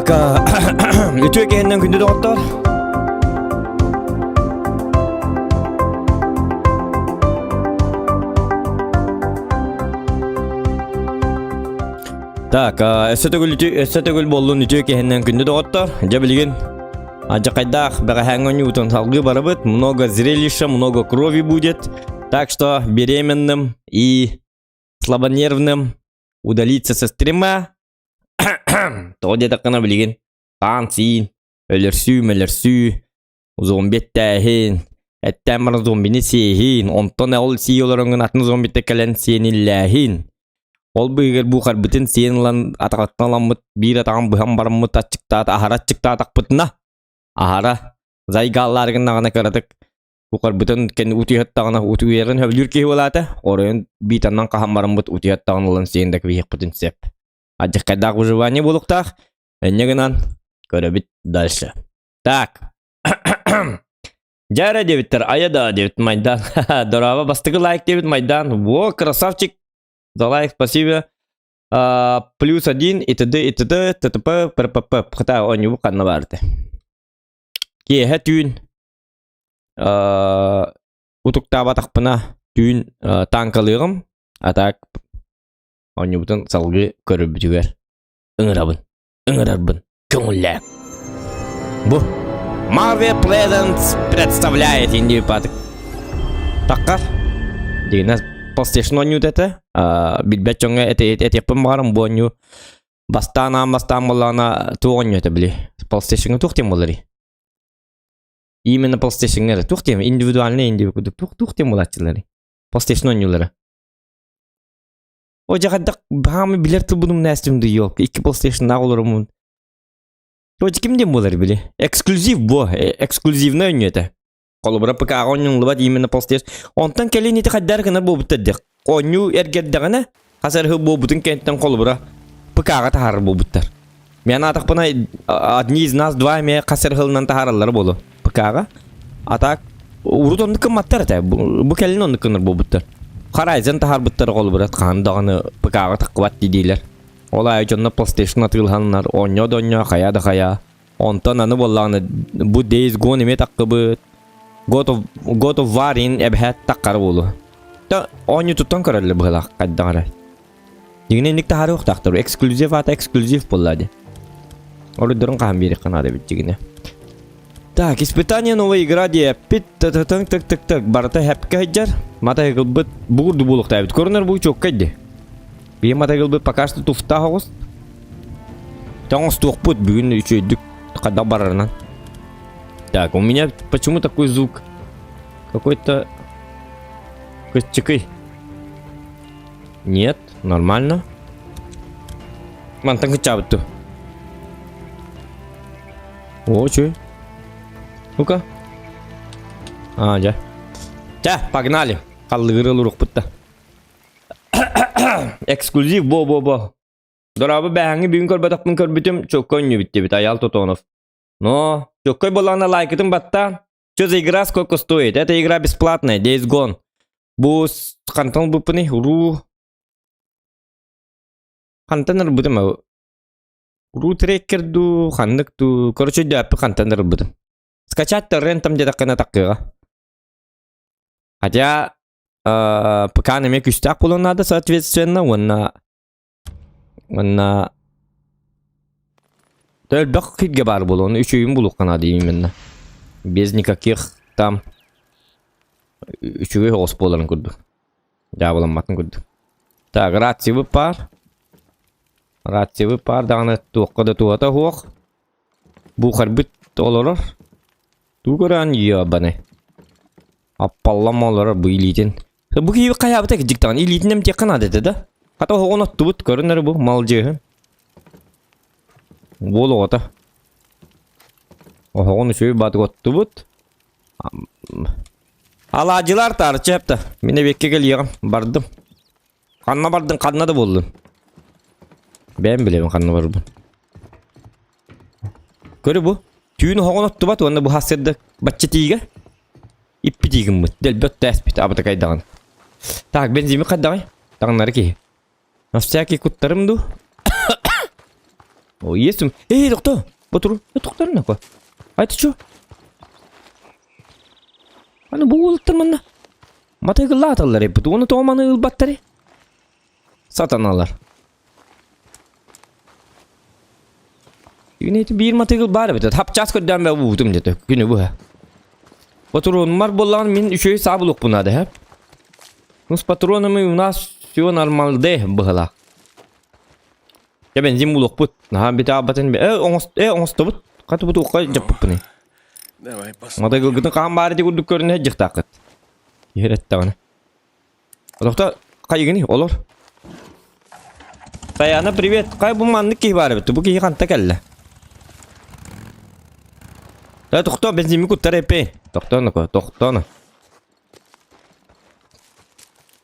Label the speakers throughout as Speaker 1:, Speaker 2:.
Speaker 1: Так, үтүө киһиннэн күндү доҕоттор. Так, өссө төгүл өссө төгүл буоллун үтүө киһиннэн күндү доҕоттор. Дьэ билигин Адьакайдаах бэҕэһээҥҥи оонньуубутун салгыы барабыт. Много зрелища, много крови будет. Так что беременным и слабонервным удалиться со стрима. Тоҕо диэтэххинэ билигин хаан-сиин, өлөрсүү-мөлөрсүү, зомби эттээһин, эттээн баран зомбини сиэһин, онтон ол сии олороҥҥун атын зомбита кэлэн сиэниллээһин. Ол быыһыгар буухарбытын сиэн ылан атаҕыттан ыламмыт биир атаҕын быһан бараммыт аччыктаат аһара аччыктаатахпытына аһара зайгааллаары гыннаҕына кыратык буухарбытын кэнни утуйаттаҕына утуйарын сөбүлүүр киһи буолаата оройун биитаннан хаһан бараммыт утуйаттаҕын ылан сиэн да кэбиһиэхпитин сөп. Адьыркайдаах выживание буолуохтаах. Инньэ гынан көрөбүт дальше. Так. Дьэ эрэ диэбиттэр, айа да диэбит Майдан. Дорообо, бастакы лайк диэбит Майдан. Во, красавчик. За лайк, спасибо. А, плюс один, и т.д. и т.д. т.п. п.п. Хата, оонньуу ханна баарты. Киэһэ түүн утуктаабатахпына түүн танкалыаҕым. А так оонньуубутун салгыы көрөрбүтүгэр ыҥырабын. Ыҥырарбын көҥүллээ. Бу Marvel Pleasant представляет Индию патык. Таккар. Дигинэ PlayStation оонньуут этэ. Билбэт дьоҥҥо этиэхпин баҕарам бу оонньуу бастаан аан бастаан буоллаҕына туох оонньуу этэ били PlayStation-га туох диэн буоларый? Именно PlayStation-га эрэ туох диэн индивидуальный индивидуальный курдук туох туох диэн буолааччыларый? PlayStation оонньуулара. О, дьэ хайдах баамы билэр тылбын умнаастым дуу, ёлка, икки PlayStation-наах олороммун. О, дьэ ким диэн буолар били? Эксклюзив буо, эксклюзивнай оонньуу этэ. Холобура ПК-ҕа оонньууллубат именно PlayStation. Онтон кэлин ити хайдах гына буолбуттар диэх. Оонньуу эргэрдэҕинэ, хас эрэ сыл буолбутун кэнниттэн холобура ПК-ҕа таһаарар буолбуттар. Мен аатахпына одни из нас два эмиэ хас эрэ сылынан таһаараллара буолуо ПК-ҕа. А так урут оннук гымматтар этэ. Бу кэлин оннук гынар буолбуттар. Horizon таһаарбыттара холобура хаһан даҕаны ПК-ҕа таххыбат диилэр. Ол аайы дьонно PlayStation атыылаһаннар оонньоо да оонньоо, хайаа да хайаа. Онтон аны буоллаҕына бу Days Gone эмиэ таххыбыт. God of, God of War ин эбэһээт таххара буолуо. Та оонньуутуттан көрөллөр быһыылаах хайдах эрэ. Дьиҥинэ инник таһаарыахтаахтар. Эксклюзив аата эксклюзив буолла дии. Ордорун хаһан биэриэххэ наада эбит дьиҥинэ. Так, испытание новая игра диэппит. Тытытыҥ тык тык тык барыта хэпкэ сылдьар. Матайгылбыт бугурду буолуохтаабыт. Көрүнэр бу чуоккай ди. Биир матайгылбыт пока что туфтаах оҕус. Тоҥостуохпут бүгүн үчүгэйдик хайдах барарынан. Так, у меня почему такой звук? Какой-то кыччыкый. Нет, нормально. Мантан кыччаабыт ту. О, чё? Ну-ка. А, дьэ. Чэ, погнали. Халлыгыры ылырукпут да. Эксклюзив бо-бо-бо. Дорообо бэһэҥҥи бүгүн көрбөтөхпүн көрбүтүм, чокко өнньүбүт диэбит Аял Тотонов. Но, чоккой буоллаҕына лайкытын баттаан. Что за игра, сколько стоит? Эта игра бесплатная, Days Gone. Бу хантан ылбыппыный? Ру... Хантан ылбытым Ру трекер дуу, ханнык дуу. Короче, өйдөөппү хантан ылбытым. Скачать торрентом диэтэххинэ таккыаҕа. Хотя ПК эмиэ күүстээх буолуон наада, соответственно, уонна уонна элбэх киргэ баар буолуон үчүгүйүн булуохха наада именно. Без никаких там үчүгэй оҕус буоларын курдук. Дьаабыламматын курдук. Так, рациябыт баар. Рациябыт баар даҕаны туохха да туһата суох. Буухарбыт олорор. Тугу көрөн ёбаны. Аппаллам олорор бу илиитин. Бу киһи хайаабыта кырдьык даҕаны илиитин эмтиэххэ наада этэ да. Хата оһоҕун оттубут көрүн эрэ бу малдьыыһын. Уол оҕото. Оһоҕун үчүгэй баатык оттубут. Алаадьылар таарыччы эпта. Мин эбиэккэ кэлиэҕим. Бардым. Ханна бардын, ханна да буоллун. Бэйэм билэбин ханна барбын. Көрү бу. Түүн оһоҕун оттубат уонна бу сырда бачча тиигэ. Иппит тиигиммит. Дэлбэт тээспит абыта кайдаҕын. Так, бензими хайдаҕый? Таҥнары киһи. На всякий куттарым дуу? Есть. Эй, тохто! Ботур, тохтор нахуй. А это что? Аны бу уолаттар манна. Матайгылааталлар эппит. Уону тоҕо маны ылбаттары? Сатаналар. Күнэ биир матыгыл баар эбит. Хапчаас көрдөөн бэ уутум деді. Күнү быһа. Патронмар буоллаҕын мин үчүгэй саа булуохпун наада, һэ? Ну, с патронами у нас все нормалде быһылаах. Дьэ бензин булуохпут. Наһаа бите аабатын э оҥост э оҥостобут. Хаты бу туохха дьаппыппыный.
Speaker 2: Давай посмотрим.
Speaker 1: Матыгылгытын хаан баар ити курдук көрүнэ дьыхтааххыт. Иһэр эттэҕинэ. Тохто хайыгыный олор. Таяна привет. Хай бу маннык киһи баар эбит. Бу киһи ханта кэллэ? Э тохто бензинми куттар эппей. Тохтоно тохтоно.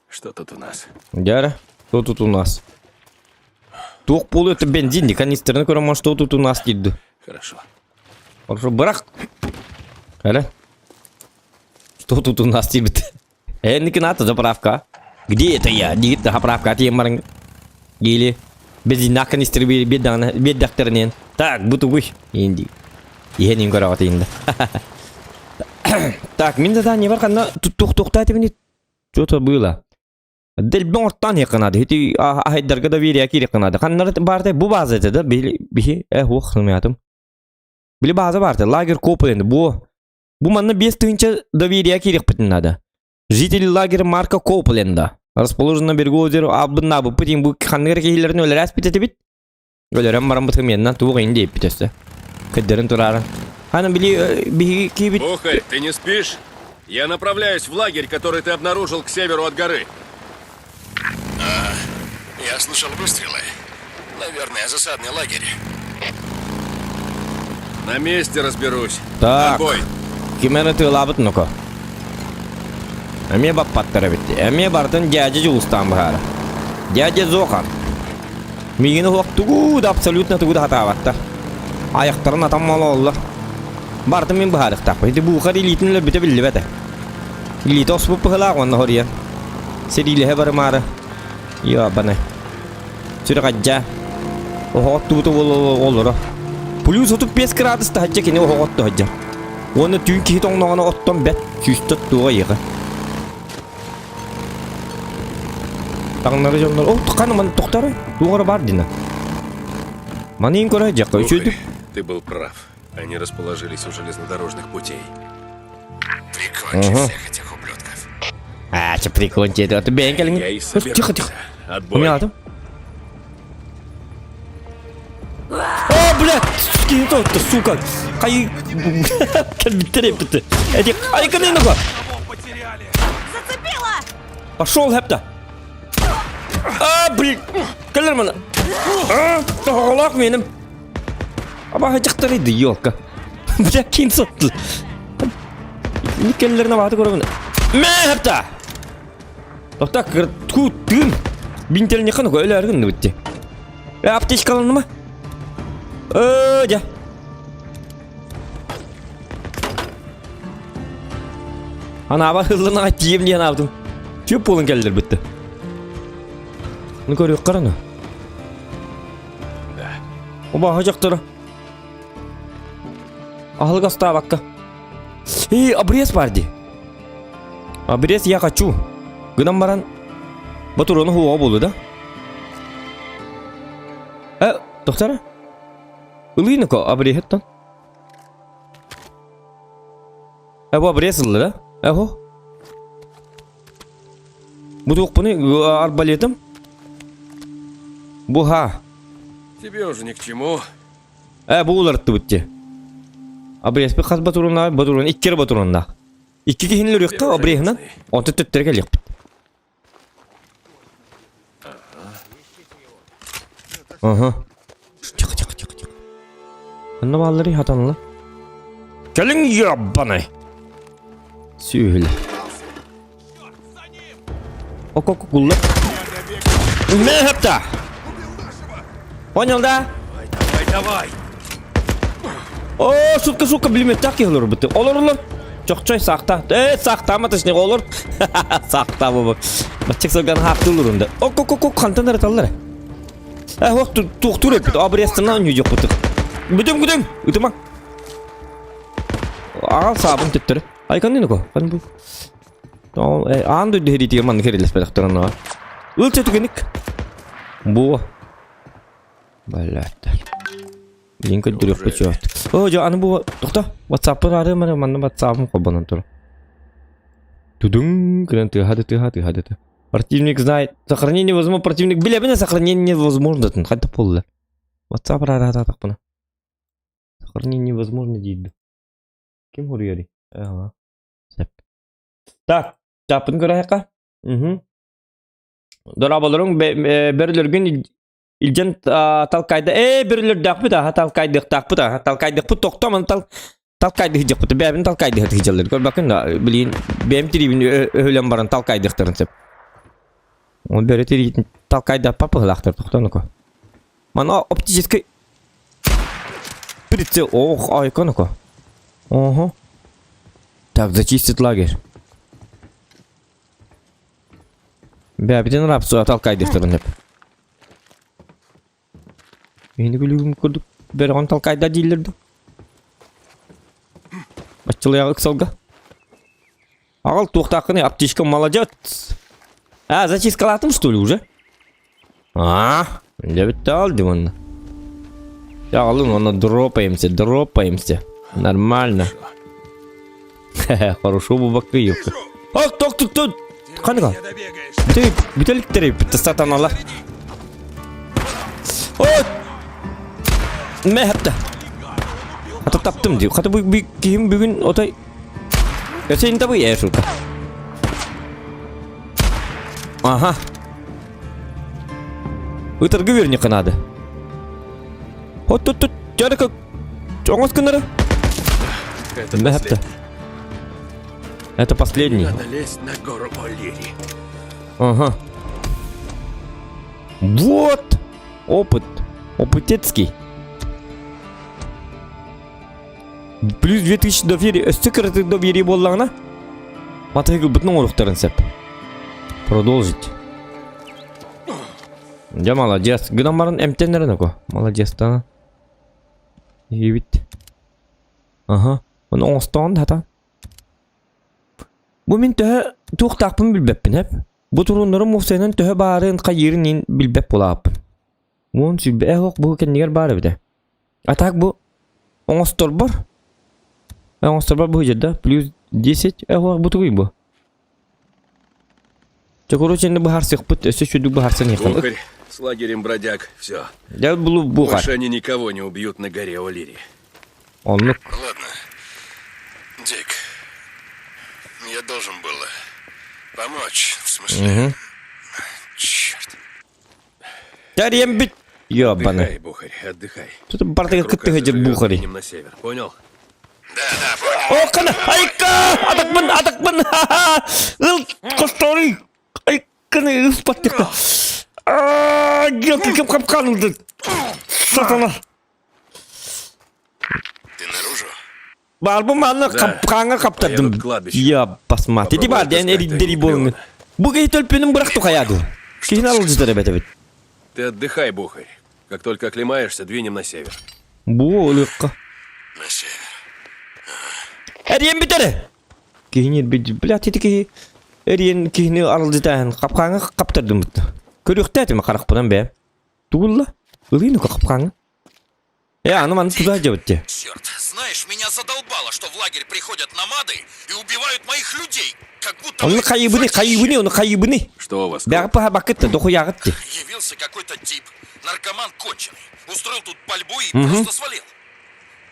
Speaker 2: Что тут у нас?
Speaker 1: Дяра, что тут у нас? Туох буолуо это бензин, канистраны көрөн что тут у нас диир
Speaker 2: Хорошо.
Speaker 1: Хорошо, бырах. Әле. Что тут у нас диэбит? Энники надо заправка. Где это я? Диит заправка тием баран. Или бензиннаах канистры биэрдэхтэринэн. Так, бу тугуй? Инди. Иһэн көрөҕөт инде. Так, мин задание бар ханна тух-тухта этибини что-то было. Дэлбэҥ ортаан иһиэххэ Ити аһайдарга доверие киириэххэ наада. Ханнары баартай бу база этэ да били биһи э уох сымыйатым. Били база баартай лагерь Копленд бу бу манна 5000 доверие киириэхпитин наада. Жители лагеря Марка Копленда расположен на берегу озера Абына бу бу ханныгар киһилэрин өлөрөөс бит Өлөрөн баран бытымыяннан туох иһин диэппит өссө. Кыддарын турааран. Аны били биһиги киһибит
Speaker 2: Бухарь, ты не спишь? Я направляюсь в лагерь, который ты обнаружил к северу от горы.
Speaker 3: А, я слышал выстрелы. Наверное, засадный лагерь.
Speaker 2: На месте разберусь.
Speaker 1: Так.
Speaker 2: Отбой.
Speaker 1: Ким эрэ тыалаабыт ноко. Эмиэ баппаттар эбит. Эмиэ барытын дядя Дьулустаан быһаара. Дядя Зохан. Миигин уһуох тугу да абсолютно тугу да хатаабаттар. Айахтарын атам ололлор. Барытын мин быһаарыахтаахпын. Ити буухар илиитин өлөрбүтэ биллибэт ээ. Илиитэ оспут быһылаах уонна хоруйан. Сэриилэһэ барымаары. Йоабаны. Сүрэх адьаа. Оһоҕот тугута олоро. Плюс 35 градус таһырдьа кини оһоҕот таһырдьа. Уонна түүн киһи тоҥноҕуна оттон бэт сүүстэ туоҕа иэҕэ. Таҥнары дьоннор, о, хана маны тохторой, туох эрэ баар дина. Маны иин көрө дьахха үчүгэй.
Speaker 2: Бухарь, ты был прав. Они расположились у железнодорожных путей.
Speaker 3: Прикончи
Speaker 1: Ага.
Speaker 3: всех этих ублюдков.
Speaker 1: А, че прикончи, это бэйэн кэлиҥ.
Speaker 2: Я и
Speaker 1: Тихо, тихо.
Speaker 2: собирался. Отбой.
Speaker 1: Умялатым. О, блядь, киһи тотту, сука. Хай кэлбиттэр эппит. Эти айканы нога.
Speaker 4: Зацепила!
Speaker 1: Пошел, хэпта. А, блин. Кэлэр мана. А, тоҕолоох меним. Абаһы дьахтар иди, елка. Бля, кин сотты. Никеллерine бааты көрөбүн. Мэ, хэпта. Тохта, ту тыын. Бинтелни ханы өлөргүн битти. Э, аптечкаланма. Э, дьэ. Анаба хыллана тием диэн аабытым. Чүп буолан кэллэр битти. Ну көрүөх қараны.
Speaker 2: Да.
Speaker 1: Оба дьахтара. Аһылык астаабакка. Эй, обрез бар дии. Обрез я хочу. Гынан баран ботуруону хуоҕа буолу да? Э, тохтара? Ылыыныко обрезыттан. Э, бу обрез ылла да? Э, хо. Бу туохпуну арбалетым? Бу ха.
Speaker 2: Тебе уже ни к чему.
Speaker 1: Э, бу уларыттыбыт дии. Обрезпит хас ботуруна, ботурун, иккер ботурунна. Икки киһини өлөрүөххэ обреһынан, онтон төттөрү кэлиэхпит. Ага. Тихо, тихо, тихо, тихо. Ханна баалларый хатанла. Кэлиҥ ебаный! Сүһүлэ. Ок-ок кулла. Мэхэпта! Понял, да?
Speaker 2: Давай, давай!
Speaker 1: О, сука, сука, билиметтах киһи олорбут. Олорулар. Чохчой саахта. Э, саахтаама точнее олор. Саахта бу. Баччык сылган хаахтыыллар унда. Ок, ок, ок, ок, хантан ырыталлар. Э, ох, туохтуур эппит. Обрезтана ньүдьөхпүт. Бүтүм күтүм. Ытыма. Аҕал саабын төттөрү. Айкан диэн ко. Хан бу. Аан дойду хэриитигэр маннык хэрилэспэтэхтэр онно. Ыл түгэник. Бу. Балааттар. Билин көрдөрүөхпүт чуот. О, жо аны бу тохто. WhatsApp-ын арыым ары манна WhatsApp-ым холбонон тур. Тудуҥ кынан тыаһа тыаһа тыаһа тыаһа. Противник знает. Сохранение невозможно. Противник билэбинэ сохранение невозможно. Хайда буолла. WhatsApp араатаатахпына. Сохранение невозможно диир. Ким хоруйарый? Ага. Сөп. Так, чааппытын көрөһүөххэ. Угу. Дорооболоруҥ бөрөлөргүн илдьэн талкайда ээ бөрөлөрдөөхпүт аха талкайдыахтаахпыт аха талкайдыахпыт тохтоо тал талкайдыһыдьахпыт бэйэбин талкайдыһыдьаллар көрбөккүн да билигин бэйэм тириибин өһүлэн баран талкайдыахтарын сөп ол бөрө тириитин талкайдаппа быһылаахтар тохтоонуко мана оптический прицел ох айконоко ого так зачистить лагерь Бэбитин рапсуа талкайдыхтарын деп. Мени күлүгүм курдук бөрөҕүн талкайда дииллэр ду. Баччылыйаҕа ыксалга. Аҕал туохтааххыный, аптечка молодец. А, зачисткалаатым что ли уже? А, дьэ бүттэ ал димонна. Аҕалын уонна дропаемся, дропаемся. Нормально. Хорошо бубакка ёпта. Ок, ток, тук, тук. Қаныға? Бүтей, бүтеліктер бітті сатаналар. О! Мә хатта. Хата таптым дейм. Хата бу киһим бүгүн отой Өсөйүн табы ээ сука. Ага. Ытыргы верни надо. От тут тут жарыка оңос гыннары.
Speaker 2: Это
Speaker 1: Мә хатта. Это последний.
Speaker 2: Надо лезть на гору О'Лири.
Speaker 1: Ага. Вот! Опыт. Опытецкий. Плюс 2000 доверие. Өссө кыратык доверие буоллаҕына матайгылбытын оҥоруохтарын сөп. Продолжить. Дьэ молодец. Гынан баран эмтэннэрэн око. Молодец да. Иһибит. Аха. Оны оҥостоон хата. Бу мин төһө туохтаахпын билбэппин эп. Бу турууннарым уопсайынан төһө баарын хайыырын иин билбэт буолааппын. Уон сүүрбэ ох бу кэннигэр баар эбитэ. А так бу оҥосторбор оҥосторбор бу да плюс 10 эх бу тугуй бу Чэ короче инде быһаарсыахпыт өссө үчүгдүк быһаарсан иһиэххин.
Speaker 2: Бухарь с лагерем бродяг. Все.
Speaker 1: Дьэ булу бухарь.
Speaker 2: Больше они никого не убьют на горе О'Лири.
Speaker 1: Оннук.
Speaker 3: Ладно. Дик, я должен был помочь, в смысле...
Speaker 1: Угу.
Speaker 3: Черт.
Speaker 1: Тэрийэн бүт. Ёбаны.
Speaker 2: Отдыхай, Бухарь, отдыхай.
Speaker 1: Тут бартыга
Speaker 2: Как рука
Speaker 1: кытты сылдьар
Speaker 2: заживет,
Speaker 1: бухари.
Speaker 2: двинем на север, понял?
Speaker 3: Да, да, понял.
Speaker 1: О, кана! Айка! Атакмын, атакмын! Ыл, костори! Айканы ыспаттыкта. Кем капкан ылды. Сатана.
Speaker 3: Ты наружу?
Speaker 1: Баарбын манна
Speaker 2: Да.
Speaker 1: капкаҥҥа хаптардым.
Speaker 2: Поеду к кладбищу.
Speaker 1: Я басма. Тити бар диэн
Speaker 2: Попробую
Speaker 1: эриддери
Speaker 2: отыскать
Speaker 1: буолуҥ.
Speaker 2: Леона.
Speaker 1: Бу киһи төлпүнүн бырахту хайаду. Киһини арылдьытар эбэт эбит.
Speaker 2: Ты отдыхай, Бухарь. Как только оклемаешься, двинем на север.
Speaker 1: Бу ылыкка.
Speaker 3: На север.
Speaker 1: Эриэн бүтэр. Киһини эрбит. Бля, тити киһи эриэн киһини арылдьытаһын капкаҥҥа хаптардым. Көрүөхтээтим харахпынан бээ. Тугулла? Ылыйны капкаҥҥа. Э, аны маны туда дьабыт
Speaker 4: Черт, знаешь, меня задолбало, что в лагерь приходят намады и убивают моих людей, как будто
Speaker 1: Оны
Speaker 4: мы
Speaker 1: хайыбыны, хайыбыны, оны хайыбыны.
Speaker 2: Что у вас?
Speaker 1: Бэҕэ паха бакытта, дохуяҕыт
Speaker 4: Явился какой-то тип, наркоман конченый, устроил тут пальбу и просто свалил.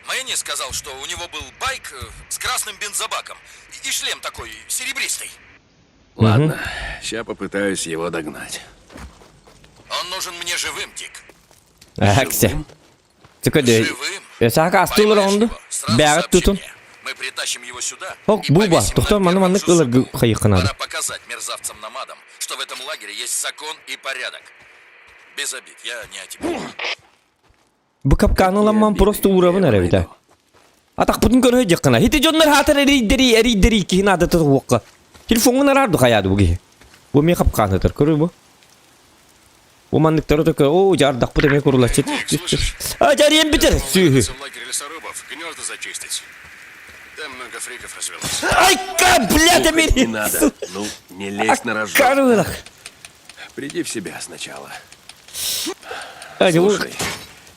Speaker 4: Мэнни сказал, что у него был байк с красным бензобаком и шлем такой серебристый.
Speaker 2: Ладно, сейчас попытаюсь его догнать.
Speaker 4: Он нужен мне живым, Дик.
Speaker 1: Әксе. Түкөдө.
Speaker 4: Живым.
Speaker 1: Сака астылар
Speaker 4: Поймаешь
Speaker 1: онду.
Speaker 4: его, сразу
Speaker 1: Бэҕэ
Speaker 4: сообщи
Speaker 1: тутун.
Speaker 4: мне. Мы притащим его сюда
Speaker 1: Ок,
Speaker 4: и
Speaker 1: буба.
Speaker 4: повесим
Speaker 1: Тохтоо
Speaker 4: на
Speaker 1: маны
Speaker 4: первом
Speaker 1: маннык
Speaker 4: же
Speaker 1: ылар
Speaker 4: суку.
Speaker 1: хайыхханады.
Speaker 4: Пора показать мерзавцам-намадам, что в этом лагере есть закон и порядок. Без обид, я не о тебе.
Speaker 1: Бу капканы ыламман просто уурабын эрэ эбитэ. Атахпытын көрө дьаххына. Хити дьоннор хаатар эрийдэри эрийдэри киһи наадата туохха. Телефоҥҥун араар ду хайаады бу киһи. Бу эмиэ капкаанытар көрүү бу. Бу манныктары только оо дьаардахпыт эмиэ курулаччы. А дьарием бүтэр сүүһү.
Speaker 3: В лагерь лесорубов гнезда зачистить. Там много фриков развелось.
Speaker 1: Айка, блядь,
Speaker 2: Слухать не
Speaker 1: эмиэ.
Speaker 2: надо. Ну, не лезь на рожон.
Speaker 1: Карылах.
Speaker 2: Приди в себя сначала.
Speaker 1: Ай, бу
Speaker 2: Слушай,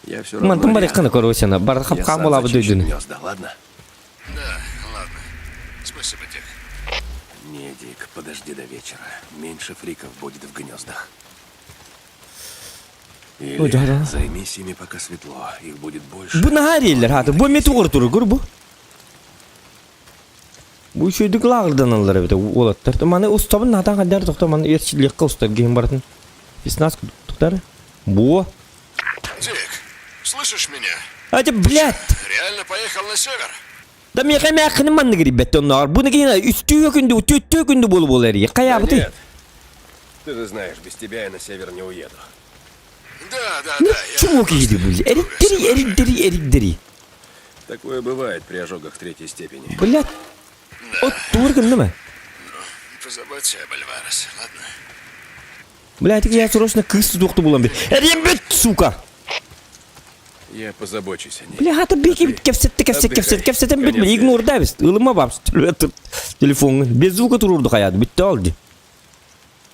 Speaker 2: я все равно
Speaker 1: мантан
Speaker 2: рядом.
Speaker 1: барыххана короче, бар
Speaker 2: Я
Speaker 1: хапкан
Speaker 2: сам
Speaker 1: буолаабы
Speaker 2: зачищу
Speaker 1: дойдуну.
Speaker 2: гнезда, ладно?
Speaker 3: Да, ладно. Спасибо, Дик.
Speaker 2: Не, Дик, подожди до вечера. Меньше фриков будет в гнездах. Или
Speaker 1: Ой, да, да.
Speaker 2: займись ими, пока светло. Их будет больше.
Speaker 1: Бу наһаа эриэллэр хаата. Бу эмиэ тугур туругур бу. Бу үчүгэйдик лааҕырданаллар эбит уолаттар. Маны устабын наатан хайдар тохто маны эрчиллиэххэ устар киһим барытын. 15 туктар. Бу.
Speaker 3: Дик, слышишь меня?
Speaker 1: Ати, блядь!
Speaker 3: Реально поехал на север?
Speaker 1: Да миэхэ мээххини маннык ирбэт оннооҕор. Буну киһи үстүү күндү, түттүү күндү буолу буолар эрийэ.
Speaker 2: Да
Speaker 1: Хайаабытый?
Speaker 2: нет. Ты же знаешь, без тебя я на север не уеду.
Speaker 3: Да, да, да. Я
Speaker 1: Чумок киһи бу. Эриттери, эриттери, эриттери.
Speaker 2: Такое бывает при ожогах третьей степени.
Speaker 1: Блядь. От тур гыннымы?
Speaker 3: Позаботься об Альварес, ладно?
Speaker 1: Блядь, я срочно кыыс тутуохту булан бит. Эриэн сука!
Speaker 2: Я позабочусь о ней.
Speaker 1: Бля, хата бики кэпсэтте кэпсэт кэпсэт кэпсэтэн бит
Speaker 2: Конец
Speaker 1: игнорда бис. Ылыма бабс. Телефоҥҥун. Без звука туруорду хайаады бүттэ ол ди.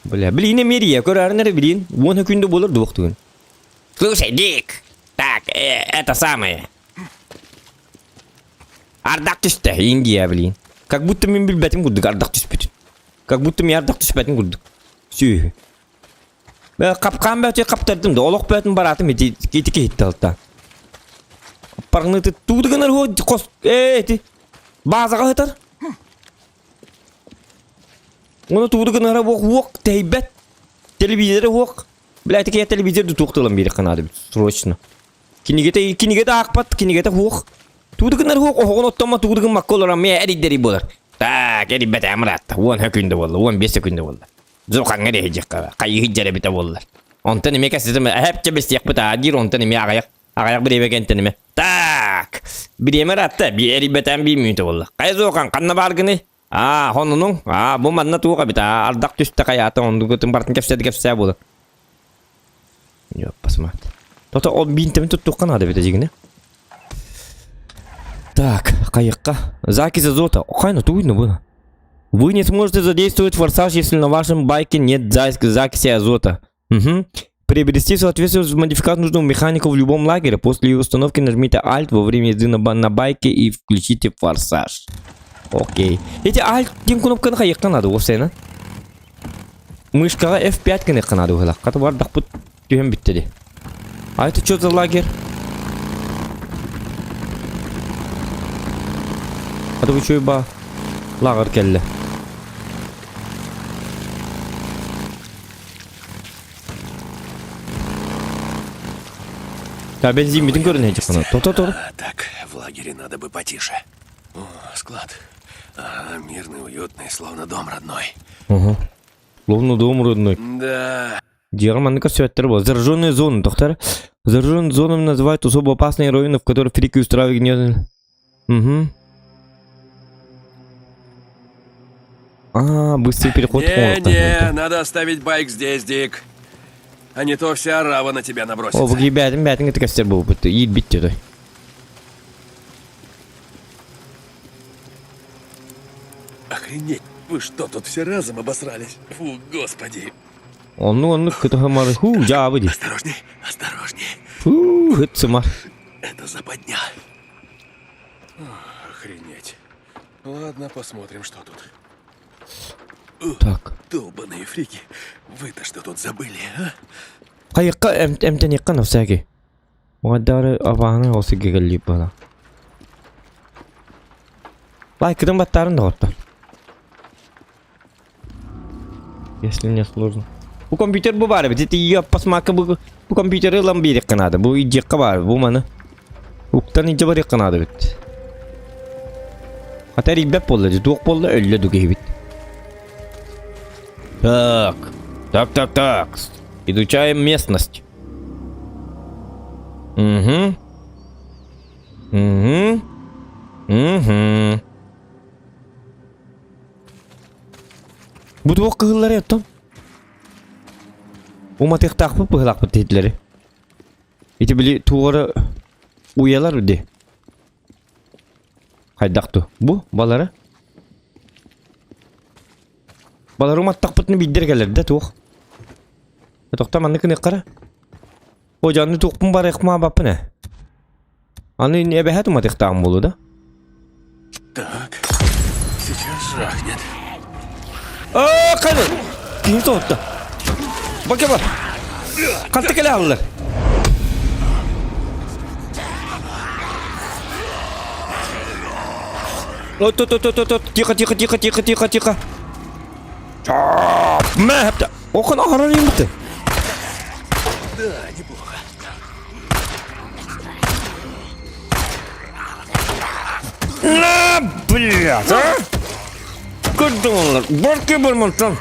Speaker 1: Бля, билине мерия көрөрүн эрэ билин. Уон күндө болар дуохтугун. Слушай, Дик, так, это самое. Ардах түстэ, Индия, блин. Как будто мин билбэтим курдук ардах түспүтүн. Как будто мен ардах түспэтин курдук. Сүөһү. Капкаан бөтү хаптардым да олох бөтүн бараатым ити ити киһитте алта. Парныты тууду гынар хос э ити баазаҕа сытар. Оны тууду гынара уох уох тэйбэт. Телевизоры уох. Бля, ити телевизор туох тылан биир канады срочно. Кинигете кинигете аахпат, кинигете хуох. Тууду гынар хуох оһоҕун оттомо тууду гыммакка олорон мэ эриддери буолар. Так, эрибэт амыраатта. Уон күндө буолла, уон биэс күндө буолла. Зухаҥҥа диэһидьэххэ хайыһыт эбитэ буоллар. Онтон эмиэ кэситим эһэпчэ бэстиэхпит аа диир онтон эмиэ аҕыйах аҕыйах бириэмэ кэнтэн эмэ так бириэмэ ыраатта эрийбэтээн биир мүнүүтэ буолла. Хайа Зухан ханна бааргыный? Аа хонунуҥ аа бу манна туох эбит аа ардах түстэ хайаата оннугутун барытын кэпсэти кэпсээ буолар. Ёппасмаат. Тото ол биинтэбин туттуохха наада эбит дьигинэ. Так, хайыкка. Закись азота. Хайна туйна бу. Вы не сможете задействовать форсаж, если на вашем байке нет закиси азота. Угу. Приобрести соответствующую модификацию нужно у механика в любом лагере. После ее установки нажмите Alt во время езды на, на байке и включите форсаж. Окей. Эти Alt диэн кнопканы хайыахха наада уопсайынан. Мышкаҕа F5 гыныахха наада быһыылаах. Хата бардахпыт түһэн бүттэ дии. А это что за лагерь? А то үчүгэй ба лааҕыр кэллэ. Та бензин көрүнэ дьаххана. То-то-то.
Speaker 2: Так, в лагере надо бы потише. О, склад. Ага, мирный, уютный, словно дом родной.
Speaker 1: Угу. Словно дом родной.
Speaker 2: Да.
Speaker 1: Дьиэҕэ маннык көрсүбэттэр буол. Зараженные зоны, доктор. Зараженные зонами называют особо опасные районы, в которых фрики устраивают гнезда. Угу. А, быстрый переход.
Speaker 2: Не, не, надо оставить байк здесь, Дик. А не то вся орава на тебя набросится.
Speaker 1: О, бу бээтин бээтин кытта кэпсэр буолбут. Иирбит той.
Speaker 2: Охренеть, вы что, тут все разом обосрались? Фу, господи.
Speaker 1: Оннук оннук кытыһымар хуу дьаабы дии.
Speaker 2: Осторожней, осторожней.
Speaker 1: Фу, хыт сымар.
Speaker 2: Это западня. Охренеть. Ладно, посмотрим, что тут.
Speaker 1: Так.
Speaker 2: Долбаные фрики. Вы-то что тут забыли, а?
Speaker 1: Хайыкка эмтэниэххэ навсээки. Угадаары абааны ол сиргэ кэллиир буолан. Лайкытын баттаарын доҕоттор. Если мне сложно. Бу компьютер бу баар эбит. Ити посмакка бу, бу компьютеры ылан биэриэххэ наада. Бу идиэххэ баар. Бу маны. Уктан илдьэ барыахха наада эбит. Хата эрийбэт буолла дии. Туох буолла өллө ду киһибит. Так. Так, так, так. Изучаем местность. Угу. Угу. Угу. Бу туох кыһыллары оттон? Уматыахтаахпыт быһыылаахпыт диэтилэри. Ити били туора уйалар ди. Хайдах ту? Бу балары. Балары уматтахпытына биирдэр кэлэр да туох. Тохто маннык гыныаххара. О дьонну туохпун барыахма баппын ээ. Аны эбэһэ туматыахтааҕым буолуо да?
Speaker 2: Так, сейчас жахнет.
Speaker 1: Аа, қайда? Киһи соһутта. Баке бар. Ханта кэлэ аллар. От, от, от, от, от, тихо, тихо, тихо, тихо, тихо, тихо. Мэ, хапта. Окон аһарар бітті.
Speaker 2: Да, неплохо.
Speaker 1: На, блядь, а? Көрдүң Бар ке бар мантан.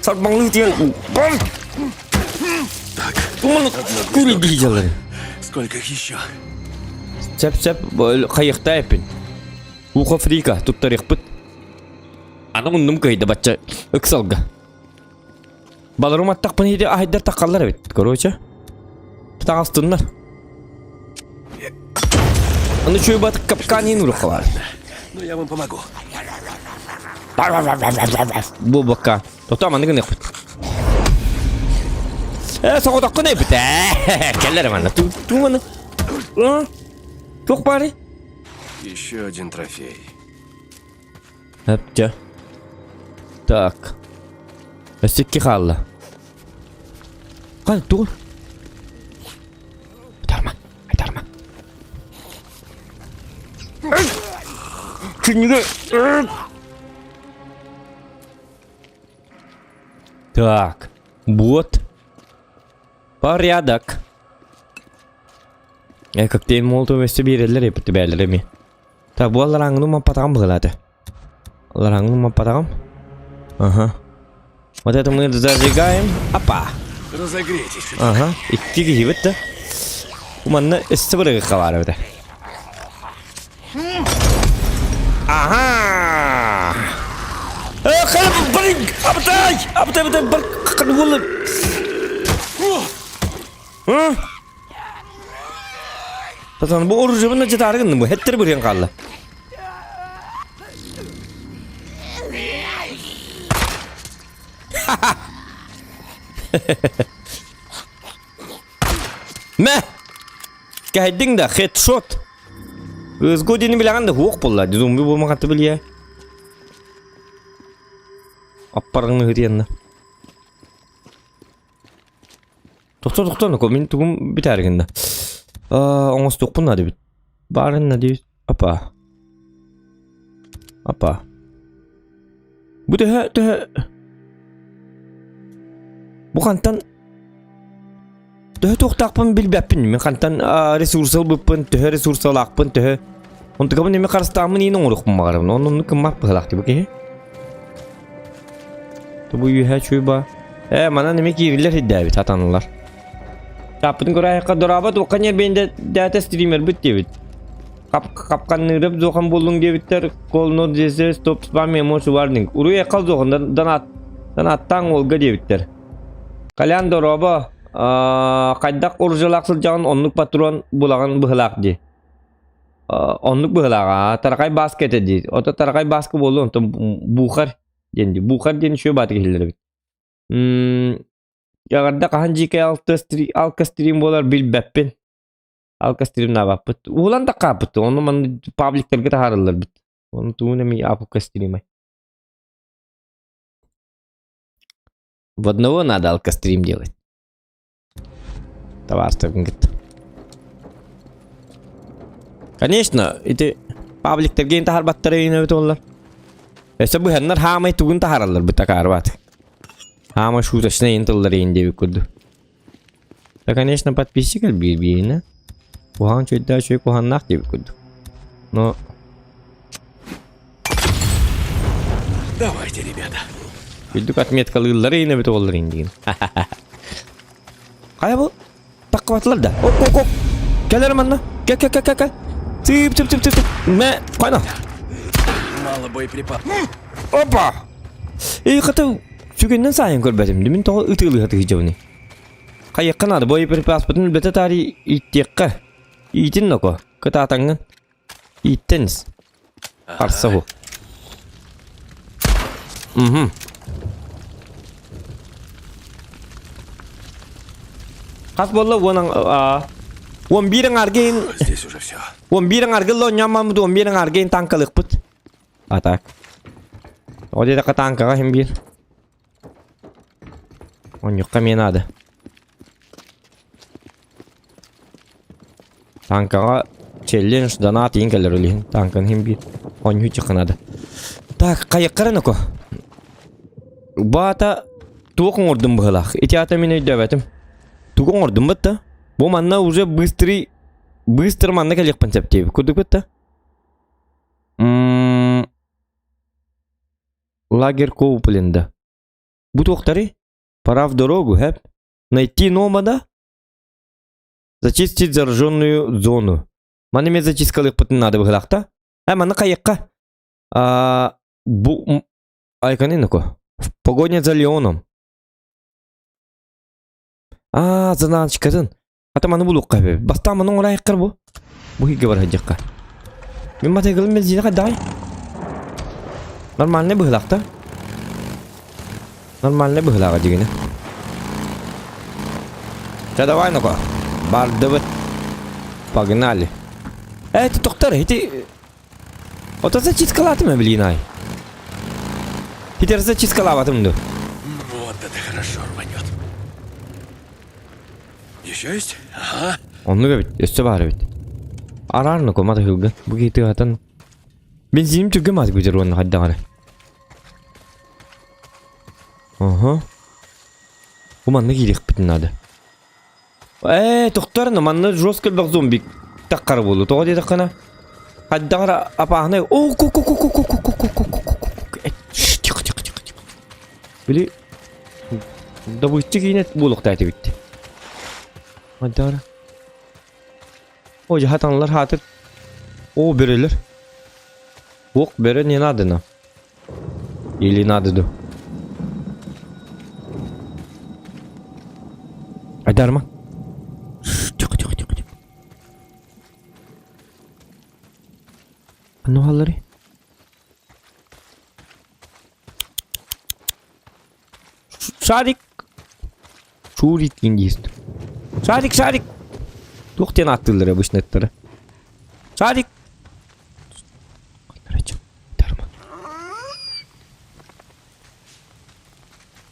Speaker 1: Сарбаңлы тиен. Бар.
Speaker 2: Так,
Speaker 1: Туманы күрі дейжалары.
Speaker 2: сколько их еще?
Speaker 1: Сәп-сәп хайықта әппін. Уха фрика туттарыхпыт. Аны муннум кыйды бачча ыксалга. Баларым аттахпын иди аһайдар таққаллар эбит. Короче. Таҕастыннар. Аны чуйбат капканин урухалар.
Speaker 2: Ну, я вам помогу.
Speaker 1: Бу бакка. Тота манныгын гыныахпыт. Э, соҕотоххун эбит ээ. Кэллэр манна. Ту ту маны. Туох баарый?
Speaker 2: Еще один трофей.
Speaker 1: Эптэ. Так. Өссө икки хаалла. Хай, тугу? Айтарма, айтарма. Күнүгө Так, вот. Порядок. Э, коктейль молотов өссө биэрэллэр эбит бээлэр эми. Так, бу алларааҥҥыны умаппатаҕым быһыылаата. Алларааҥҥыны умаппатаҕым. Ага. Вот это мы зажигаем. Опа!
Speaker 2: Разогрейтесь чуток.
Speaker 1: Ага. Икки киһибит да. Манна өссө бырыгыкка баар эбитэ. Ага! Э, хайа, блин! Абытай! Абытай, абытай, бар, қаққан Ы? Пацан, бу оружиебын дьэ гынным бу. Хеттер бүрген хаалла. Мэ! Кэһэйдиҥ да, хедшот. Ызгу диэни билэҕин да суох буолла. Зомби буолмахатты билиэ. Аппарыҥны ыһытыанна. Тохтоо, тохтоо, ноко, мин тугум бүтээри гынна. Оҥостуохпун наада эбит. Баарын надеюсь. Опа. Опа. Бу төһө, төһө... Бу хантан... Төһө туохтаахпын билбэппин. Мин хантан ресурс ылбыппын, төһө ресурсалаахпын, төһө... Онтукабын эми харыстааммын иин оҥоруохпун баҕарабын. Онно оннук гыммат быһыылаах дии бу киһи. Бу үөһэ чуйба. Ээ, манан эмиэ киириллэр сирдээбит атаналар. Тааппытын көрөөйөххө дорообо туохха ньэрбиэн дээтэ стримербит диэбит. Хап хапканныырып зохан буоллуҥ диэбиттэр. Call not this stop spam emoji warning. Уруй эккал зохан донат донаттаан уолга диэбиттэр. Колян дорообо хайдах уржалаах сылдьаҕын оннук патрон булаҕын быһылаах дии. Оннук быһылааҕа таракай бааска этэ дии. Ото таракай бааска буолуо онтон буухар диэн дии. Буухар диэн үчүгэй баатык иһиллэр эбит. Эҕэрдэ хаһан дьиикэй алка стрим буолар билбэппин. Алка стримнаабаппыт. Уһулан да хааппыт. Ону манна пабликтарга таһаараллар бит. Ону тугун эмиэ апка стримай. В одного надо алкострим делать. Табаарыстаргын кытта. Конечно, ити пабликтарга таһарбаттара иин эбит оллар. Өссө быһаннар хаамай тугун таһараллар бу такаарбат. Хаамай шуточный иин тыллар иин диэбит курдук. Да, конечно, подписчик биир бииринэ. Куһаҕан чөйдөөх үчүгэй куһаҕаннаах диэбит курдук. Но
Speaker 2: Давайте, ребята.
Speaker 1: Үрдүк отметкалыыллар иин эбит уоллар иин диин. Хайа бу? Таккыбатылар да. Оп, оп, оп. Кэлэр манна. Кэ, кэ, кэ, кэ, кэ. Тип, тип, тип, тип, тип. Мэ, хайна.
Speaker 2: Мало боеприпасов.
Speaker 1: Опа! Эй, хата, сүгэннэн саайан көрбөтүм. Мин тоҕо ытыалыһа тыһыдьабыный? Хайыахха наада, боеприпаспытын үлбэтэ таарый ииттиэххэ. Иитин ноко, кытаатаҥҥын. Ииттэн ис. Харса бу. Угу. Хас буолла уон уон биир аҥаарга
Speaker 2: Здесь уже все.
Speaker 1: Уон биир аҥаарга ылла онньоон уон биир аҥаарга иһин танкалыахпыт. А так. Тоҕо диэтэххэ танкаҕа иһин биир. Онньукка эмиэ наада. Танкаҕа челлендж донат иин кэлэр үлүһүн. Танканы иһин биир оонньуу чахха наада. Так, хайыккара ноко. Баата туох оҥордум быһылаах. Ити аата мин өйдөөбөтүм. Тугу оҥордум бытта? Бу манна уже быстрый быстро манна кэлиэхпин сөп диэбит курдук бытта. М Лагерь Коупленда. Бу туохтарый? Пора в дорогу, хэп. Найти номада? Зачистить зараженную зону. Маны мен зачисткалыахпытын надо быһылаахта. Э, маны хайыкка. А, бу айканынако. В погоне за Леоном. А, заначкатын. Ата маны булуққа бе. Бастаан маны оҥорайыққар бу. Бу хигэ бар сылдьахха. Мин матайгылым бензини хайдаҕай? Нормальный быһылаах да? Нормальный быһылааҕа дьигинэ. Чэ давай ну-ка. Бардыбыт. Погнали. Э, ты тоқтар, ити... Ото зачисткалаатым блин ай. Хитер зачисткалаабатым ду.
Speaker 2: Вот это хорошо рванет. Еще есть? Ага.
Speaker 1: Оннук эбит, өссө баар эбит. Араарна комата хылга. Бу киһи тыатан. Бензиним түргэн маат бүтэр уонна хайдах эрэ. Ага. Бу манна киириэхпитин наада. Ээ, тохтор манна жестко элбэх зомби таххара буолуо. Тоҕо диэтэххинэ хайдах эрэ опаһынай. О, ку ку ку ку ку ку ку ку ку ку ку ку Тихо, тихо, тихо, тихо. Били добыччы киинэ буолуохтаах этибит. Хайдах эрэ. О, дьаһатаналар хаатыр. О, бөрөлөр. Ох, бөрө не надо нам. Или надо ду. Айдарма. Тихо, тихо, тихо, тихо. Ну, халлары. Шарик! Шурик индист. Шарик, шарик! Туох диэн ааттыыллар обычно ыттары? Шарик!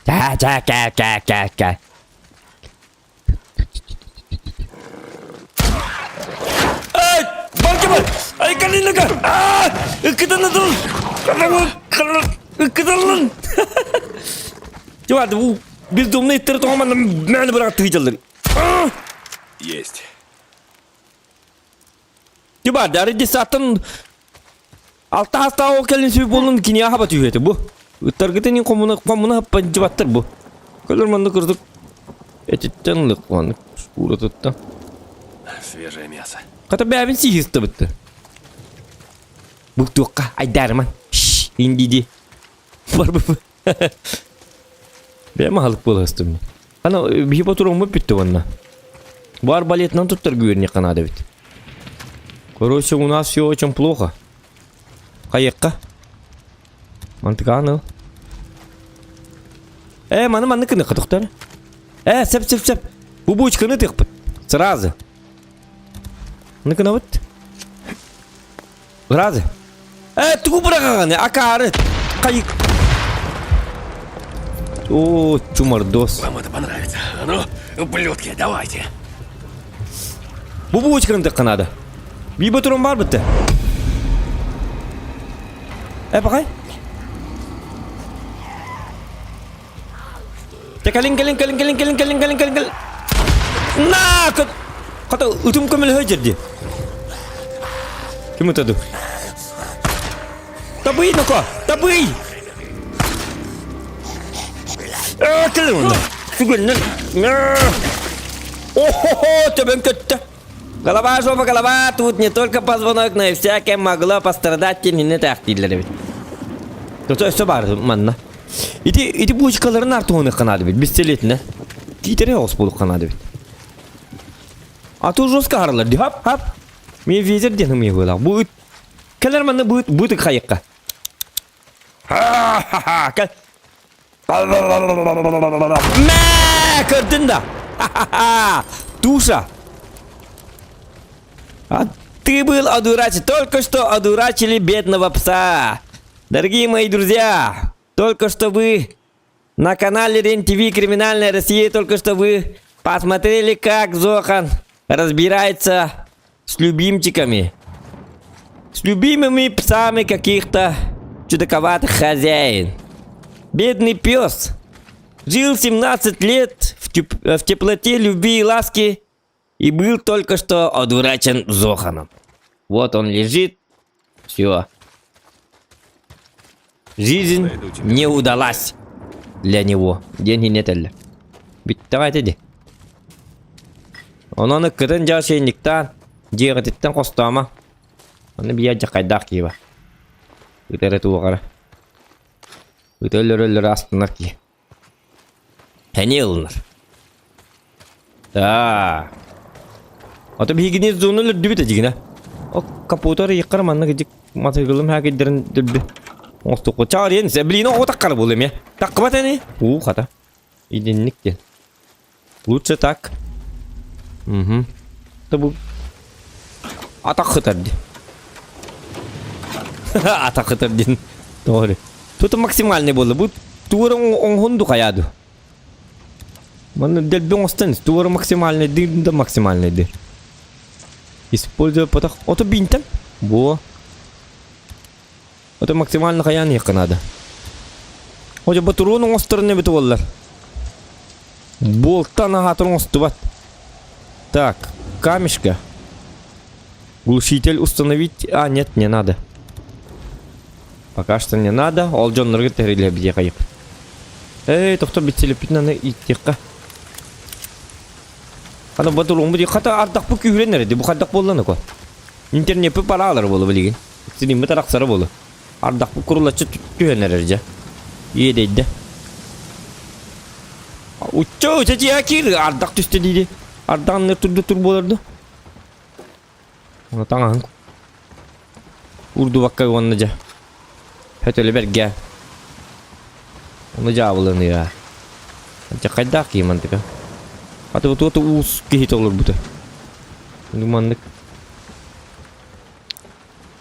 Speaker 1: Ча ча кэ кэ кэ кэ. Эй! Балкыбар! Ай, калинага! Аа! Ыккытанадыл! Ыккыталлын! Чувак, бу бездомный ыттары тоҕо мээнэ быраҕаттыы сылдьаллар.
Speaker 2: Есть.
Speaker 1: Тиба, дары десаттан алта хастаах ол кэлин сүб буолун киниэхэ хаба түһүөтэ бу. Ыттаргытын ин хомуна хомуна хаппанчыбаттар бу. Көлөр манна кырдык этиттен лык шкуратыттан.
Speaker 2: Свежее мясо.
Speaker 1: Хата бэбин сиһистыбытты. Буктуохха айдарман. Шш, индиди. Бар бу. Бэм аһылык буоластым. Ана биһи ботуруҥмут бүттэ уонна. Бу арбалетынан туттар гүөрниххэ наада эбит. Короче, у нас все очень плохо. Хайыахха? Мантыкаан ыл. Э, маны манны кыныхха тохтор. Э, сеп сеп сеп. Бу бучканы тыхпыт. Сразу. Маны кынабыт. Сразу. Э, тугу быраҕаҕыный, акаары. Хайык. О, чумардос.
Speaker 2: Вам это понравится. А ну, ублюдки, давайте.
Speaker 1: Бу бучканы тыкка надо. Биба туран бар бітті. Э, пакай. Те кэлин кэлин кэлин кэлин кэлин кэлин кэлин кэлин кэлин. На! Хата ытым көмөлөһө дьэрди. Ким ытады? Табый, ноко! Табый! Э, кэлин онно. Сүгүннэн. О-хо-хо, төбөм көттө. Голова, жопа, голова, тут не только позвонок, но и всякое могло пострадать кинини тахтииллэр эбит. Тото өссө бар манна. Ити ити бучкаларын артуһуну канады бит, бистелетine. Киитэрэ оҕус буолуохха наада эбит. А то жестко харалар ди хап хап. Мен ветер диэн ымыйыһыылаах. Бу ыт кэлэр манна бу ыт бу ыты хайыкка. Ха-ха-ха кэл. Мэ көрдүн да. Ха-ха-ха. Туша. А ты был одурачен. Только что одурачили бедного пса. Дорогие мои друзья, только что вы на канале РЕН-ТВ «Криминальная Россия» только что вы посмотрели, как Зохан разбирается с любимчиками. С любимыми псами каких-то чудаковатых хозяин. Бедный пес. Жил 17 лет в, теп в теплоте любви и ласки и был только что одурачен Зоханом. Вот он лежит. Все. Жизнь не удалась для него. Деньги нет эллэ. Бүттэҕэ ити ди. Онон ыккытын дьаа шейниктаан, дьиэҕититтэн хостомо. Аны биир дьахайдаах киһи Ыт эрэ туоҕара. Ыт өлөр-өлөр астынар киһи. Эни ылынар. Да. Ото биһигини зону өлөрдүбүт эдьигинэ. О капотар ыйыккар маннык дьик матыгылым хаакыйдарын дөлбү. Оҥостуохха чаарыйан сэ блин оҕо таккар буолуо эмиэ. Таккыбат ини. Уу хата. Идинник диэн. Лучше так. Угу. Бу атах ытар ди. Атах ытар диэн. Тоҕо Тут максимальный буолла. Бу туора оҥоһун ду хайаа ду. Манна дэлби оҥостон туора максимальный ды да максимальный ды. Используя потах. Ото бинтем. Во. Ото максимально хайаан иһиэххэ наада. Хотя ботуруон оҥосторун эбит буоллар. Буолтан аһаатын оҥостубат. Так, камешка. Глушитель установить... А, нет, не надо. Пока что не надо. Ол дьоннорго тэрилэ биһиэхэ Эй, тохто битсилиппитин аны ииттиэххэ. Аны ботуруоммут хата ардахпыт күүһүрэн эрэ бу хайдах буолла ко. Интернеппит бараалар буолла билигин. Сириммит арахсара буолла. Ардахпыт курулаччы түһэн эрэр дьэ. Иэдэйдэ. Учча уча дьиэ киир ардах түстэ дииди. Ардаҕын турду тур буолар ду. Таҥаһын урдубакка уонна дьэ хөтөлө бэргэ ону дьаабыланыа дьэ хайдаах киһи мантыка аты бу уус киһи толорбута маннык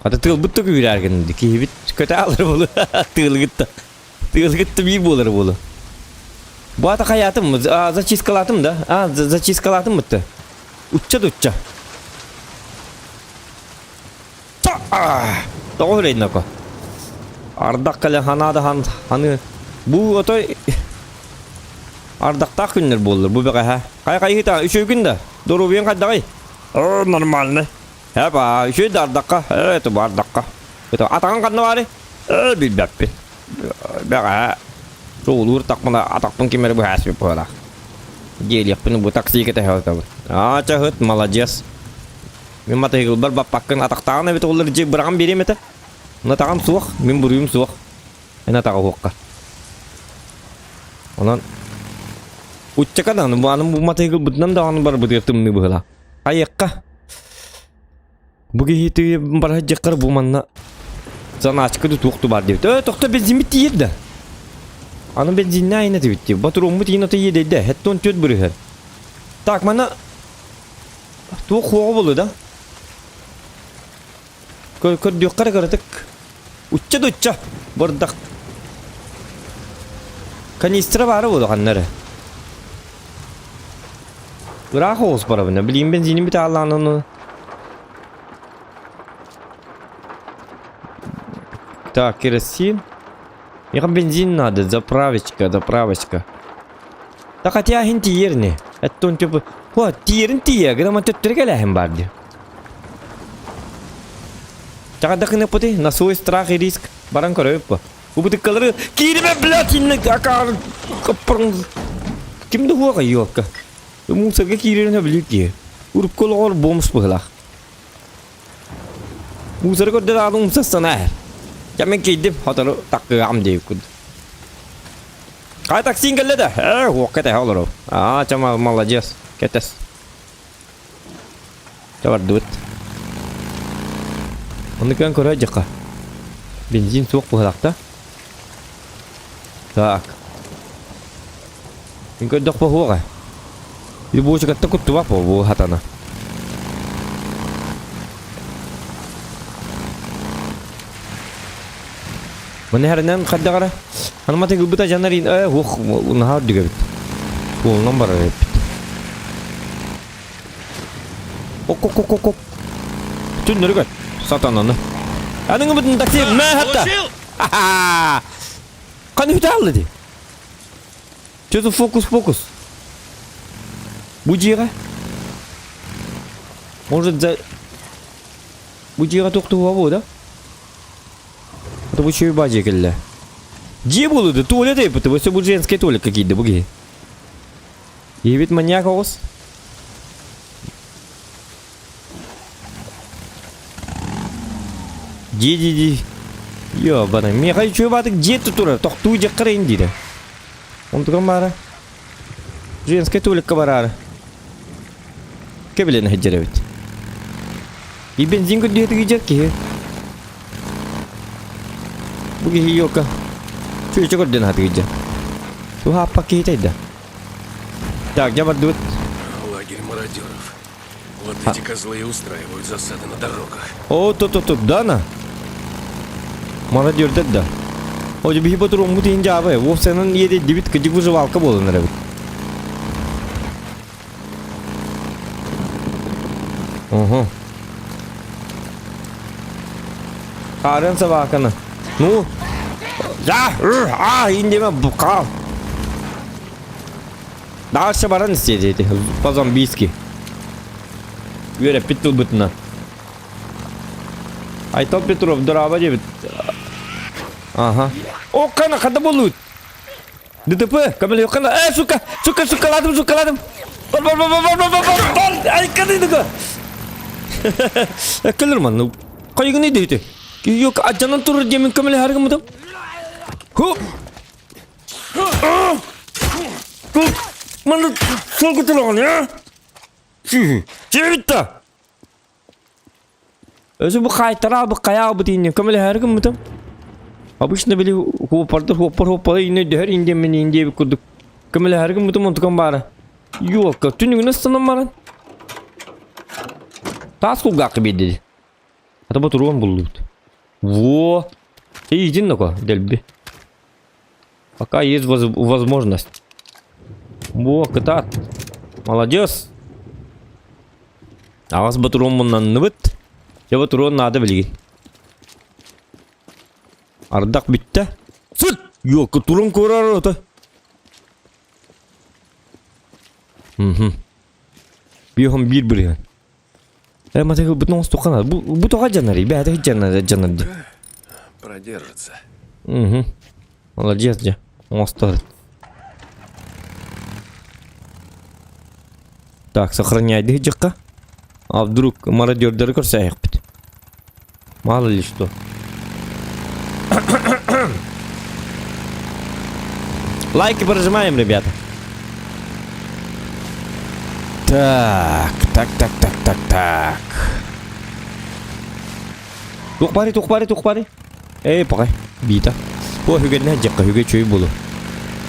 Speaker 1: Хата тыалбыт да күүрээр гынна киһибит көтө аалар буолу тыалыгытта тыалыгытта биир буолар буолу бу ата хайаатым зачисткалаатым да а зачисткалаатым бытты учча да учча тоҕо хүрэйнако ардах кэлэн ханаа да хан ханы бу отой ардахтаах күннэр буоллар бу бэҕэһээ хайа хайыһыта үчүгэй күн да доруобуйаҥ хайдаҕый нормально Эба, үчүгэй да ардахха, ээ, тубу ардахха. Это атаҕын ханна баарый? Ээ, билбэппин. Бэҕэһээ суолуур тахпына атахпын ким эрэ быһааспыт быһыылаах. Диэлиэхпин бу такси кэтэһэ сытабын. Аа, чаһыт, маладьыас. Мин матыһыгылбар баппаккын атахтааҕын эбит оллар дьи быраҕан биэриэм этэ. Атаҕым суох, мин буруйум суох. Эн атаҕа уһуохха. Онон уччака даҕаны бу аны бу матыһыгылбытынан даҕаны барбытыгар тымныы быһыылаах. Айыахха. Бу киһи тыйы бара сылдьыаххар бу манна заначка да туох да баар диэбит. Ээ, тохто бензиммит тиийэр да. Аны бензиннэ айна дебит дии. Ботуруоммут иин ото иэдэйдэ. 74 бырыһыан. Так, манна туох хуоҕа буолуо да? Көрдүөххэ эрэ кыратык. Учча да учча. Бырдах. Канистра баара буолуо ханна эрэ. Ыраах оҕус барабын. Билигин бензинин бүтэ ону. Так, керосин. Миэхэ бензин надо, заправочка, заправочка. Да хотя иһин тиийэр ини. Эттон типа, о, тиийэрин тиийэ, гына төттөрү кэлээһин баар дии. Чаҕардахыныппытый, на свой страх и риск баран көрөбүт бу. Бу бытыккалары кииримэ, блядь, инне акаар каппырың. Ким да хуаҕа елка. Мусорга киирэрин сөбүлүүр киһи. Урукку олоҕор бомж быһылаах. Мусоры көрдө даҕаны умсассана эр. Дьэ мин киирдим, хотору таккыаҕым диэбит курдук. Хай таксин кэллэ да? Э, уокка тэһэ олоров. Аа, чама молодец. Кэтэс. Чабардыбыт. Онну көн көрө дьыкка. Бензин суох быһылакта. Так. Мин көрдөх боһуоҕа. Любовчикатта куттубап бу хатана. Маны хэринэн хайдаҕара Анамата гылбыта жанар ин э уох наһаа үрдүк эбит. Суолунан барар эбиппит. Ок-ок-ок-ок. Түннөрү көр. Сатананы. Аныгы бутун такси мэ хатта. Каны хүтэ ди. Что-то фокус-фокус. Бу дьиэҕэ. Может за... Бу дьиэҕэ туох туһуга да? Это бу чөй баадьа кэллэ. Дьиэ буолуду, туалет эппит, бу бу женский туалет какие-то бу киһи. Иһибит маньяк оҕус. Дьиэ дии дии. Йо, бана, миэхэ үчүгэй баатык дьиэ турар, тохтуу дьаххар эйин диирэ. Онтукам баара. Женскэй туалекка бараары. Кэбилэн сылдьар эбит. И бензин көрдүһэтиги дьэр киһи. Бу киһи ёка. Чүөчэ көрдөн хатыгы дьэ. Туһааппак киһи тайда. Так, дьэ бардыбыт.
Speaker 2: Лагерь мародеров. Вот эти козлы и устраивают засады на дорогах.
Speaker 1: О, тут, тут, тут, да, на? Мародердер да. О, биһи ботуруоммут иһин дьаабай. Вовсенан иэдэйдибит, кыдьык выживалка буолан эрэбит. Угу. Хаарыан собаканы. Ну? Да, а, индеме букал. Дальше баран истиэти, по-зомбийски. Үөрэппит тылбытына. Айтал Петров, дороба диэбит. Ага. О, кана, хада болуут. ДТП, көмөлөһүөххэ Э, сука, сука, сукаладым, сукаладым. Бар, бар, бар, бар, бар, бар, бар, бар, айканы дуга. Эккелер манны. Кайгыны дейти. Yok, аджанан турur диэмин көмөлөһөргүм мутум. Ху. Манны солгутулаҕын, э? Чиитта. Өзү бу хаайтара бу хайаа бу тииннин көмөлөһөөрү гыммытым. Обычно били хуоппардар хуоппар хуоппала инне дөһөр индиэммин индиэбит курдук көмөлөһөөрү гыммытым онтукам баара. Ёлка, түнүгүнэ ыстанан баран. Таас кулгаахха биэрдэ Ата бу туруон буллубут. Во! Иитин доко, дэлби. Пока есть возможность. Во, кытаат. Молодец. Аҕас ботуруоммуннанныбыт. Дьэ ботуруон наада билигин. Ардах бүттэ. Сыт! Ёлка, туран көрөр ото. Мхм. Биэһом биир бырыһан. Э, матыгы бутун оҥостуохха Бу, бу тоҕо дьанарый? Бэйэтэ дьанар дьанар дии.
Speaker 2: Продержится.
Speaker 1: Угу. Молодец дьэ. Оҥостор. Так, сохраняйды дьыкка. А вдруг мародердары көрсөйөхпүт. Мало ли что. Лайки прожимаем, ребята. Так, так, так, так, так, так. Туох бары, туох бары, туох бары. Эй, пакай, бита. О, хүгэннэ дьакка хүгэ чөй болу.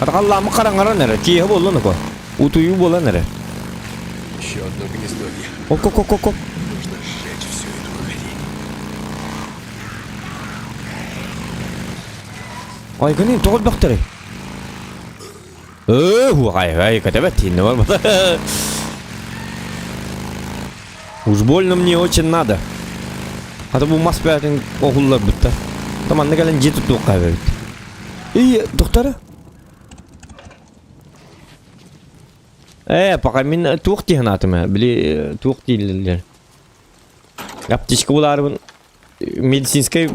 Speaker 1: Атагалламы караңаран эрэ, киэһэ буоллун око. Утуйуу буолан эрэ.
Speaker 2: Еще одно гнездовье.
Speaker 1: Ок, ок, ок, ок.
Speaker 2: Нужно сжечь всю эту хрень.
Speaker 1: Айгынын тоҕо элбэхтэрий? Ээ, хуай, ай, кэтэбэт тииннэ барбата. Уж больно мне очень надо. Хата бу мас бээтин оһулларбыттар. Там анны кэлэн дьиэ туттуохха эбит. И, доктора? Ээ, пока мин туох дии санаатым ээ, били туох дииллэр. Аптечка булаарбын медицинскэй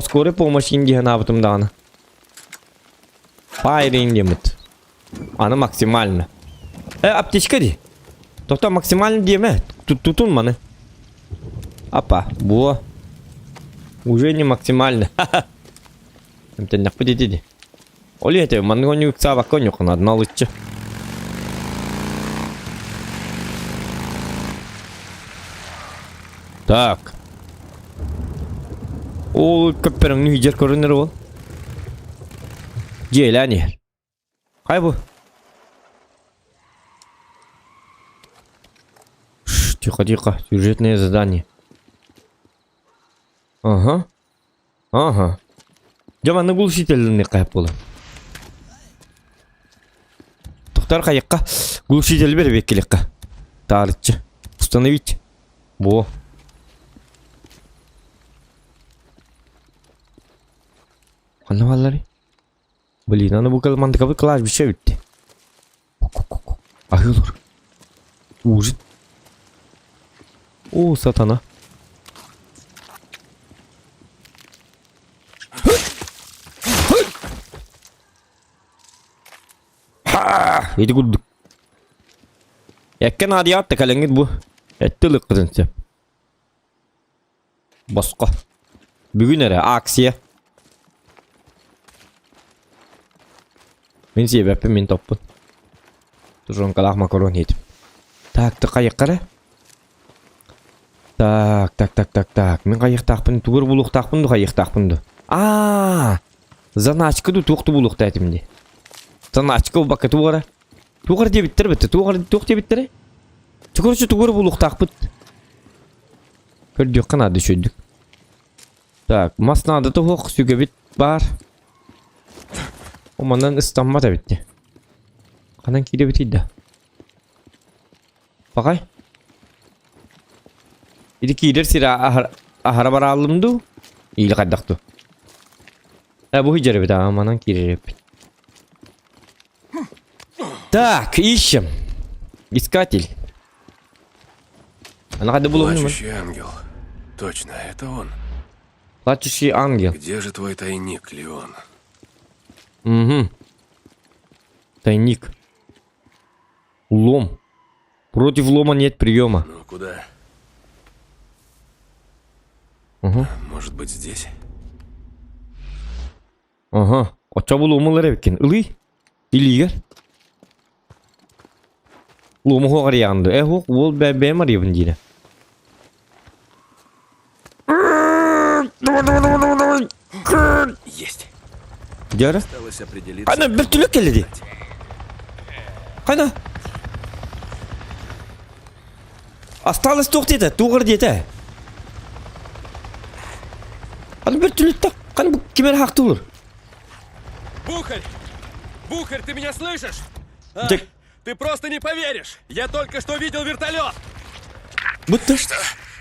Speaker 1: скорой помощь дии санаабытым даҕаны. Файрин диэмит. Аны максимально. Э, аптечка дии. Тоқта максимально диэмэ. Тутун маны. Апа, буо. Уже не максимально. Эмтэннэхпит ити дии. Ол иһэтэ маннык оонньуу ыксаабакка оонньуоххун налыччы. Так. Ол көппөрөҥнү иһдьэр көрүнэр ол. Дьиэлээн иһэр. Хай бу. Тихо, тихо. Сюжетное задание. Ага. Ага. Дьэ манна глушительный хайап буолар. Тохтар хайыкка глушитель бэрбеккиликка. Таарыччы. Установить. Во. Ханна баалларый? Блин, аны бу мандыкабыт кладбище эбит. Аһыы олор. Ужин. О, сатана. Ити курдук. Эккэ наадыйаат да кэлэҥҥит бу. Этти ылыккытын сөп. Босхо. Бүгүн эрэ акция. Мин сиэбэппин, мин топпун. Тушенкалаах макарон иһитим. Так, ты хайыкка эрэ? Так, так, так, так, так. Мин хайыахтаахпын, тугу эрэ булуохтаахпын ду, хайыахтаахпын ду? Аа! Заначка ду туох ду булуохтаа этим дии. Заначка булбакка туох эрэ? Туох эрэ диэбиттэр битте, туох эрэ туох диэбиттэрэ? Короче, тугу эрэ булуохтаахпыт. Көрдүөххэ наада үчүгэйдик. Так, мас наада туһуох, сүгэбит баар. О, манан ыстаммат эбит дии. Ханан киирэбитий да? Пахай. Ити киирэр сир аһара барааллым дуу? Или хайдах дуу? Э, бу сылдьар эбит, аа, манан киирэр эбиппит. Так, ищем. Искатель. Она когда было
Speaker 2: Плачущий ангел. Точно, это он.
Speaker 1: Плачущий ангел.
Speaker 2: Где же твой тайник, Леон?
Speaker 1: Угу. Тайник. Лом. Против лома нет приема.
Speaker 2: Ну, куда?
Speaker 1: Угу.
Speaker 2: Может быть, здесь?
Speaker 1: Ага. Оччо бу луомулар эбиккин. Ылый. Илиигэр. Луому хуох арыйаҕын дуо? Э хуох уол бэ бэйэм арыйабын диирэ.
Speaker 2: Есть.
Speaker 1: Дьара.
Speaker 2: Осталось определиться.
Speaker 1: Хана бөртүлүк кэллэ дии. Хана. Осталось туох диэтэ? Туох эрэ диэтэ? Хана бөртүлүттэ. Хана бу ким эрэ хаахтыылыр?
Speaker 2: Бухарь! Бухарь, ты меня слышишь? А,
Speaker 1: Дьэ,
Speaker 2: ты просто не поверишь! Я только что видел вертолет!
Speaker 1: будто.
Speaker 3: Что?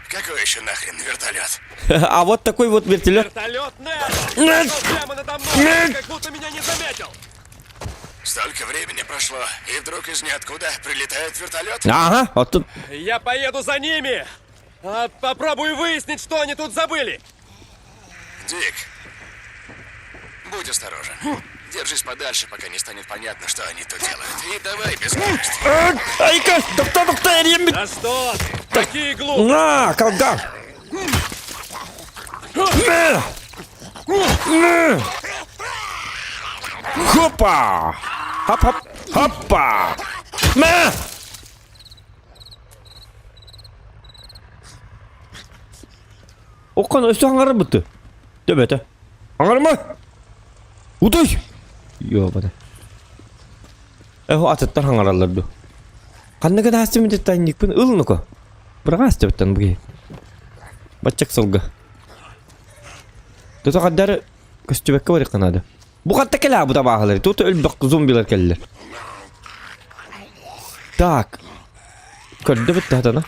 Speaker 3: Какой еще нахрен вертолет?
Speaker 1: А вот такой вот вертолет.
Speaker 2: Вертолет Нед! Прошел прямо надо мной, как будто меня не заметил!
Speaker 3: Столько времени прошло, и вдруг из ниоткуда прилетает вертолет?
Speaker 1: Ага, вот тут.
Speaker 2: Я поеду за ними! А, попробую выяснить, что они тут забыли!
Speaker 3: Дик, будь осторожен. Держись подальше, пока не станет понятно, что они тут делают. И давай без глупостей.
Speaker 1: Айка, тохтоо, тохтоо, эрийэн
Speaker 2: Да что ты? Какие глупости!
Speaker 1: На, колган! На! На! Хопа! Хоп-хоп! Хоппа! На! Оккон өссө хаҥарар бытты. Төбөтө. Хаҥарма! Утуй! Ёбана. Эһо атыттар хаҥараллар ду. Ханна гына астымыт тайникпын ыл нука. Быраҕа астыбыттан бу киһи. Баччак сылга. Тута хаддары көстүбэккэ барыахха наада. Бу хатта кэлээ бу табааһылары. Тута өлбөх зомбилар кэллилэр. Так. Көрдө битте хатана.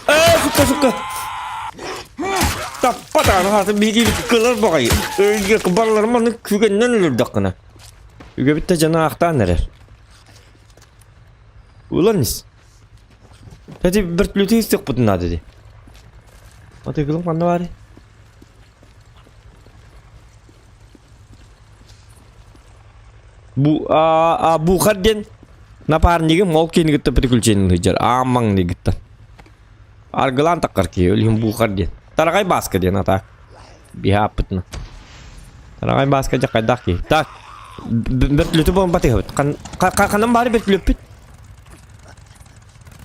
Speaker 1: Ээ, сука, сука. Таппатааны хаты биһиги кылар баҕайы. Өйгө барыларым аны күгэннэн өлөрдөххүнэ. Үгэбит да дьоно аахтаан эрэр. Ылан ис. Кстати, вертолеты истиэхпитин наада дии. Матыгылым ханна баарый? Бу а, а Бухар диэн напарнигым ол киһини кытта приключение сылдьар. Аан маҥнайгыттан. Аргылаан таххар киһи, ол иһин Бухар диэн. Тараҕай Бааска диэн атаак. Биһи ааппытынан. Тараҕай Бааска дьэ хайдах киһи. Так, бөртүлүтү буолан батыһабыт. Ханан баары бөртүлүппүт?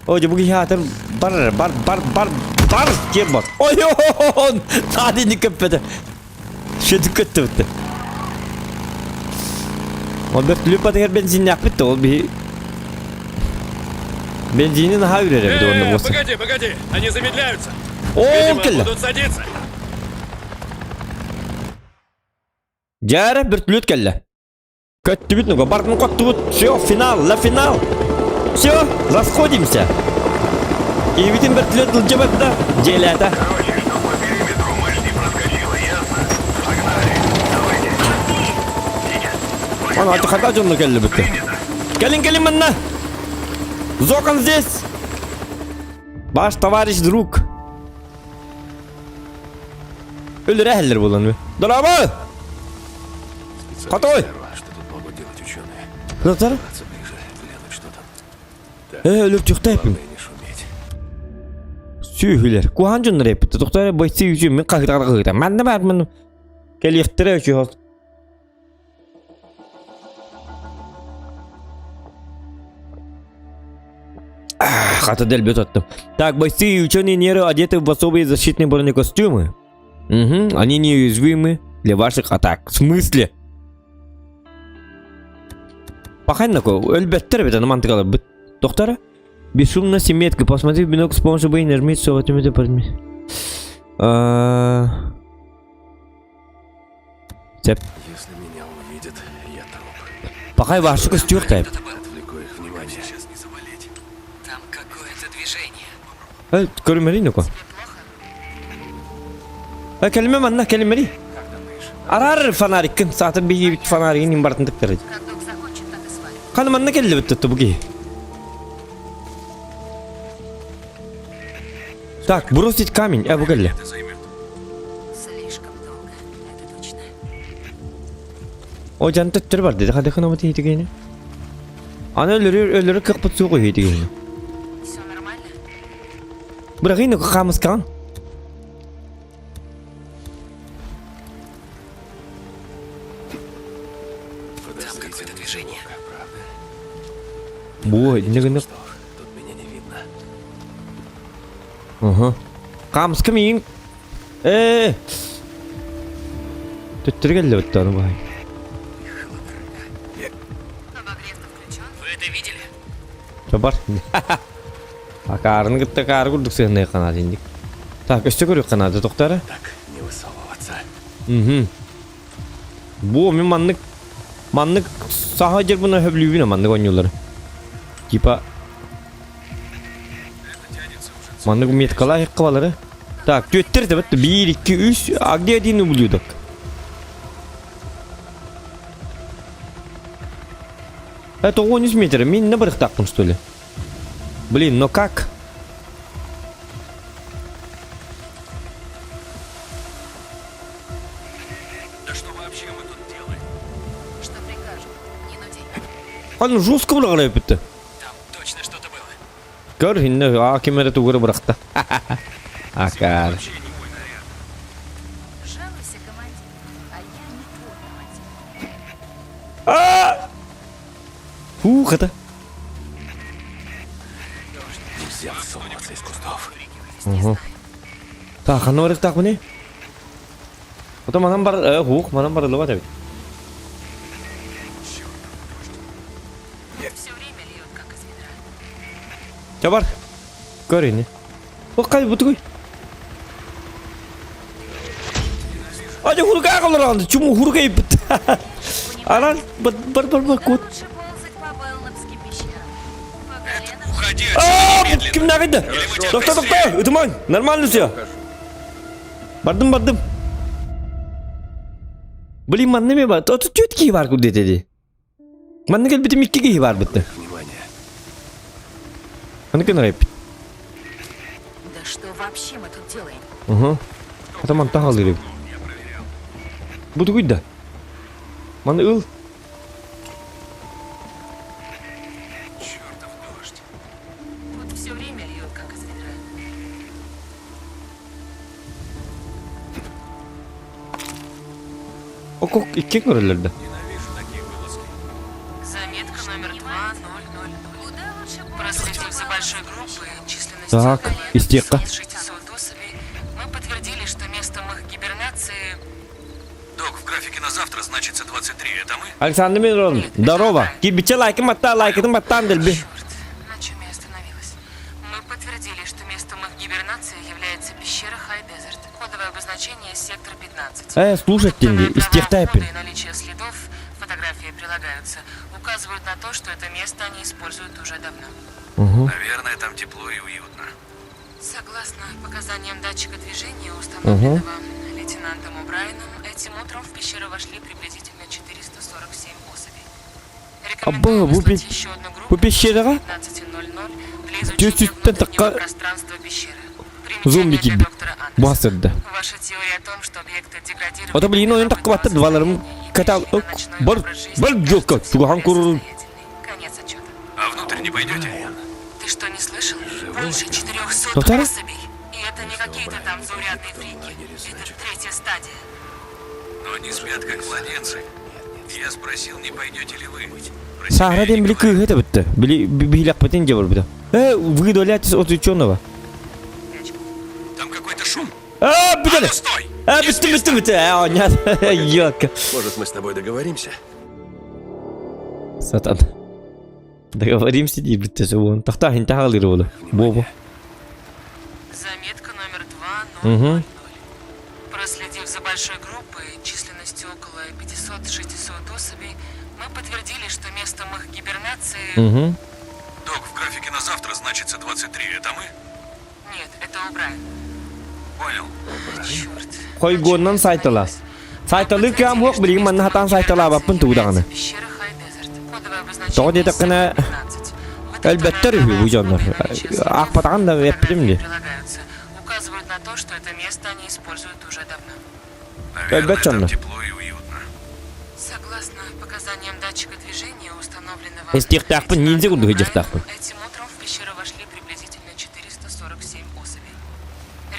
Speaker 1: О, дьэ бу киһи аатыр бар, бар, бар, бар, бар, киэр бар. Ой, таадини көппөтө. Шөтүк көттөбүттэ. Ол бөртүлүт батыһар бензиннээхпит да ол биһи бензини наһаа үрэр эбит уонна
Speaker 5: Э,
Speaker 1: буоса.
Speaker 5: погоди, погоди, они замедляются.
Speaker 1: Ол
Speaker 5: Видимо,
Speaker 1: кэллэ.
Speaker 5: будут садиться.
Speaker 1: Дьээрэ бөртүлүт кэллэ. Көттүбүт нуга, бардын коттубут. Все, финал, ла финал. Все, расходимся. Киһибитин бөртүлүт ылдьабат да, дьиэлээтэ.
Speaker 2: Короче, чтоб по периметру мышь не проскочила, ясно? Погнали! Давайте! Сейчас!
Speaker 1: Ана аты хата дьонно кэллибит. Кэлин кэлин манна. Зокон здесь. Ваш товарищ друг. Өлөрө буолан. Дорообо! Хотой!
Speaker 2: Что тут могут делать ученые?
Speaker 1: Доктор?
Speaker 2: Ближе, глянуть, что там.
Speaker 1: Э, өлөр түхтәйпин.
Speaker 2: Главное не шуметь.
Speaker 1: Сүүһүлэр. Куһаан дьоннор эппит. Доктор бойцы үчү мин хаһытар хаһыта. Манна бар мын. Кэлиэхтэрэ үчү. Хата дэлби тоттум. Так, бойцы и ученые нервы одеты в особые защитные бронекостюмы. Угу, они неуязвимы для ваших атак. В смысле? Паханнако, өлбөттөр бит, аны мантыкалы бит. Доктора? Бесшумно метка. Посмотри в бинокль с помощью Б и нажми все в А... Сөп.
Speaker 2: Если меня увидят, я труп.
Speaker 1: Пахай вашу костюр тайп.
Speaker 2: Отвлеку их внимание.
Speaker 6: Сейчас не заболеть. Там какое-то движение.
Speaker 1: Э, көрмери нуко. Э, кэлимэ манна, кэлимэри. Арар фонариккын, саатар биһи фонаригын им бартын тыктыры.
Speaker 7: Как док закончит, так и свалим.
Speaker 1: Ханы манна кэллибит tuttu бу киһи. Так, бросить камень, э, бу кэллэ.
Speaker 5: Это займет.
Speaker 7: Слишком долго, это точно.
Speaker 1: О, жан төттөр бар деди, хады хына бу тигени. Аны өлөрүр, өлөрүр кыкпыт суох үһү тигени.
Speaker 7: Все нормально?
Speaker 1: Бырагыйны камыскан.
Speaker 6: Там какое-то движение.
Speaker 2: Правда?
Speaker 1: Бу, иннегини.
Speaker 2: Что, тут меня не видно.
Speaker 1: Ага. Камыска миин. Э. Төттөр келди битти аны бай.
Speaker 7: Обогрев-то включен.
Speaker 6: Вы это видели?
Speaker 1: Бар. Акаарны кытта каары курдук сыһынай канат индик. Так, өстө көрүк канаты токтары.
Speaker 2: Так, не высовываться.
Speaker 1: Мгм. Бу мин маннык маннык саха жер буна хөблүүбүн маннык оонньуулар. Типа маннык меткалар хыккабалары. Так, түөттер да битти. 1 2 3 а где один ублюдок? Это 13 метр. Мин на барыхтаакпын что ли? Блин, но как?
Speaker 5: Да что вообще мы тут делаем?
Speaker 7: Что прикажут? Не нуди.
Speaker 1: Аны жестко быраҕар эпитти.
Speaker 6: Там точно что-то было.
Speaker 1: Көр хинне а кемере тугура бырахта. Акар.
Speaker 5: Вообще не мой наряд.
Speaker 7: Жалуйся, командир. А я не твой командир.
Speaker 1: А! Фух, это.
Speaker 2: Нельзя высовываться из кустов.
Speaker 7: Не знаю.
Speaker 1: Так, аны барыктак буне. Потом манан бар, э, хух, манан бар лыба табит.
Speaker 7: Все время льет, как из ведра.
Speaker 1: Ча бар. Көр инне. О, кай бутугуй. Ажа хурга калыр Чуму хурга ипит. Аран, бар бар бар бар
Speaker 7: Да
Speaker 1: кут.
Speaker 7: лучше ползать по Белнапским пещерам. По коленам.
Speaker 5: Уходи
Speaker 1: А,
Speaker 5: отсюда немедленно.
Speaker 1: ким нагыды? Токта, токта, ытымаң. Нормально все. Бардым, бардым. Блин, манны ме бар? Оту түт кии бар курдет деди. Манны кел битим икки кии бар битти.
Speaker 2: Внимание.
Speaker 1: Аны көн райп.
Speaker 7: Да что вообще мы тут делаем?
Speaker 1: Угу. Атаман тахал керек. Бу тугуйда. Маны ыл.
Speaker 5: Чертов дождь.
Speaker 7: Тут все время льет, как из ведра.
Speaker 1: Окок икки көрөллөр да.
Speaker 5: Ненавижу такие вылазки.
Speaker 6: Заметка номер 2000.
Speaker 7: Куда лучше
Speaker 6: Проследив за большой группой численностью
Speaker 1: Так, истиэххэ.
Speaker 6: 600 особей, мы подтвердили, что местом их гибернации...
Speaker 5: Док, в графике на завтра значится 23. Это мы?
Speaker 1: Александр Миронов, здорово. Кирбиче лайкын батта, лайкытын баттаан дэлби.
Speaker 6: Черт, на чем я остановилась? Мы подтвердили, что местом их гибернации является пещера Хай Дезерт. Кодовое обозначение сектор 15.
Speaker 1: Э, слушайте,
Speaker 6: Второе право
Speaker 1: истиэхтэ
Speaker 6: входа и наличие следов, фотографии прилагаются, указывают на то, что это место они используют уже давно.
Speaker 1: Угу.
Speaker 5: Наверное, там тепло и уютно.
Speaker 6: Согласно показаниям датчика движения, установленного лейтенантом О'Брайеном, этим утром в пещеру вошли приблизительно 447 особей. Рекомендую
Speaker 1: Абба, бу
Speaker 6: выслать
Speaker 1: пе-
Speaker 6: еще одну группу
Speaker 1: бу пещераҕа
Speaker 6: 15.00 для изучения
Speaker 1: 400
Speaker 6: внутреннего
Speaker 1: тахха
Speaker 6: пространства пещеры.
Speaker 1: зомби
Speaker 6: Примечание для
Speaker 1: киирбит.
Speaker 6: доктора
Speaker 1: Бу
Speaker 6: Андерсона.
Speaker 1: сырда.
Speaker 6: Ваша теория о том, что объекты деградировали
Speaker 1: Ото билигин ойон таххыбаттар дваларым катал
Speaker 6: и перешли на ночной
Speaker 1: бар
Speaker 6: образ жизни,
Speaker 1: бар дьолка
Speaker 6: кажется,
Speaker 1: чугахан
Speaker 6: всё
Speaker 1: курурун.
Speaker 6: более состоятельной. Конец отчета.
Speaker 5: А внутрь не пойдете?
Speaker 6: Ты что, не слышал? Больше 400
Speaker 1: Повтори.
Speaker 6: особей. И это не какие-то там заурядные фрики.
Speaker 2: лагере,
Speaker 6: Это
Speaker 2: значит.
Speaker 6: третья стадия.
Speaker 5: Но они спят, как младенцы. Я спросил, не пойдете ли вы. Про себя
Speaker 1: Саара
Speaker 5: я не
Speaker 1: диэн били
Speaker 5: говорю.
Speaker 1: кыыһы этэ Били биһилэхпитин дьэ барбыта. Э, вы доляетесь от ученого.
Speaker 5: Там какой-то шум.
Speaker 1: А, бүтэн.
Speaker 5: А ну, стой!
Speaker 1: А, бүттүм, бүттүм, бүттүм. А, нет. Ёлка.
Speaker 2: Может, мы с тобой договоримся?
Speaker 1: Сатан. Договоримся дии бүттэ суон. Тахта хинта хаалыр буолу. Бобу.
Speaker 6: Заметка номер 2000.
Speaker 1: Угу.
Speaker 6: Проследив за большой группой численностью около 500-600 особей, мы подтвердили, что местом их гибернации...
Speaker 1: Угу.
Speaker 5: Док, в графике на завтра значится 23. Это мы?
Speaker 6: Нет, это О'Брайен.
Speaker 5: Понял.
Speaker 6: Черт.
Speaker 1: Хойгоннан сайтала. Сайталы кам хуох билигин манна хатан сайталаабаппын тугу даҕаны. Тоҕо диэтэххинэ, элбэттэр үһү бу дьоннор. Аахпатаҕын да эппитим дии.
Speaker 6: Указывают на то, что это место они используют уже давно.
Speaker 5: Наверное,
Speaker 1: Элбэт
Speaker 5: там
Speaker 1: дьоннор.
Speaker 5: тепло и уютно.
Speaker 6: Согласно показаниям датчика движения, установленного
Speaker 1: Эстиэхтээхпин, ниндзя курдук иһдьиэхтээхпин.
Speaker 6: Этим утром в пещеру вошли приблизительно 447 особей.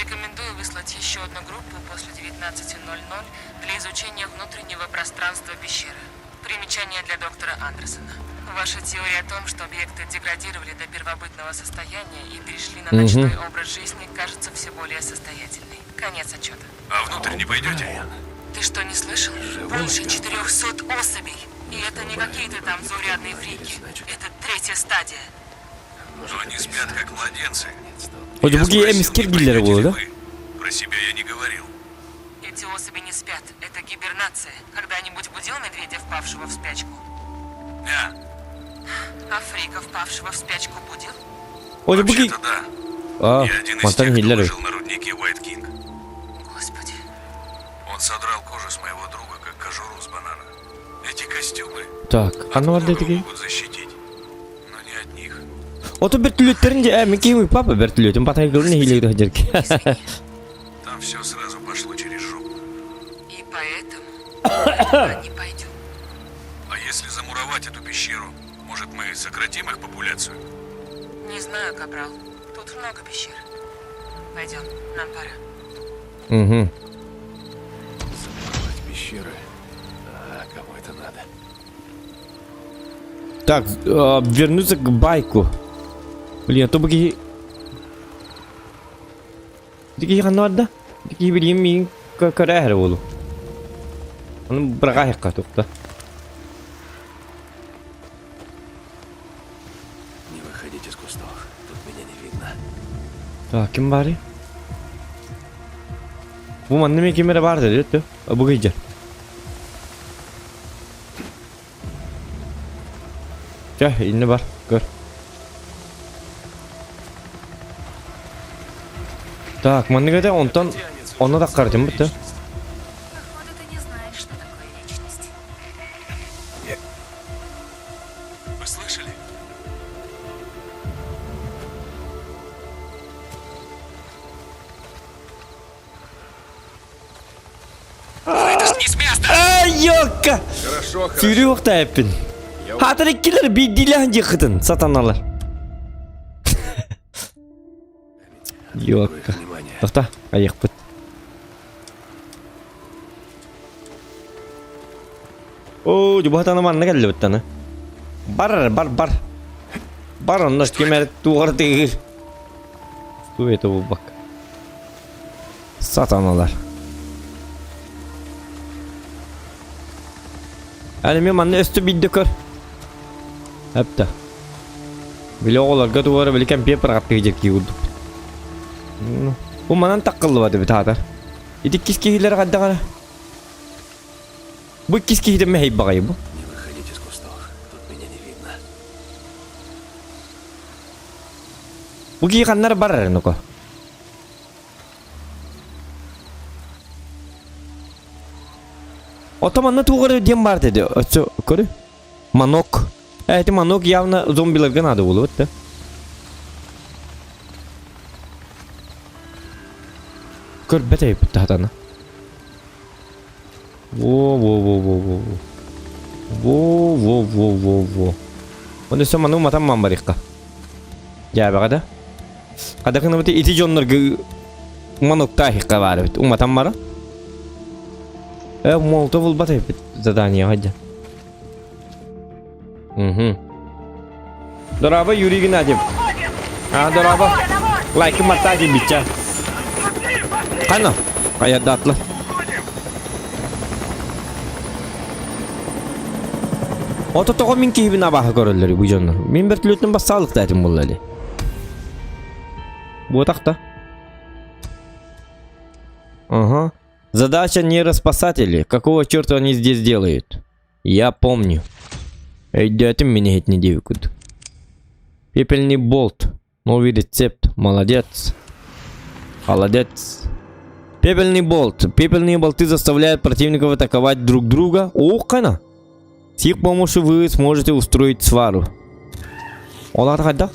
Speaker 6: Рекомендую выслать еще одну группу после 19.00 для изучения внутреннего пространства пещеры. Примечание для доктора Андерсона. Ваша теория о том, что объекты деградировали до первобытного состояния и перешли на
Speaker 1: Мгм.
Speaker 6: ночной образ жизни, кажется все более состоятельной. Конец отчета.
Speaker 5: А внутрь не пойдете?
Speaker 6: Ты что, не слышал? Больше 400 особей. И это не какие-то там заурядные фрики. Это третья стадия.
Speaker 5: Но они спят, как младенцы.
Speaker 1: О,
Speaker 5: Я
Speaker 1: бу киһи
Speaker 5: спросил,
Speaker 1: эмискэ
Speaker 5: не
Speaker 1: киирдилэр
Speaker 5: пойдете
Speaker 1: буолуо
Speaker 5: ли
Speaker 1: да?
Speaker 5: вы? Про себя я не говорил.
Speaker 6: Эти особи не спят. Это гибернация. Когда-нибудь будил медведя, впавшего в спячку?
Speaker 5: А,
Speaker 6: А фрика, впавшего в спячку, будил?
Speaker 1: О, бу киһи
Speaker 5: вообще-то да.
Speaker 1: А,
Speaker 5: Я один из
Speaker 1: мантан
Speaker 5: тех, кто
Speaker 1: иһиллэр
Speaker 5: выжил на руднике Уайт Кинг.
Speaker 6: Господи.
Speaker 5: Он содрал кожу с моего друга, как кожуру с банана. Эти костюмы
Speaker 1: Так,
Speaker 5: от
Speaker 1: ханна барда
Speaker 5: многого
Speaker 1: этигий?
Speaker 5: могут защитить, но не от них.
Speaker 1: Ото бөртүлүөттэрин дьэ, мин киһи папа бөртүлүөтүн батайгылын иһилиир дьэрки.
Speaker 6: Извини.
Speaker 5: Там все сразу пошло через жопу.
Speaker 6: И поэтому мы не пойдем.
Speaker 5: А если замуровать эту пещеру, может мы сократим их популяцию?
Speaker 6: Не знаю, Капрал. Тут много пещер. Пойдем, нам пора.
Speaker 1: Угу.
Speaker 2: Замуровать пещеры. А кому это надо?
Speaker 1: Так, э, вернуться к байку. Блин, а то бу киһи... Ити киһи ханна барда? Ити киһи билигин миигин көрө эрэ буолуо. Ону быраҕаһыахха тухта.
Speaker 2: Не выходить из кустов. Тут меня не видно.
Speaker 1: Так, ким баарый? Бу манна эмиэ ким эрэ баар да диэт Бу кыйдьар. Чэ, иннэ бар, көр. Так, маннык этэ онтон онно таххарытым бутта.
Speaker 7: Походу, ты не знаешь, что такое вечность.
Speaker 5: Вы слышали? Вытолкни с места!
Speaker 1: Ай, ёлка!
Speaker 3: Хорошо, хорошо.
Speaker 1: Сүүрүү уохта эппин. Хаатар иккилэр биирдиилээн дьиэххитин сатаналар. Ёлка.
Speaker 2: Их внимание.
Speaker 1: Тохто, айыхпыт. Оо, дьубаһатаны манна кэллибит таны. Бар, бар, бар. Бар онно ким эрэ туоҕар тыгыр. Что это булбак? Сатаналар. Аны мен манна өстө бидде көр. Әпті. Били оҕолорго туора били кэмпиэ пырахаттыы дьэкки курдук. Бу манан таккыллыбат эбит аатар. Ити иккис киһилэр хайдах эрэ? Бу иккис киһитэ мэһэй баҕайы бу.
Speaker 2: Не выходить из кустов. Тут меня не видно.
Speaker 1: Бу киһи ханнар барар ну-ка. Ото манна туох эрэ диэн баар деді. Өссө көрү. Манок. Э, эти манок явно зомбиларга надо было, да? Көрбөт эбиппит тахатана. Во-во-во-во-во. Во-во-во-во-во. Оны өссө маны уматан ман барыахха. Дьээбэҕэ да. Хадакынабыт ити дьоннорго маноктаахикка баар эбит. Уматан бара. Э, молото булбат эбит задание хадьа. Угу. Дорообо, Юрий Геннадьев. А, дорообо. Лайкы маттаати бичча. Қана? Аярдаатла. Ото тоҕо мин киһибин абааһы көрөллөр бу дьоннор. Мин бөртүлүөтүн бассаалыкта этим булла или. Буотахта. Ага. Задача нейроспасатели. Какого черта они здесь делают? Я помню. Өйдөөтүм мин иһитини диэбиккит. Пепельный болт. Новый рецепт. Молодец. Холодец. Пепельный болт. Пепельные болты заставляют противников атаковать друг друга. О, С их помощью вы сможете устроить свару. Ол аата хайдах?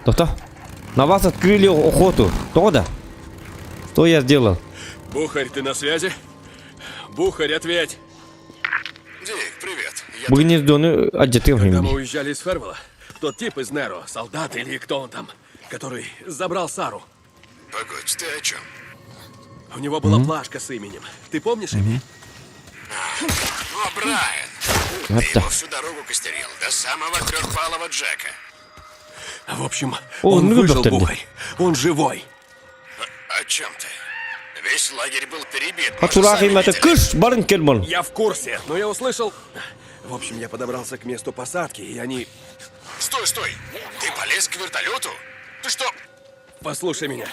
Speaker 1: Тоқта. На вас открыли охоту. Тоҕо да? Что я сделал?
Speaker 2: Бухарь, ты на связи? Бухарь, ответь!
Speaker 3: Дик, привет. Я
Speaker 1: Бу гнездону алдьатыам
Speaker 2: Когда мы уезжали из Фервелла, тот тип из Неро, солдат или кто он там, который забрал Сару.
Speaker 3: Погодь, ты о чем?
Speaker 2: У него была плашка с именем. Ты помнишь имя?
Speaker 3: О, Брайан! Ты его всю дорогу костерил, до самого трехпалого Джека.
Speaker 2: В общем,
Speaker 1: О,
Speaker 2: он
Speaker 1: ну,
Speaker 2: выжил,
Speaker 1: доктор,
Speaker 2: Бухарь. Он живой.
Speaker 3: О чем ты? Весь лагерь был перебит. мы же
Speaker 1: Хатураах
Speaker 3: сами
Speaker 1: имата
Speaker 3: видели.
Speaker 1: кыш барын кел бол.
Speaker 2: Я в курсе, но я услышал... В общем, я подобрался к месту посадки, и они...
Speaker 3: Стой, стой! Ты полез к вертолету? Ты что?
Speaker 2: Послушай меня.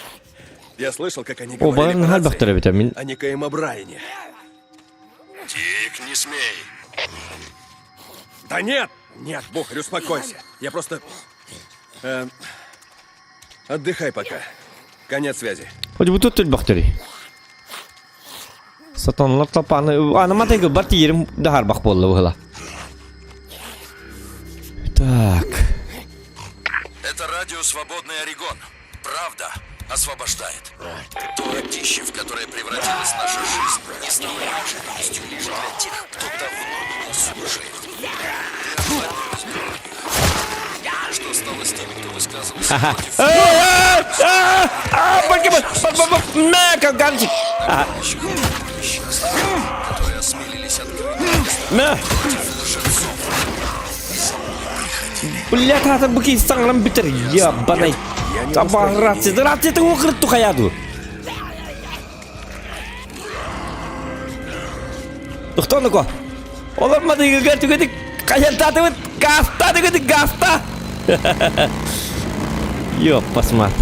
Speaker 2: Я слышал, как они
Speaker 1: О,
Speaker 2: говорили
Speaker 1: барын
Speaker 2: по рации
Speaker 1: халбахтар эбит мин.
Speaker 2: о некоем Брайане.
Speaker 3: Дик, не смей.
Speaker 2: Да нет! Нет, Бухарь, успокойся. Я просто... Э, отдыхай пока. Конец связи.
Speaker 1: Хоть бу тут бахтары. Сатанлар тапаны аны матайгы бар тиерим дахарбах болла быһыла. Так.
Speaker 4: Это радио «Свободный Орегон». Правда освобождает. То радище, в которое превратилась наша жизнь, не стало неожиданностью лишь для тех, кто давно меня слушает. Что стало с теми, кто высказывался против которые осмелились открыть против лжецов?
Speaker 1: Бля, тата бу киһи саҥаран бүтэр. Ебаный. Таба рация, рацията уокырытту хайаду. Тохтонуко. Олор мадыгыгар түгедик хайантаатыбыт гаста түгедик гаста. Ёппасмат.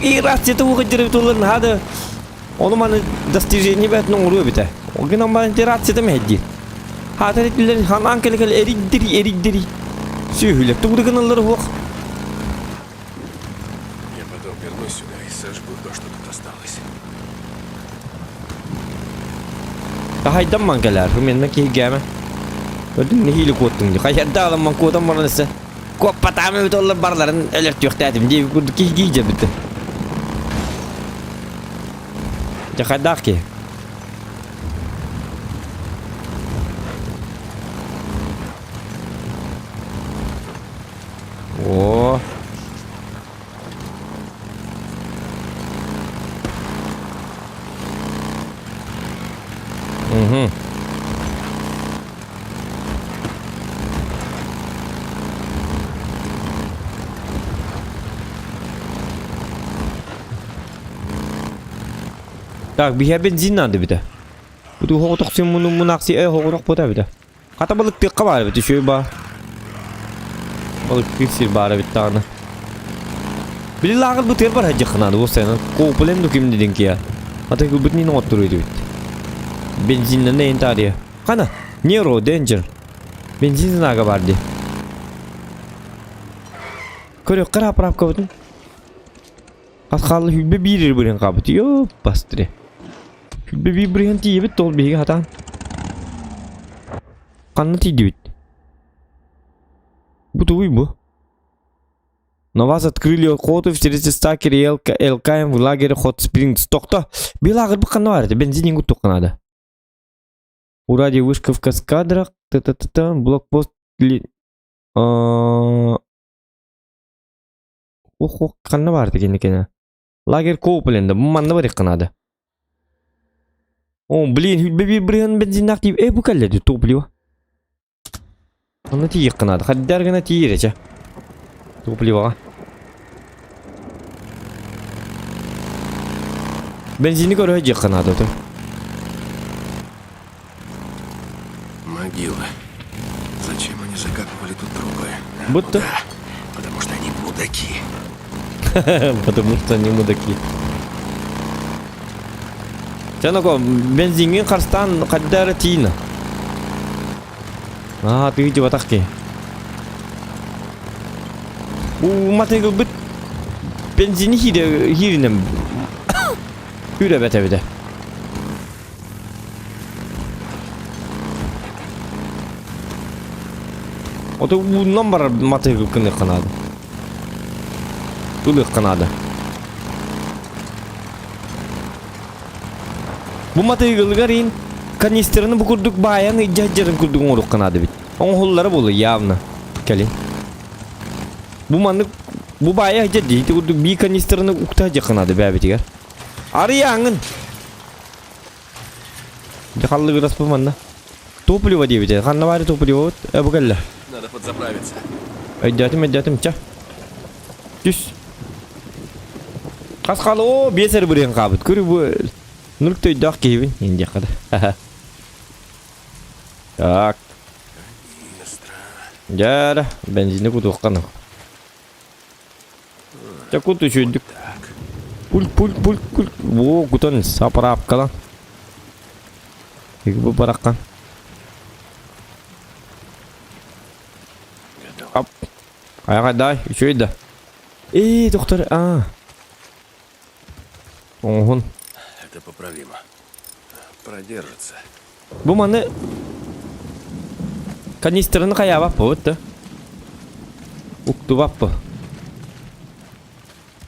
Speaker 1: И рацията уокырдырып туларын хады. Ону маны достижение бәтин оҥоруо эбитэ. Ол гынан баран ити рацията мэһэйдиир. Хаатар этилэр ханаан кэлэ-кэлэ эрийдири эрийдири. Сүөһүлэр тугу гыналлар уһуох.
Speaker 2: Я потом вернусь сюда и сожгу то, что тут осталось.
Speaker 1: Хаһайдан ман кэлээр, менна киһиргээмэ. Көрдүҥ нэһиилэ куоттуҥ дии. Хайарда аламман куотан баран өссө куоппатаам эбит оллар барыларын өлөртүөхтээтим дии курдук киһиргии дьэбитэ. Дьэ хайдаах киһи. О. Угу. Так, биһиэ бензин надо битэ. Бу хоҕотохсун муну мунакси э хоҕорох бута битэ. Хата балыктыахха баар эбит үчүгэй баа. Балыктыыр сир баар эбит даҕаны. Били лааҕыр бытыар бар сылдьыаххынаады уопсайынан Коупален дуким дидин киһи. Ата кылбыт мин оҥоттору этибит. Бензиннэн эйин таарыйа. Хана, Неро, Денджер. Бензин знага бар ди. Көрүөххэ заправкабытын. Хас хаалла хүлбэ биир бырыһын хаалбыт. Ёп, бастыры. Хүлбэ биир бырыһын тиийэбит, ол биһиги хатаан. Ханна тиийдибит? Бу тугуй бу? На вас открыли охоту в стакере ЛКМ в лагере Хот Спрингс. Тохто, бил лагерь ханна бар бензин куттук надо. У радиовышка в каскадрах, та-та-та-та, блокпост ли... Ох, ох, ханна бар деген екен. Лагерь Коупленда, бу манна бар надо. О, блин, хүлбе бир бирген бензиннах дип, э, бу кэллэ топливо. Онно тиийиэххэ наада. Хайдах гына тиийэр чэ. Топливоҕа. Бензини көрө дьиэххэ наада то.
Speaker 3: Могила. Зачем они закапывали тут трупы?
Speaker 1: Будто.
Speaker 3: Да, потому что они мудаки.
Speaker 1: Потому что они мудаки. Чанако, бензиҥҥин харыстаан хайда эрэ тиийнэ. Аа, тыы дьыбатах киһи. Уу, матыгылбыт бензини хиирэ хииринэн үүрэбэт эбитэ. Ото ууннан барар матыгыл кыныахха наада. Ылыахха наада. Бу матыгылыгар иин канистраны бу курдук баайан ыдьа курдук оҥоруохха наада эбит. Оҥоһуллара буолуо явно. Кэлин. Бу маннык бу баайа сылдьар дии ити курдук бии канистраны укта сылдьыахха наада бээбитигэр. Арыйааҥын! Дьэ халлыгыраспы манна. Топливо диэбитэ. Ханна баары топливо э бу кэллэ.
Speaker 2: Надо подзаправиться.
Speaker 1: Өйдөөтүм, өйдөөтүм, ча. Түс. Хас хаалы, оо, биэс эрэ бырыан хаабыт. Көрү бу нурк төйдөөх киһибин, индиэххэ да. Так. Дьэ, бензини кутуохха ну. Чэ, кут үчүйдүк. Пульт, пульт, пульт, пульт. Во, кутан сапарапкалан. Бу бараккан. Ап. Айга дай, үчүгэй да. Ээ, доктор, аа. Оҥоһун.
Speaker 2: Это поправимо. Продержится.
Speaker 1: Бу маны канистраны хайаабаппыбыт да. Уктубаппы.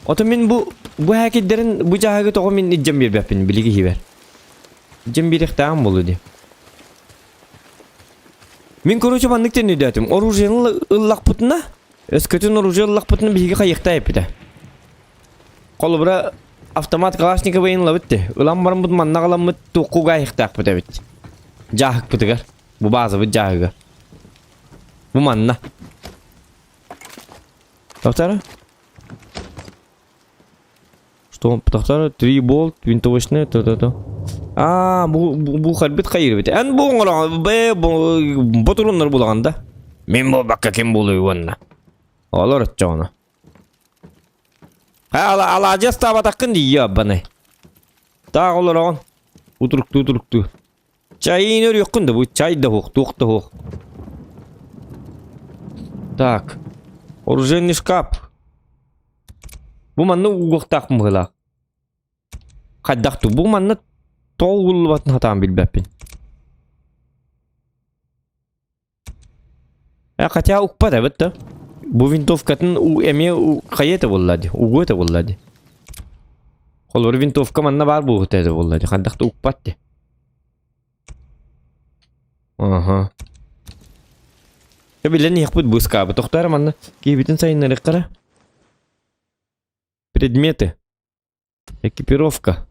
Speaker 1: Ото мин бу бу хакиддерин бу жаһыгы тоҕо мин илдьэн биэрбэппин билиги хибер. Илдьэн биэриэхтээҕим буолуо дии. Мин короче маннык төннүдөтүм. Оружиены ыллахпытына, өскөтүн оружие ыллахпытына биһиги хайыахтаа эппитэ. Холобура, автомат Калашникова ылабыт дии. Ылан бараммыт манна аҕаламмыт туоххуга айыахтаахпыт эбит. Дьааһыкпытыгар. Бу баазабыт дьааһыгар. Бу манна. Тоқтара? Что он тоқтара? Три болт, винтовочная, то-то-то. А, бу бу бу харбит хайыр бит. Эн бу оҥорон б ботуруннар булаган да. Мин буолбакка ким буолуй уонна. Олор оччоҕуна. Ала алаадьы астаабатаххын дии аббанай. Таах олороҕун. Утуруктуу утуруктуу. Чайын өрүөххүн да бу чай да суох, туох да суох. Так. Оружейный шкаф. Бу манна угуохтаахпын быһыылаах. Хайдах туу? Бу манна тоҕо угуллубатын сатаан билбэппин. Э, хотя укпат эбит да. Бу винтовкатын эмиэ хайа этэ буолла дии, угуо этэ буолла дии. Холобур винтовка манна баар буолуохта этэ буолла дии, хайдах да укпат дии. Аха. Дьэ билэн иһиэхпит быыскаабыт. Тохтоо эрэ манна киһибитин сайыннарыахха эрэ. Предметы. Экипировка.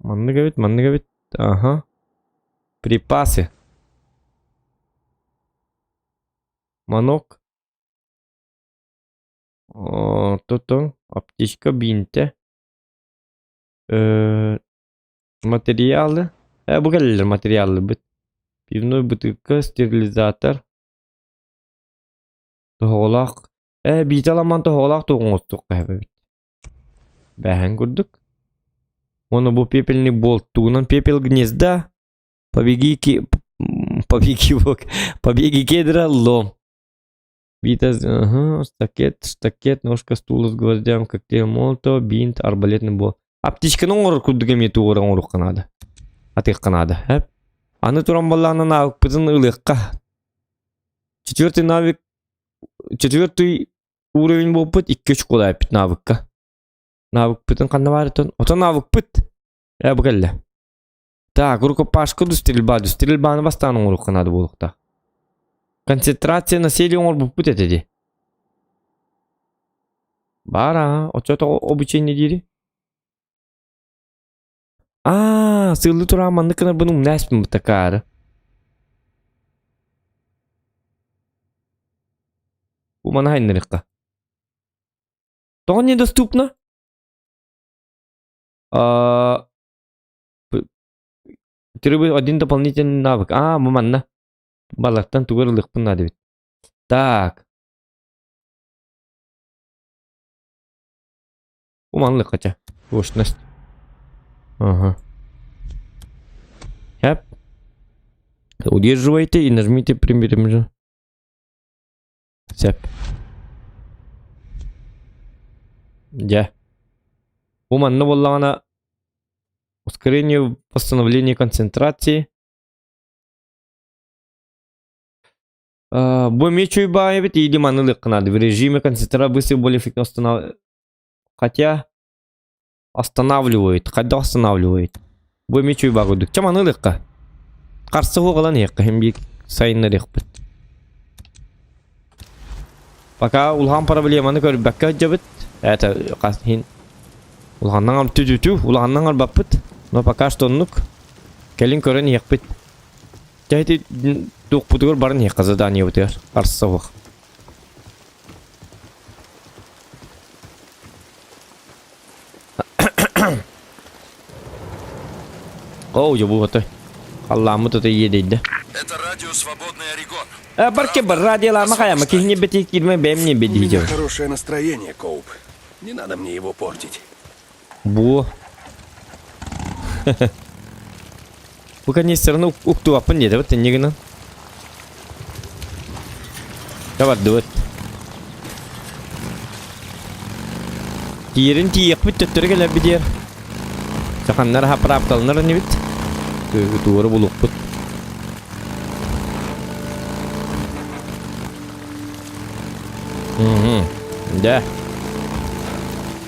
Speaker 1: Маннык эбит, маннык эбит. Ага. Припасы. Манок. Тотон аптечка биинтэ. Э, материалы. Э, бу кэллилэр материалы быт. Пивной бытыыкка, стерилизатор. Тоһоҕолоох. Э, биитэ аламан тоһоҕолоох туох оҥостуохха эбит. Бэһэн курдук. Уонна бу пепельный болт тугунан пепел гнезда. Побеги ки... Побеги, побеги кедра лом. Бита, ага, штакет, штакет, ножка стула с гвоздям, коктейль молотова, бинт, арбалетный бол. Аптечканы оҥорор курдук эмиэ тугу эрэ оҥоруохха наада. Атыахха наада. Эп. Аны туран баллаана навыкпытын ылыахха. Четвертый навык, четвертый уровень буолбут, икки очколаах эппит навыкка. Навыкпытын ханна баарытын? Ото навыкпыт. Э, бу кэллэ. Так, рукопашка ду стрельба ду. Стрельбаны бастаан оҥоруохха наада буолуохтаах. Концентрация на сели оҥорбуппут этэ дии. Баар аа, оччото обучение диири. Аа, сыыллыы тураан маннык гынарбын умнааспын такаары. Бу маны хайнарыхха. Тоҕо недоступно? А, Требует один дополнительный навык. А, бу манна. Балартан тугу ылыахпын наада эбит. Так. Бу маннык хотя. Мощность. Ага. Хэп. Удерживайте и нажмите примерно. Сөп. Дьэ. Бу манна буоллаҕына ускорение восстановление концентрации. Бу эмиэ үчүгэй баҕайы эбит или маны ылыахха наада. В режиме концентрации быстро более эффективно останов... Хотя останавливает. Хайдах останавливает? Бу эмиэ үчүгэй баҕа курдук. Чэ маны ылыахха. Харса суох ылан иһиэххэ иһин биир сайыннарыахпыт. Пока улахан проблеманы көрбөккө сылдьабыт. Это хас иһин улаханнаҥар тү-тү-тү улаханнаҥ арбаппыт. Но пока что оннук. Кэлин көрөн иһиэхпит. Дьэ ити туохпутугар баран иһиэххэ заданиебытыгар. Харса суох. Оо, дьэ бу отой. Халлааммыт отой иэдэйдэ.
Speaker 4: Это радио «Свободный Орегон».
Speaker 1: Э, барке бар, радиолаама хайама, киһини бeti кирме бэм не
Speaker 2: У
Speaker 1: беди
Speaker 2: меня хорошее настроение, Коуп. Не надо мне его портить.
Speaker 1: Бу. Бу канистраны уктуаппын диэтэ бит инньэ гынан. Бардыбыт. Тиийэрин тиийиэхпит төттөрү кэлэрбит диэр. Саханнар хаправкаланар инибит. Туору булуохпут. Угу. Да.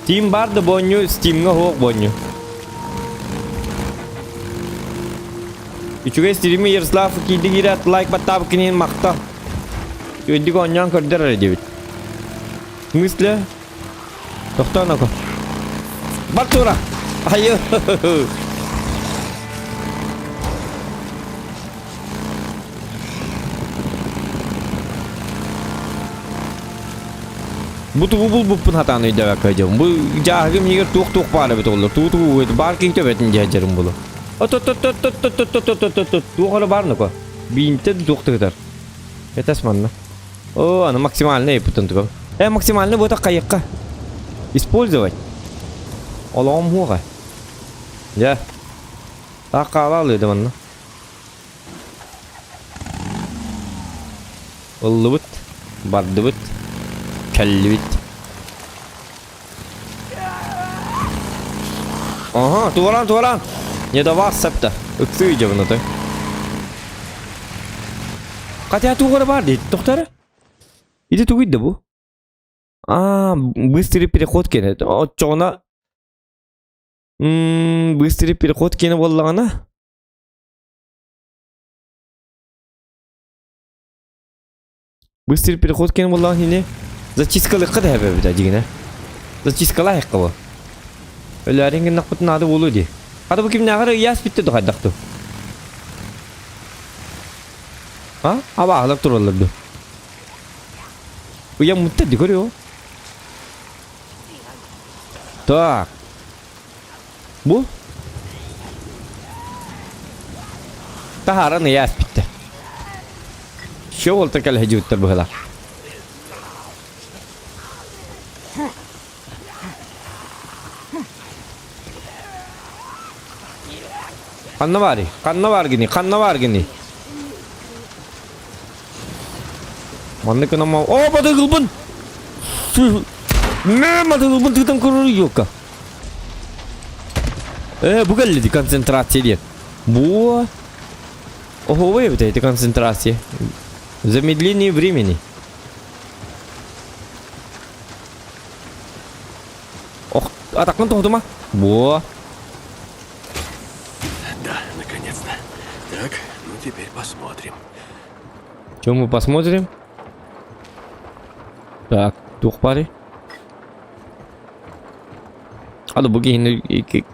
Speaker 1: Steam бар да бонню, Steam'га суох бонню. Үчүгэй стрими Ярослав киирди киирээт лайк баттаабыт киниин махтал. Үчүгэйдик оонньоон көрдөр эрэ диэбит. В смысле? Тохтоон око. Бар тура! Айы! Бу тугу булбуппун хатаан өйдөөбөккө дьон. Бу дьааһыгым иһигэр туох-туох баар эбит оллор. Тугу-тугу баар киһи төбөтүн дьээдьэрим булу. От-от-от-от-от-от-от-от-от-от туох эрэ баар нука. Биинтэ туох тыгытар. Этас манна. О, аны максимальный эппитин тугам. Э, максимальный буота хайыкка. Использовать. Олоҕум хуоҕа. Дьэ. Таах хаалаалыы да манна. Ыллыбыт, бардыбыт, кэллибит. Ага, туораан, туораан! Не до вас септа. Ыксыы дьабыныты. Хотя тугара бар дейт, тоқтары. Иди тугуй да бу. А, быстрый переход кene. Оччоҕуна быстрый переход кene буоллаҕына Быстрый переход киэн буоллаҕын иһини зачисткалыахха да эбэбит дьигинэ. Зачисткалаайахха бу. Өлөөрүн гыннахпыт наада буолуо дии. Хата бу кимнээҕэр ыйаас бүттэ да хайдах дуу? А? Абааһылар тураллар дуу? Ыйаммыттар ди көрүө. Так. Бу? Таһааран ыйаас бүттэ. Все уолтар кэлэ сылдьыбыттар быһыылаах. Ханна баарый? Ханна баар гини? Ханна баар гини? Маннык гынан О, батыгылбын! Мэ, матыгылбын тыытан көрөр ёлка. Э, бу кэллиди концентрация диэн. Бу Оһуобай эбит эти концентрация. Замедление времени. Ох, атаккын тоһутума. Во.
Speaker 2: Да, наконец-то. Так, ну теперь посмотрим.
Speaker 1: Чем мы посмотрим? Так, туох баарый? Ады бу киһини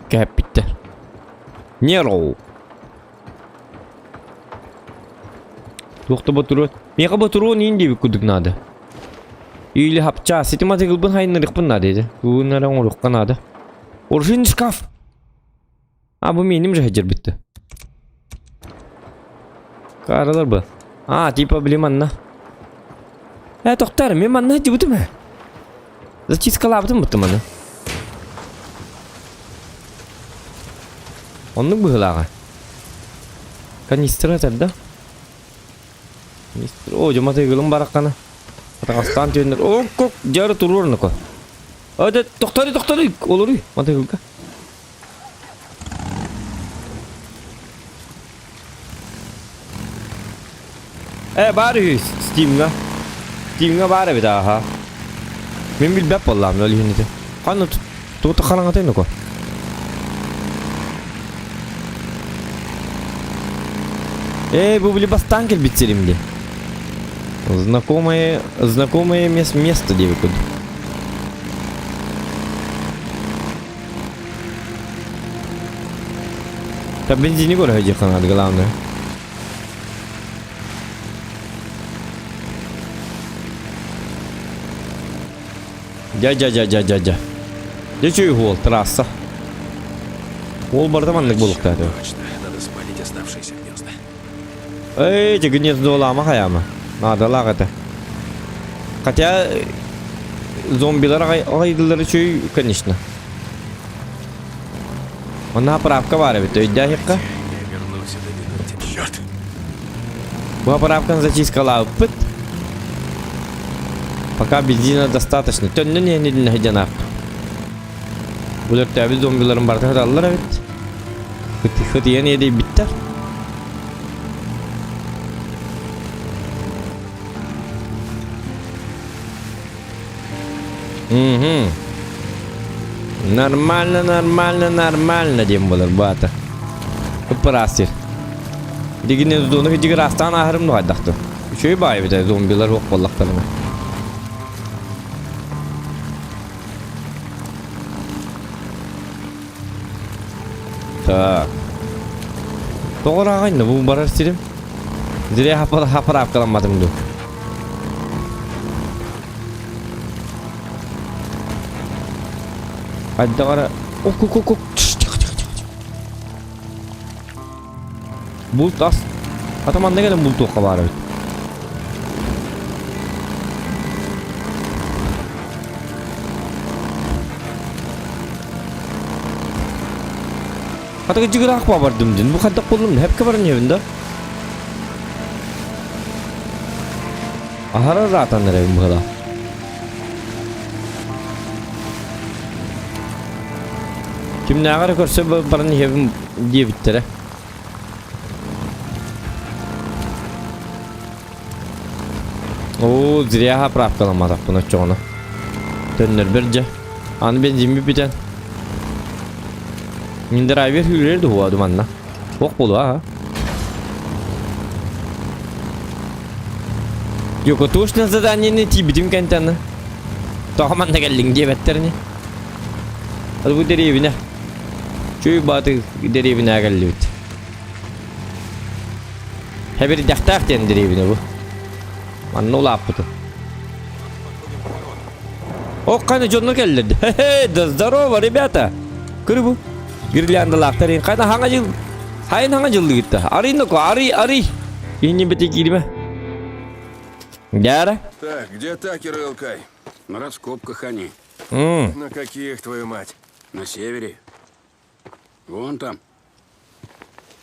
Speaker 1: кэһэппиттэр. Нерв. Туох да ботуруон. Миэхэ ботуруон иин диэбит курдук наада. Или хапчаас. Ити матыгылбын хайыннарыахпын наада этэ. Тугун эрэ оҥоруохха наада. Оружейный шкаф. А, бу миэним же сылдьарбытты. Кааралар бу. А, типа били манна. Э, тохтор, мен манна сылдьыбытым ээ. Зачисткалаабытым бутта маны. Оннук быһыылааҕа. Канистра этэр да? Канистра. О, дьомо тыгылым бараххана. Атаҕастаан түөннэр. О, кок, дьары туруорнако. О, тохтору, тохтору, олоруй, матыгылга. Э, баар үһү Стимҥа. Стимҥа баар эбит ааха. Мин билбэт буоллаҕым ол иһин ити. Ханна тугу хараҥатай нуку? Эй, бу били бастаан кэлбит сирим дии. Знакомое, знакомое место диэбит курдук. Да бензини көрө диэххэ наада главное. Дьа дьа дьа дьа дьа дьа. Дьэ үчүгэй уол трасса. Уол барыта маннык буолуохтаах этэ.
Speaker 2: Точно, надо спалить оставшиеся гнезда.
Speaker 1: Эй, эти гнездолама хайама. Наадалаах этэ. Хотя зомбилар аҕайдылар үчүгэй, конечно. Онно поправка баар эбит, өйдөөһүккэ.
Speaker 2: Я вернусь и доведу тебя. Черт!
Speaker 1: Бу поправканы зачисткалаабыппыт. Пока бензина достаточно. Төннөн иһэн сылдьан Булөртөөбүт зомбиларын барыта сыталлар эбит. Хытыйан иэдэйбиттэр. Угу. Нормально, нормально, нормально диэн буолар бу аата. Ыппыраас сир. Дигини зону дигир астаан ааһарым нуҕайдахтым. Үчүгэй баайы битэ зомбилар уох буоллахтарына. Так. Тоҕо ырааҕайна бу барар сирим? Зря хапараапкаламматым дуу. Хайдаҕара... Ок-ок-ок-ок. Тихо, тихо, тихо. Булт ас. Ата манна кэлэн бултуохха баар эбит. Хата кыдьыгыраах бардым дин. Бу хайдах буоллум? Хепке баран иһэбин да. Аһара ыраатан эрэбин быһыла. Кимнээҕэр көрсө баран иһэбин диэбиттэрэ. Оо, зря заправкаламматахпын оччоҕуна. Төннөрбөр дьэ. Аны бензиммит бүтэн. Мин драйвер үүрэр дуо манна. Ох буолуо аа. Йоко точно заданиены тиийбитим кэнтэн. Тоҕо манна кэллиҥ диэбэттэр ини. Бу дэриэбинэ. Чүй бааты дэриэбинэҕэ кэллибит. Хэбирдэхтээх диэн дэриэбинэ бу. Манна улааппытым. Ох, қане дьонно кэллэр. Хе-хе, да здорово, ребята! Көрү бу. Гирляндалаахтар ин қайна хаҥа жыл. Хайын хаҥа жыллыгытта. Арый ноко, арый, арый. Инни бити киирме. Дяра.
Speaker 2: Так, где Такер и Элкай?
Speaker 3: На раскопках они.
Speaker 1: М.
Speaker 2: На каких, твою мать?
Speaker 3: На севере. Вон там.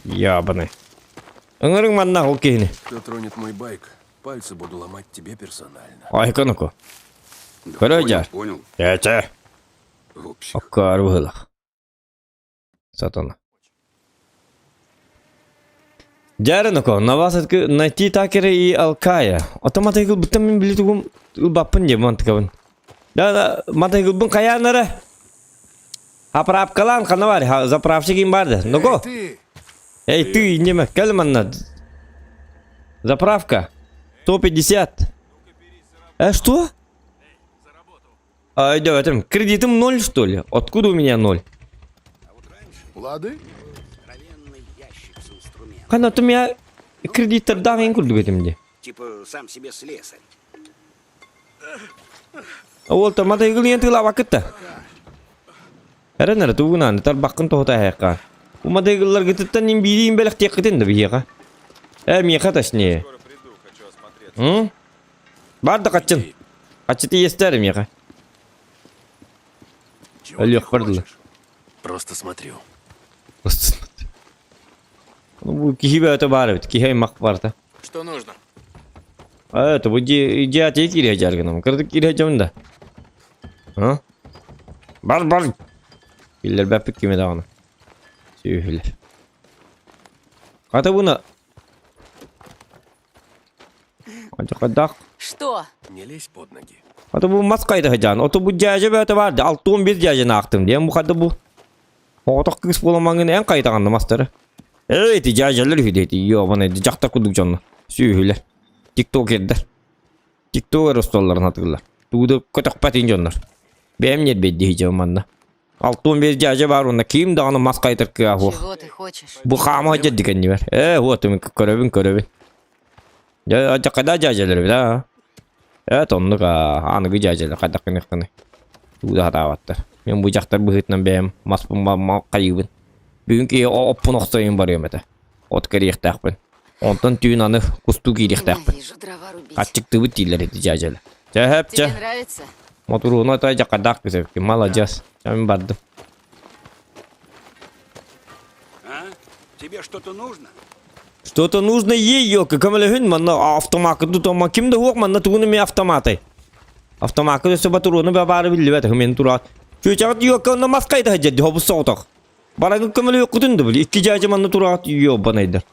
Speaker 1: Ябаны. Ыҥырыҥ манна ол киһини.
Speaker 2: Кто тронет мой байк, пальцы буду ломать тебе персонально.
Speaker 1: Айка ноко.
Speaker 3: Да
Speaker 1: Көрө
Speaker 3: понял,
Speaker 1: дьар.
Speaker 3: понял.
Speaker 1: Эчэ.
Speaker 3: Вообще.
Speaker 1: Аккаар быһыылаах. Сатана. Дьэ ноко, на вас найти Такера и Алкая. Ото матайгылбыттан мин били тугум ылбаппын диэ мантыкабын. Да, да, матайгылбын хайаанара. Заправкалаан ханна бар, заправщик им бар да. Ноко.
Speaker 2: Ты!
Speaker 1: Эй, ты, неме, кэл манна. Заправка. 150. Э, что? А, да, этом, кредитом ноль, что ли? Откуда у меня ноль?
Speaker 8: Лады?
Speaker 1: Ханна, у меня кредиттардаах ин курдук этим де.
Speaker 3: Типа сам себе слесарь.
Speaker 1: Ол та матайгыл тылаабаккыт Эрэн эрэ тугунаан тарбаххын тоһута эһиэхэ. Бу матайгылларгытыттан ин биириин бэлэхтиэххитин да биһиэхэ. Ээ миэхэ точнее. М? Бар да хаччын. Хаччыты иэстээр миэхэ.
Speaker 2: Чего
Speaker 1: Өлүөх
Speaker 2: ты
Speaker 1: бардылар.
Speaker 2: хочешь? Просто смотрю.
Speaker 1: Бу киһи бөтө баар эбит. Киһи аймах барта.
Speaker 5: Что нужно?
Speaker 1: А это бу дьиэ киирэ дьаргыным. Кырдык киирэ дьон да. А? Бар бар. Биллэрбэппит кими даҕаны. Сүөһүлэр. Хата буна. Адьакадах.
Speaker 7: Что?
Speaker 2: Не лезь под ноги.
Speaker 1: Хата бу мас кайда хадьан. Ото бу дьээдьэ бөтө баар. Алтуон бир дьээдьэни аахтым диэн бу хата бу. Оҕотох кыыс буоламаҥын эн хайдаҕанна мастары. Эй, ити дьээдьэлэр үһү диэти. Ёбаный, дьахтар курдук дьонно. Сүөһүлэр. Тиктокердэр. Тиктокер остуолларын хатыыллар. Тугу да көтөхпөт дьоннор. Бэйэм ньэрбэйдии дьон манна. 65 дьээдьэ баар уонна ким даҕаны мас хайытар кыаҕа суох.
Speaker 7: Чего ты хочешь?
Speaker 1: Бу хаама дьэрди кэннибэр. Ээ, вот мин көрөбүн көрөбүн. Дьэ, дьэ, дьээдьэлэр эбит аа. Ээ, оннук аа, аныгы дьээдьэлэр хайдах гыныаххыный. Тугу да сатаабаттар. Мин бу дьахтар быһыытынан бэйэм маспын хайыыбын. Бүгүн киһи оппун охсойун барыам этэ. От кэриэхтээхпин. Онтон түүн аны кустуу киириэхтээхпин.
Speaker 7: Ненавижу дрова рубить.
Speaker 1: Аччыктыыбыт дииллэр ити дьээдьэлэр. Чэ, хөп,
Speaker 7: Тебе
Speaker 1: чэ.
Speaker 7: нравится?
Speaker 1: Мотуруна той дьаккардаах кысэпкин. Маладьыас. Чэ, мин бардым.
Speaker 3: А? Тебе что-то нужно?
Speaker 1: Что-то нужно ей, елка, көмөлөһүн манна автомакы тутама ким да хуох манна тугуну ми автоматай. Автомакы өссө батуруну баары биллибэт мен тураат. Чүчаҕыт ёлка онно мас хайда сылдьар хобус соҕотох. Барагын көмөлөһүөххүтүн да били икки дьаадьа манна тураат ёбанайдар.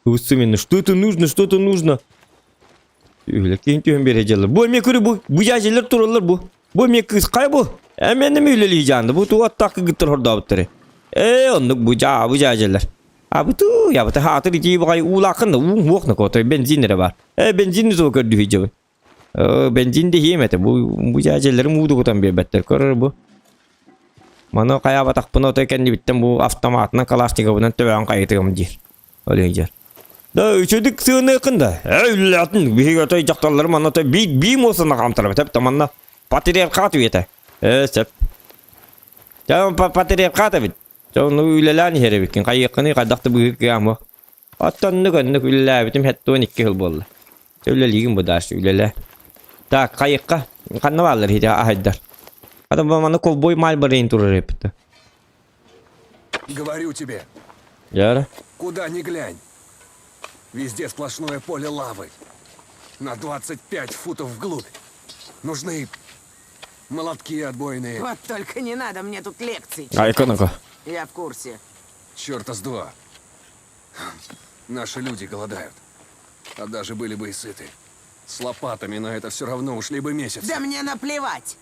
Speaker 1: Именно что-то нужно, что-то нужно. Үһүлэ киһин түһэн биэрэ дьаллар. Бу эмиэ көрү бу бу дьаадьалар тураллар бу. Бу эмиэ кыыс хайа бу? Эмиэ эмиэ үлэлии дьаанды. Бу тугу аттаах кыргыттар хордообуттары. Ээ оннук бу дьаа бу дьаадьалар. Абытыы, ябыты хаатыр итии баҕайы уулааххын да ууҥ уох нокотой бензин эрэ баар. Ээ бензин суо көрдүү сылдьабын. Ээ бензин дэһиэм этэ бу бу дьээдьэлэрим уу кутан биэрбэттэр көрөр бу. Маны хайаабатахпына отой кэннибиттэн бу автоматынан калашниковынан төбөҕүн хайытыам диир. Ол иһин Да үчүдүк сыаныакын да. Ээ үллээтин биһиги отой дьахталлары манна отой бии бии муосана хаамтарабыт эп манна патриархат үйэтэ. Ээ сөп. Дьэ патриархат эбит. Дьэ ону үлэлээн иһэр эбиккин, хайыаххыный хайдах да быыһык кыаҕым Оттон оннук оннук үлэлээбитим 72 сыл буолла. Дьэ үлэлиигин бу дальше үлэлээ. Так, хайыахха? Ханна бааллар ити аһайдар? Хата маны ковбой Мальборейн турар эбит.
Speaker 2: Говорю тебе,
Speaker 1: Яра.
Speaker 2: куда ни глянь. Везде сплошное поле лавы. На 25 футов вглубь. Нужны молотки отбойные.
Speaker 9: Вот только не надо мне тут лекций
Speaker 1: А
Speaker 9: читать.
Speaker 1: иконака.
Speaker 9: Я в курсе.
Speaker 2: Черта с два. Наши люди голодают. А даже были бы и сыты. С лопатами на это все равно ушли бы месяцы.
Speaker 9: Да мне наплевать.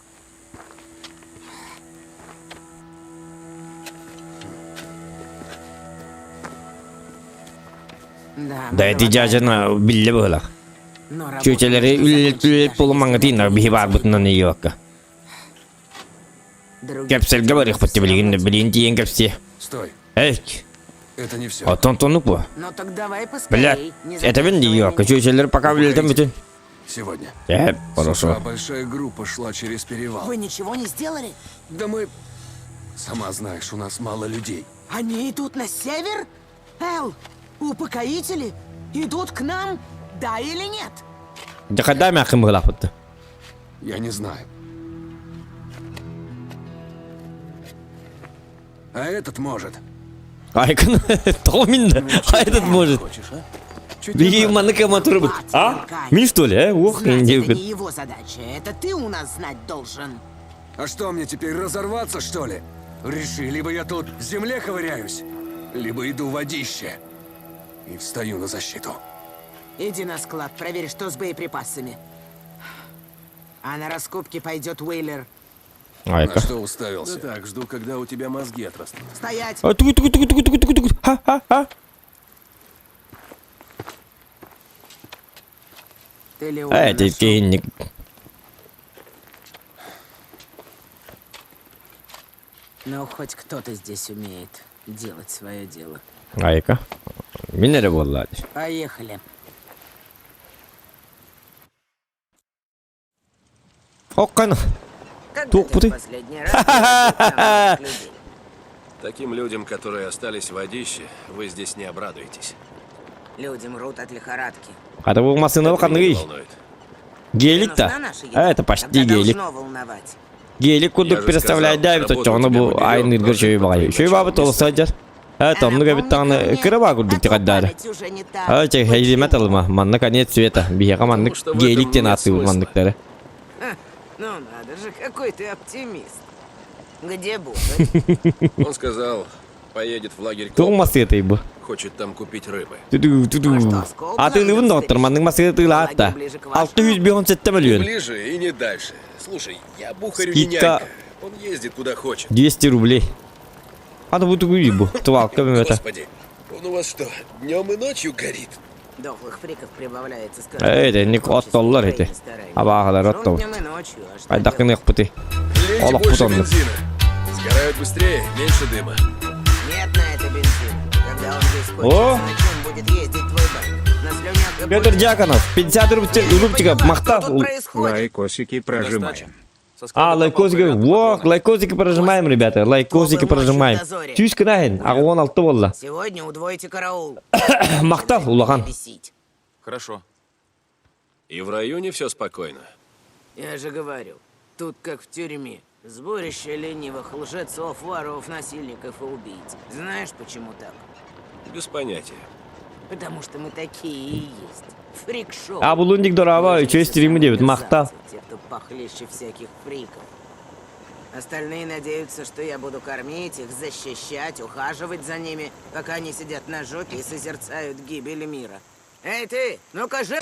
Speaker 9: Да,
Speaker 1: Да
Speaker 9: мы
Speaker 1: ити
Speaker 9: голодаем,
Speaker 1: дьаадьана биллэ быһылах.
Speaker 9: но работу
Speaker 1: Чүчэлэри
Speaker 9: нужно закончить,
Speaker 1: үлэлэт
Speaker 9: даже
Speaker 1: буолумаҥҥытыыннар
Speaker 9: если
Speaker 1: биһи
Speaker 9: это
Speaker 1: баарбытынан иокка.
Speaker 9: Других
Speaker 1: Кэпсэлгэ барыахпыт билигин билигин тиийэн кэпсиэ.
Speaker 2: Стой.
Speaker 1: Эй!
Speaker 2: Это не все.
Speaker 1: Оттон тоннук бу.
Speaker 9: Ну так давай
Speaker 1: Бля,
Speaker 9: поскорей. Не
Speaker 1: этэбин
Speaker 9: задерживай
Speaker 1: дии,
Speaker 9: меня.
Speaker 1: көчүөчэлэр пока билетем бүтүн.
Speaker 2: Сегодня.
Speaker 1: Э,
Speaker 2: С утра
Speaker 1: хорошо.
Speaker 2: большая группа шла через перевал.
Speaker 9: Вы ничего не сделали?
Speaker 2: Да мы... Сама знаешь, у нас мало людей.
Speaker 9: Они идут на север? Эл, упокоители идут к нам, да или нет?
Speaker 1: Дьэ хайдаа мээххин быһылаахпытты.
Speaker 2: Я не знаю. А этот может.
Speaker 1: Айкын тоҕо мин да? А этот может.
Speaker 2: Хочешь, а? Чуть
Speaker 1: Биһиги маннык аматурбут. А? Мин что ли, э? Уох,
Speaker 9: Знать
Speaker 1: не
Speaker 9: это не его задача. Это ты у нас знать должен.
Speaker 2: А что мне теперь разорваться, что ли? Реши, либо я тут в земле ковыряюсь, либо иду в водище и встаю на защиту.
Speaker 9: Иди на склад, проверь, что с боеприпасами. А на раскопки пойдет Уэйлер.
Speaker 1: Айка.
Speaker 2: На что уставился?
Speaker 10: Да так, жду, когда у тебя мозги отрастут.
Speaker 9: Стоять!
Speaker 1: А тугу тугу тугу тугу тугу тугу тугу. Ха-ха-ха.
Speaker 9: Ты Леона
Speaker 1: Э, ты
Speaker 9: нашел?
Speaker 1: киинник.
Speaker 9: Но хоть кто-то здесь умеет делать свое дело.
Speaker 1: Айка. Мин эрэ буолла.
Speaker 9: Поехали.
Speaker 1: Оккан.
Speaker 9: Когда
Speaker 1: Тух,
Speaker 9: ты
Speaker 1: путы.
Speaker 9: в последний раз приводил к нам новых людей?
Speaker 10: Таким людям, которые остались в водище, вы здесь не обрадуетесь.
Speaker 9: Люди мрут от лихорадки.
Speaker 1: Хата бу массыына
Speaker 10: Это меня не
Speaker 1: ханныгый.
Speaker 10: волнует.
Speaker 1: Гелик
Speaker 9: Тебе
Speaker 1: та.
Speaker 9: нужна наша еда?
Speaker 1: Это почти
Speaker 9: Тогда
Speaker 1: гелик.
Speaker 9: должно волновать.
Speaker 1: Гелик
Speaker 10: Я
Speaker 1: курдук
Speaker 10: же
Speaker 1: представляет
Speaker 10: сказал,
Speaker 1: да,
Speaker 10: работу
Speaker 1: очоҕуна
Speaker 10: у тебя
Speaker 1: бу
Speaker 10: мы берем,
Speaker 1: айныырга
Speaker 10: но
Speaker 1: үчүгэй
Speaker 10: под
Speaker 1: баҕайы.
Speaker 10: твоим
Speaker 1: Үчүгэй
Speaker 10: началом
Speaker 1: баабыт
Speaker 10: не
Speaker 1: олус
Speaker 10: станет.
Speaker 1: сылдьар. Э, тоннук эбит даҕаны кыра баа курдук
Speaker 9: А то
Speaker 1: тиҕэрдээри.
Speaker 9: память уже не та.
Speaker 1: А, чэ, хэйзимэт ылыма, манна конец света. Биһиэхэ маннык
Speaker 10: Потому что в этом
Speaker 1: гелик диэн
Speaker 10: нет
Speaker 1: ааттыыбыт
Speaker 10: смысла.
Speaker 1: манныктары.
Speaker 9: Ха, Ну надо же, какой ты оптимист. Где Бухарь?
Speaker 10: Он сказал, поедет в лагерь
Speaker 1: Туох
Speaker 10: Колпа,
Speaker 1: массыытай бу?
Speaker 10: хочет там купить рыбы.
Speaker 1: Түдүү, түдүү.
Speaker 9: А что, с Колпаном
Speaker 1: Атыылыыбын доҕоттор, маннык массыына тыылаат да.
Speaker 9: Лагерь ближе к вашему?
Speaker 1: 657 мөлүйүөн.
Speaker 10: Ближе и не дальше. Слушай, я Бухарю не
Speaker 1: Скидка.
Speaker 10: нянька. Он ездит куда хочет.
Speaker 1: 200 рублей. Аны бу тугуй бу. Тувалка бөмөтө.
Speaker 10: Господи, он у вас что, днем и ночью горит?
Speaker 9: Дохлых фриков прибавляется с каждым
Speaker 1: Э, это не
Speaker 9: днем, в том числе
Speaker 1: оттоллар
Speaker 9: твоими
Speaker 1: эти.
Speaker 9: стараниями.
Speaker 1: Абааһылар
Speaker 9: Жрут
Speaker 1: оттолбут.
Speaker 9: днем и ночью, а что
Speaker 1: Хайдах
Speaker 9: делать?
Speaker 1: гыныахпытый?
Speaker 10: Лейте
Speaker 1: Олох
Speaker 10: больше
Speaker 1: бутоннук.
Speaker 10: бензина. Сгорают быстрее, меньше дыма.
Speaker 9: Нет на это бензина. Когда он весь
Speaker 1: О!
Speaker 9: кончится, на чем будет ездить твой байк? На слюнях и
Speaker 1: Петр
Speaker 9: бочках?
Speaker 1: Дьяконов, 50
Speaker 9: Я не
Speaker 1: рубчиков,
Speaker 9: поняла,
Speaker 1: махтал.
Speaker 9: что тут происходит?
Speaker 5: Лайкосики прожимаем.
Speaker 10: Со склада
Speaker 1: А,
Speaker 10: попал
Speaker 1: лайкосики,
Speaker 10: провиант,
Speaker 1: во,
Speaker 10: патроны.
Speaker 1: лайкосики прожимаем, ребята, лайкосики
Speaker 9: Кто был ночью в
Speaker 1: прожимаем.
Speaker 9: дозоре?
Speaker 1: Сүүс гынаһын, аҕыон алты буолла.
Speaker 9: Сегодня удвоите караул.
Speaker 1: Махтал, улахан.
Speaker 9: Бесить.
Speaker 10: Хорошо. И в районе все спокойно.
Speaker 9: Я же говорю, тут как в тюрьме. Сборище ленивых лжецов, воров, насильников и убийц. Знаешь, почему так?
Speaker 10: Без понятия.
Speaker 9: Потому что мы такие и есть. Фрик-шоу.
Speaker 1: А булундик дораба,
Speaker 9: Мы же
Speaker 1: үчүгэй
Speaker 9: все
Speaker 1: стримы
Speaker 9: самые
Speaker 1: диэбит, махтал.
Speaker 9: мерзавцы, Те, кто похлеще всяких фриков. Остальные надеются, что я буду кормить их, защищать, ухаживать за ними, пока они сидят на жопе и созерцают гибель мира. Эй ты, ну-ка же...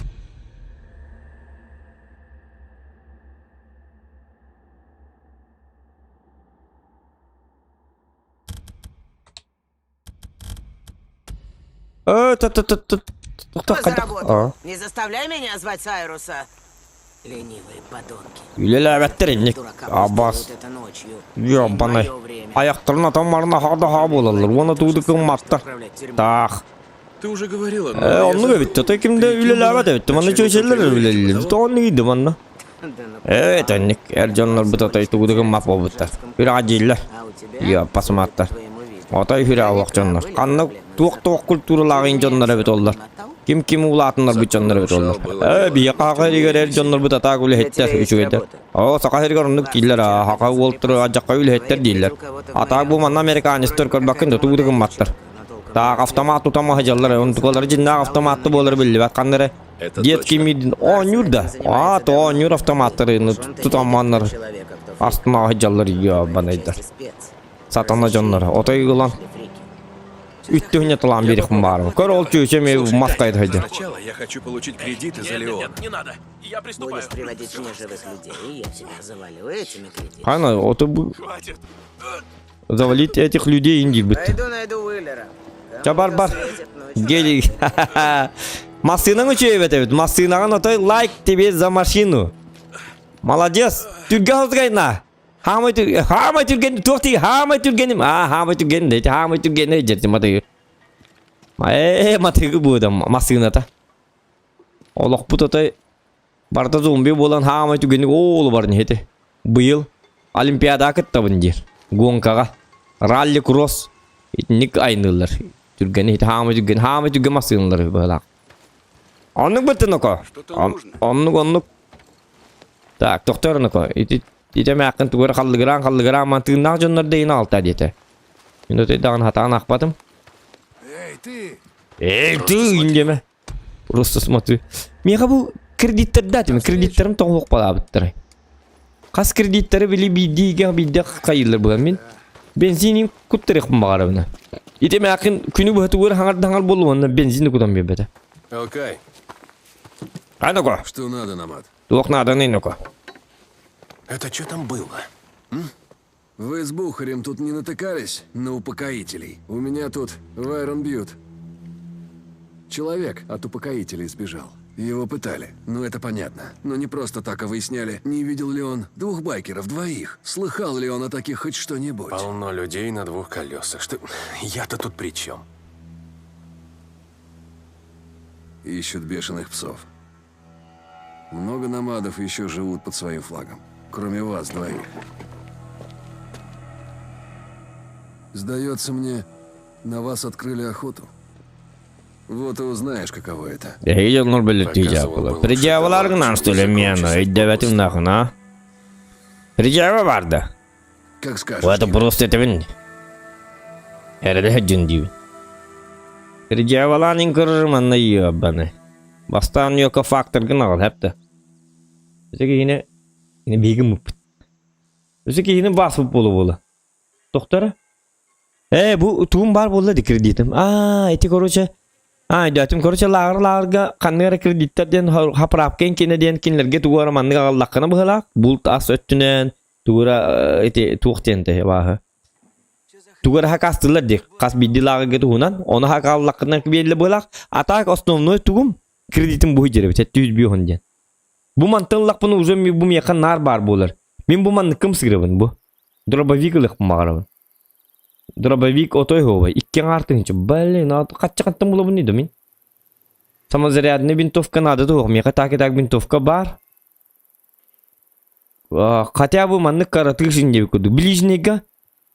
Speaker 1: Э, та та та та
Speaker 9: Кто заработал? Не заставляй меня звать Сайруса. Ленивые подонки.
Speaker 1: Үлэлээбэттэр инник.
Speaker 9: Дурака
Speaker 1: Абас.
Speaker 9: пусть делают это ночью.
Speaker 1: Ёбаный.
Speaker 9: Моё время.
Speaker 1: Айахтарын атамарына хада ха буолаллар. Уонна тууду кымматтар.
Speaker 9: Отправлять в тюрьму.
Speaker 1: Таах.
Speaker 10: Ты уже говорила, но
Speaker 1: Э,
Speaker 10: я
Speaker 1: оннук
Speaker 10: забыл.
Speaker 1: эбит. Той кимде
Speaker 10: Ты кем
Speaker 1: үлэлээбэт
Speaker 10: была?
Speaker 1: эбит. Манна
Speaker 10: Начальницем
Speaker 1: чөйсэллэр
Speaker 10: тюрьмы или
Speaker 1: үлэлиир.
Speaker 10: типа того?
Speaker 1: Тоҕон иди манна.
Speaker 9: Да ну
Speaker 1: Э, тэнник. Эр дьоннор быта той тууду кыммат буолбуттар. Үрэҕэ дииллэр.
Speaker 9: А у тебя?
Speaker 1: Йа, пасымааттар.
Speaker 9: Судя по твоему виду,
Speaker 1: Отой хүрэ олох дьоннор. Ханна туох-туох культуралааҕын дьоннор эбит оллар. Ким ким улаатыннар бу дьоннор эбит оллар. Э, бия хаха эригэр эр дьоннор бут атаак үлэһиттэр үчүгэйдэр. Оо, саха эригэр оннук дииллэр аа, хаха уолтары адьакка үлэһиттэр дииллэр. Атаак бу манна американецтар көрбөккүн да тугу да гымматтар. Таах автомат тутан маһадьаллар, онтукалары дьиннээх автоматты буолар биллибэт ханна эрэ
Speaker 10: Это
Speaker 1: детский
Speaker 10: точно.
Speaker 1: мир оонньуур да. Аа, то оонньуур автоматтары тутамманнар астына сылдьаллар ёбанайдар. Сатана дьоннор отой ылан үттүһүнэ талаан биэриэхпин баарым. Көр ол чүөчэ эмиэ
Speaker 10: Слушай,
Speaker 1: маскайда
Speaker 10: для
Speaker 1: сылдьар.
Speaker 10: начала я хочу получить кредиты за
Speaker 4: Нет, нет,
Speaker 10: Леона.
Speaker 4: нет, не надо. Я приступаю.
Speaker 9: Будешь приводить мне живых людей, я тебя завалю этими кредитами.
Speaker 1: Хана, ото бу
Speaker 4: Хватит.
Speaker 1: завалить этих людей индийбит.
Speaker 9: Пойду найду Уиллера.
Speaker 1: Ча бар бар.
Speaker 9: Кому-то светит ночью.
Speaker 1: Гелий. Массыынаҥ үчүгэй эбит. Массыынаҕын отой лайк тебе за машину. Молодец. Түргэ на. Хаамай түргэн, хаамай түргэн, туох тиий, хаамай түргэним, аа, хаамай түргэн, ити хаамай түргэн, дьэрти матыгы. Ээ, матыгы буода массыыната. Олохпут отой барыта зомби буолан хаамай түргэнник оолу барын ити. Быйыл Олимпиадаҕа кыттабын диир. Гонкаҕа. Ралли-кросс. Итинник айныыллар. Түргэни ити хаамай түргэн, хаамай түргэн массыыналар быһалаах. Оннук быттын око. Оннук, оннук. Так, тохтор оноко. Ити ити эмээххин тугу эрэ халлыгыраан халлыгыраан ман тыыннаах дьоннор да алта диэтэ. Мин отой даҕаны хатаан аахпатым.
Speaker 8: Эй, ты!
Speaker 1: Эй, ты диэмэ. Просто смотри. Миэхэ бу кредиттэрдээтим. Кредиттэрим тоҕо балаабыттарай. Хас кредиттары били биирдиигэ биирдэ хайыыллар буолан мин бензинин куттарыахпын баҕарабына. Ити эмээххин күнү быһа тугу эрэ хаҥардаҥар буоллум онно бензини кутан биэрбэтэ.
Speaker 10: Алкай,
Speaker 1: А ну-ка.
Speaker 2: Что надо, Намат?
Speaker 1: Туох нааданый ну-ка.
Speaker 10: Это что там было?
Speaker 2: Вы с Бухарем тут не натыкались на упокоителей? У меня тут в Айрон Бьют. Человек от упокоителей сбежал. Его пытали, ну это понятно. Но не просто так, а выясняли, не видел ли он двух байкеров, двоих. Слыхал ли он о таких хоть что-нибудь.
Speaker 10: Полно людей на двух колесах. Что... Я-то тут при чем?
Speaker 2: Ищут бешеных псов. Много намадов еще живут под своим флагом. Кроме вас двоих. Сдается мне, на вас открыли охоту. Вот и узнаешь, каково это.
Speaker 1: Эһиги дьоннор бэлиэтии
Speaker 10: Показывал
Speaker 1: дьаапылар.
Speaker 10: был,
Speaker 1: Предъяваларгынан
Speaker 10: что
Speaker 1: что ли миэхэ
Speaker 10: закончится
Speaker 1: өйдөбөтүм нахуй, а? Предъява барда.
Speaker 2: Как скажешь.
Speaker 1: Это
Speaker 2: Дим.
Speaker 1: просто этэбин. Эрэдэ сылдьын диибин. Предъявалаан иҥкырыр манна ёбаны. Бастаан ёка факторгын аҕал хэптэ. Өсө киһини кини биһиги мыппыт. Өсө киһини бааспыт буола-буола. Тохтора? Ээ, бу тугум баар буолла ди кредитим. Аа, ити короче, аа, өйдөөтүм. Короче, лааҕыр лааҕырга ханнык эрэ кредиттэр диэн хаправка кинэ диэн кинилэргэ тугу эрэ маннык аҕаллаххына быһыылаах. Булт ас өттүнэн тугу эрэ ити туох диэн тэ бааһы. Тугу эрэ хакастыыллар дии. Хас биирдии лааҕырга туһунан. Ону хакааллаххына биэриллэ быһыылаах. А так основной тугум кредитим буһуй диэбит. 705 диэн. Бу мантан ыллахпына уже бу миэхэ наар баар буолар. Мин бу манныккым сыгырабын бу. Дробовик ылыахпын баҕарабын. Дробовик отой оһуобай. Икки аҥаар тыһыынча. Блин, хачча хантан булабын да мин. Самозарядный винтовка надо туох. Миэхэ так и так винтовка баар. Хотя бы маннык каратыш диэбит курдук. Ближнийга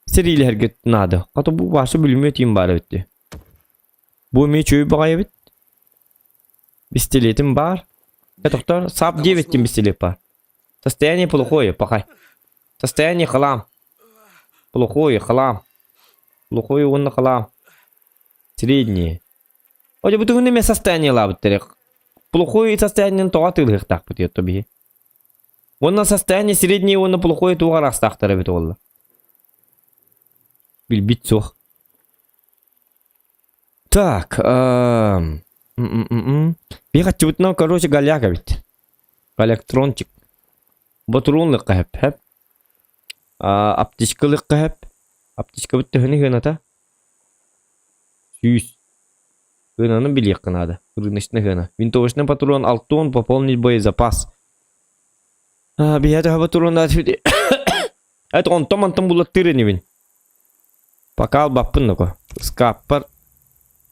Speaker 1: сэриилэһэргэ надо. Хата бу Ваша бүлүмүөт иин баар эбит дии. Бу эмиэ үчүгэй баҕайы эбит. Пистолетим баар. Тохтоор, САП 9 диэн пистолет баар. Состояние плохое, пока. Состояние хлам. Плохое, хлам. Плохое уонна хлам. Среднее. О, бу тугун эмэ состояние лаабыттар. Плохое состояниен тоҕо атыылыахтаахпыт диэтто биһи. Уонна состояние среднее уонна плохое туох араастаахтар эбит уолла. Билбит суох. Так, Биир короче, голяк эбит. Электрончик. Ботуруун лыкка хэп. Аптечка лыкка хэп. Аптечка төһөнү хыната? 100. Хынаны билиэххэ наада. Рыночный хына. Винтовочный патрон алтон пополнить боезапас. Биһиэхэ патрон Это онтон онтон булаттыыр инибин. Пока албаппын ноко. Ыскааппар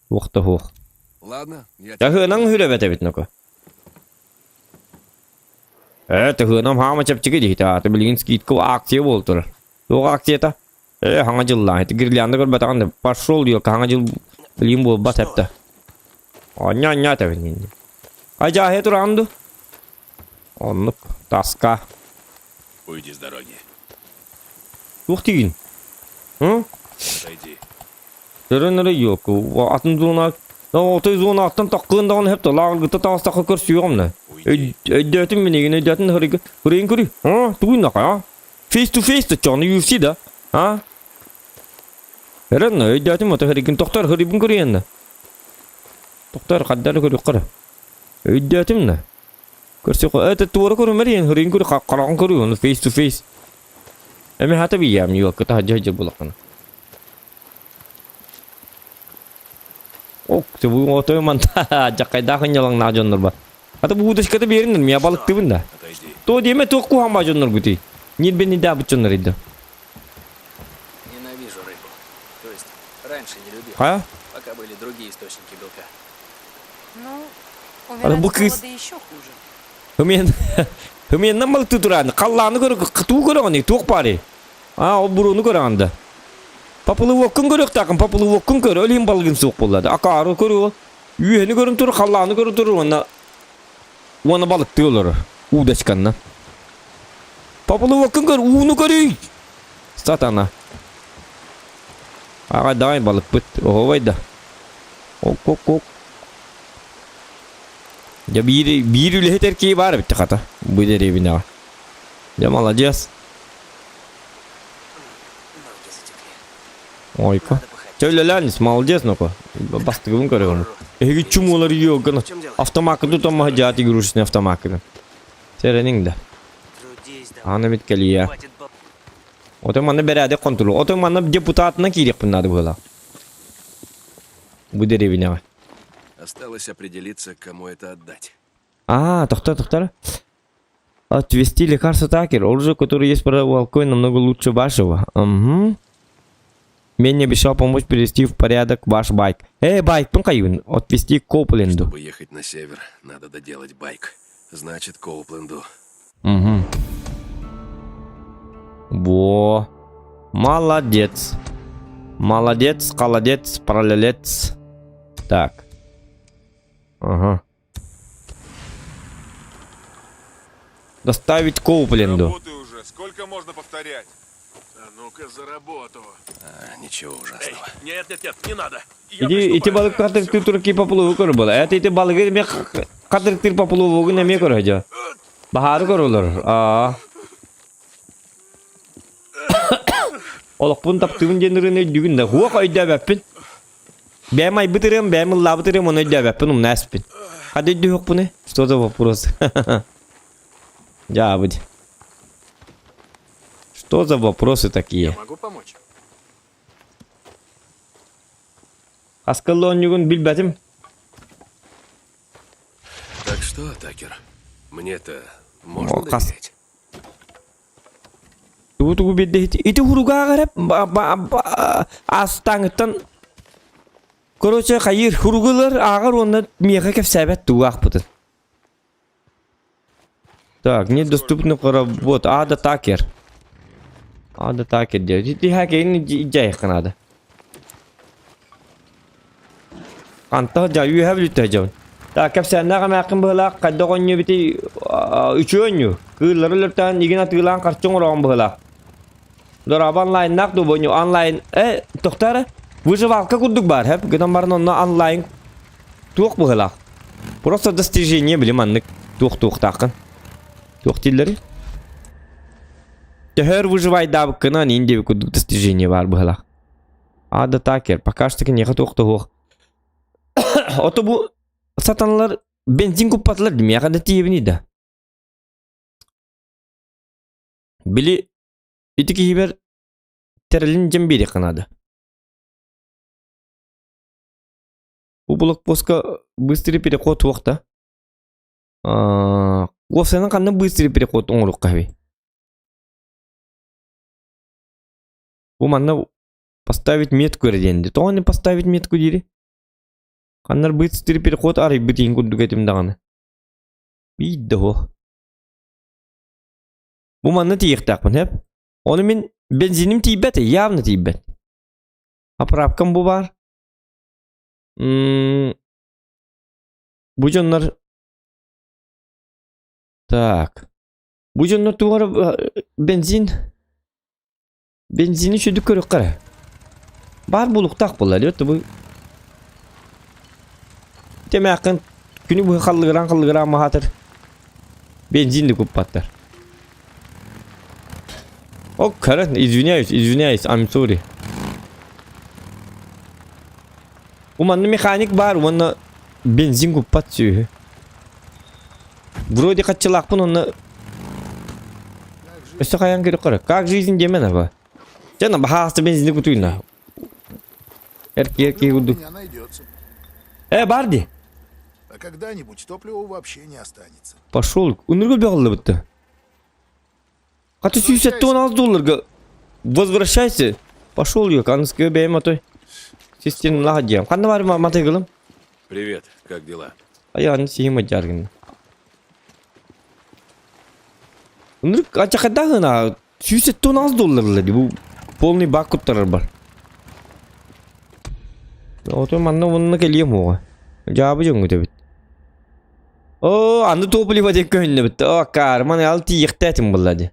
Speaker 1: уохта суох.
Speaker 2: Ладно, я
Speaker 1: Таһыынан хүрэбэт эбит ноко. Э, таһыынан хаама чэпчэки диһитэ аата билигин скидка акция буол турар. Туох акцията? Э, хаҥа дьыллаах. Ити гирлянда көрбөтөҕүн да пошел елка хаҥа дьыл билигин буолбат эптэ. Онньо-онньо этэбин. Ажааһы тураҕын ду? Оннук таска.
Speaker 3: Уйди с дороги.
Speaker 1: Туох диигин? Ы?
Speaker 3: Отойди.
Speaker 1: Төрөн эрэ елка. Атын зона отой зонаттан таккыын даҕаны хэп лааҕыргыта таҕыстахха көрсүөҕүм да.
Speaker 3: Уйди.
Speaker 1: Өйдөөтүм мин игин өйдөөтүм хырыйга хырыйын көрүй. А, тугуй нахай, а? Face to face да чону UFC да. А? Эрэн өйдөөтүм ото хырыйгын тохтор хырыйбын көрүйэн да. Тохтор хаддары көрүк Өйдөөтүм да. Көрсө это туора көрүмэр иэн хырыйын көрү хараҕын көрү ону face to face. Эми хата бийэм елка таһдьа хадьа булаххана. Ок, бу отой манта жаккайдаах ынньалаҥнаах дьоннор бар. Ата бу удочката биэрин мия балыктыбын да.
Speaker 3: Отойди.
Speaker 1: То диэмэ туох куһаҕан баа дьоннор гутий. Ньирбинийдаабыт дьоннор ыйда.
Speaker 5: Ненавижу рыбу. То есть раньше не любил.
Speaker 1: А?
Speaker 5: Пока были другие источники белка.
Speaker 6: Ну,
Speaker 1: Аны бу
Speaker 6: умирать с
Speaker 1: кыыс
Speaker 6: голода еще хуже.
Speaker 1: Ымыан Ымыаннан балыктыы турааны халлааны көрө тугу көрөҕүнүй туох баарый? Аа ол буруону көрөҕүн да. Поплывоккун көрүөхтээххин поплывоккун көр ол иһин балыгын суох буолла да акаары көрү ол үөһэни көрөн турар халлааны көрөн турар уонна уонна балыктыы олорор удочканнан. Поплывоккун көр ууну көрүй сатана. Аҕай давай балыкпыт оһуобай да. Ок-ок-ок. Дьэ биир, биир үлэһит эр киһи баар эбит хата бу дэриэбинэҕэ. Дьэ маладьыас. Ойко. Чэ үлэлээн ис, молодец ноко. Бастыгыбын көрөҕүн. Эһиги чумулар йоганы. Автомакы тутан маһа игрушечный автомакы. Сэрэниҥ да. Аны бит кэлиэ. Ото манна бэрээдэк контрол. Ото манна депутатынан киириэхпин наада быһыылаах. Бу дэриэбинэҕэ.
Speaker 10: Осталось определиться, кому это отдать.
Speaker 1: А, тохтор, тохтор. Отвести лекарство Такер. Оружие, которое есть у Алкой, намного лучше вашего. Угу. Мне обещал помочь привести в порядок ваш байк. Эй, байк, ну каюн, отвести к Коупленду.
Speaker 10: Чтобы ехать на север, надо доделать байк. Значит, Коупленду.
Speaker 1: Угу. Во. Молодец. Молодец, холодец, параллелец. Так. Ага. Доставить Коупленду.
Speaker 8: Работай уже, сколько можно повторять? А ну-ка за работу.
Speaker 10: А, ничего ужасного.
Speaker 4: Эй, нет, нет, нет, не надо. Я
Speaker 1: Ити ити балык хатырыктыыр турки поплаву көрөр буола. Это ити балыгы эмиэ хатырыктыыр поплавогун эмиэ көрө дьэ. Баһаары көрөлөр. Аа. Олохпун таптыыбын диэн ырыаны өйдүүгүн да. Хуох өйдөөбөппүн. Бэйэм айбыт ырыам, бэйэм ыллаабыт ырыам, ону өйдөөбөппүн, умна эспин. Хады өйдүүһүкпүнүй? Что за вопрос? Дьаабыт. Что за вопросы такие?
Speaker 5: Я могу помочь?
Speaker 1: Хаскылы оонньуугун билбэтим.
Speaker 10: Так что, Такер, мне-то можно
Speaker 1: О, хас-
Speaker 10: доверять?
Speaker 1: Тугу тугу биэрдэ ити хуругааҕар астааҥыттан короче хайыыр хуругулар ааҕар уонна миэхэ кэпсээбэт тугу аахпытын. Так, недоступны работ. Ада Такер. Ада Такер диэ. Ити хакейин дьайыахха наада. Антах дьа үөһэ бүлүттэ дьон. Так, кэпсээннээх эмээххин быһылаах хайдах оонньуу эбитий үчүгэй оонньуу. Кыыллары өлөртөөн игин атыылаан харчы оҥороҕун быһылаах. Дорообо онлайннаах дуу бу онлайн э тохтоо эрэ выживалка курдук баар хэп гынан баран онно онлайн туох быһылаах. Просто достижение били маннык туох туохтааххын. Туох дииллэрий? Төһөр выживайдаабыккынан иин диэбит курдук достижение баар быһылаах. Ада Такер, пока что киниэхэ туох да суох. Ото бу сатаналар бензин куппатылар миэхэ да тиийэбиний да. Били ити киһибэр тэрилин дьэн биэриэххэ наада. Бу блокпостка быстрый переход суох да. Уопсайынан ханна быстрый переход оҥоруохха эбий? Бу манна поставить метку эрэ диэн тоҕо не поставить метку диири? Ханна быстрый переход арыйбыт иһин курдук этим даҕаны. Биир да суох. Бу манна тиийиэхтээхпин сөп. Ону мин бензиним тиийбэт, явно тиийбэт. Оправкам бу баар. М бу дьоннор Так. Бу дьоннор туох эрэ бензин Бензини сүдүк көрүөххэ эрэ. Баар буолуохтаах буолла диэт бу Тэмээххин күнү быһа халлыгыраан-халлыгыраан маһаатар бензин да куппаттар. О, көрөн, извиняюсь, извиняюсь, I'm sorry. Бу манна механик баар уонна бензин куппат сүөһү. Вроде хаччылаахпын уонна Өссө хайаан көрүк көрө. Как жизнь диэмэн аба. Дьэ, баһаалыста бензини кутуйна. Эрки эрки курдук.
Speaker 8: У меня найдется.
Speaker 1: Э, бар ди.
Speaker 8: А когда-нибудь топлива вообще не останется.
Speaker 1: Пошел. Үнүргү бөҕүллүбүттэ. Хата 176 долларга возвращайся. Пошел ее, канская бэйм отой. Систем лаха диям. Ханна бар матыгылым?
Speaker 10: Привет, как дела?
Speaker 1: Аян сима жаргын. Ынырык ачакадагына 176 долларлар бу полный бак куттарар бар. Ото манна онна келием оға. Жабы жоңгу тебит. О, аны топливо деп көһүннэ бит. О, карман ал тиихтэтим булла ди.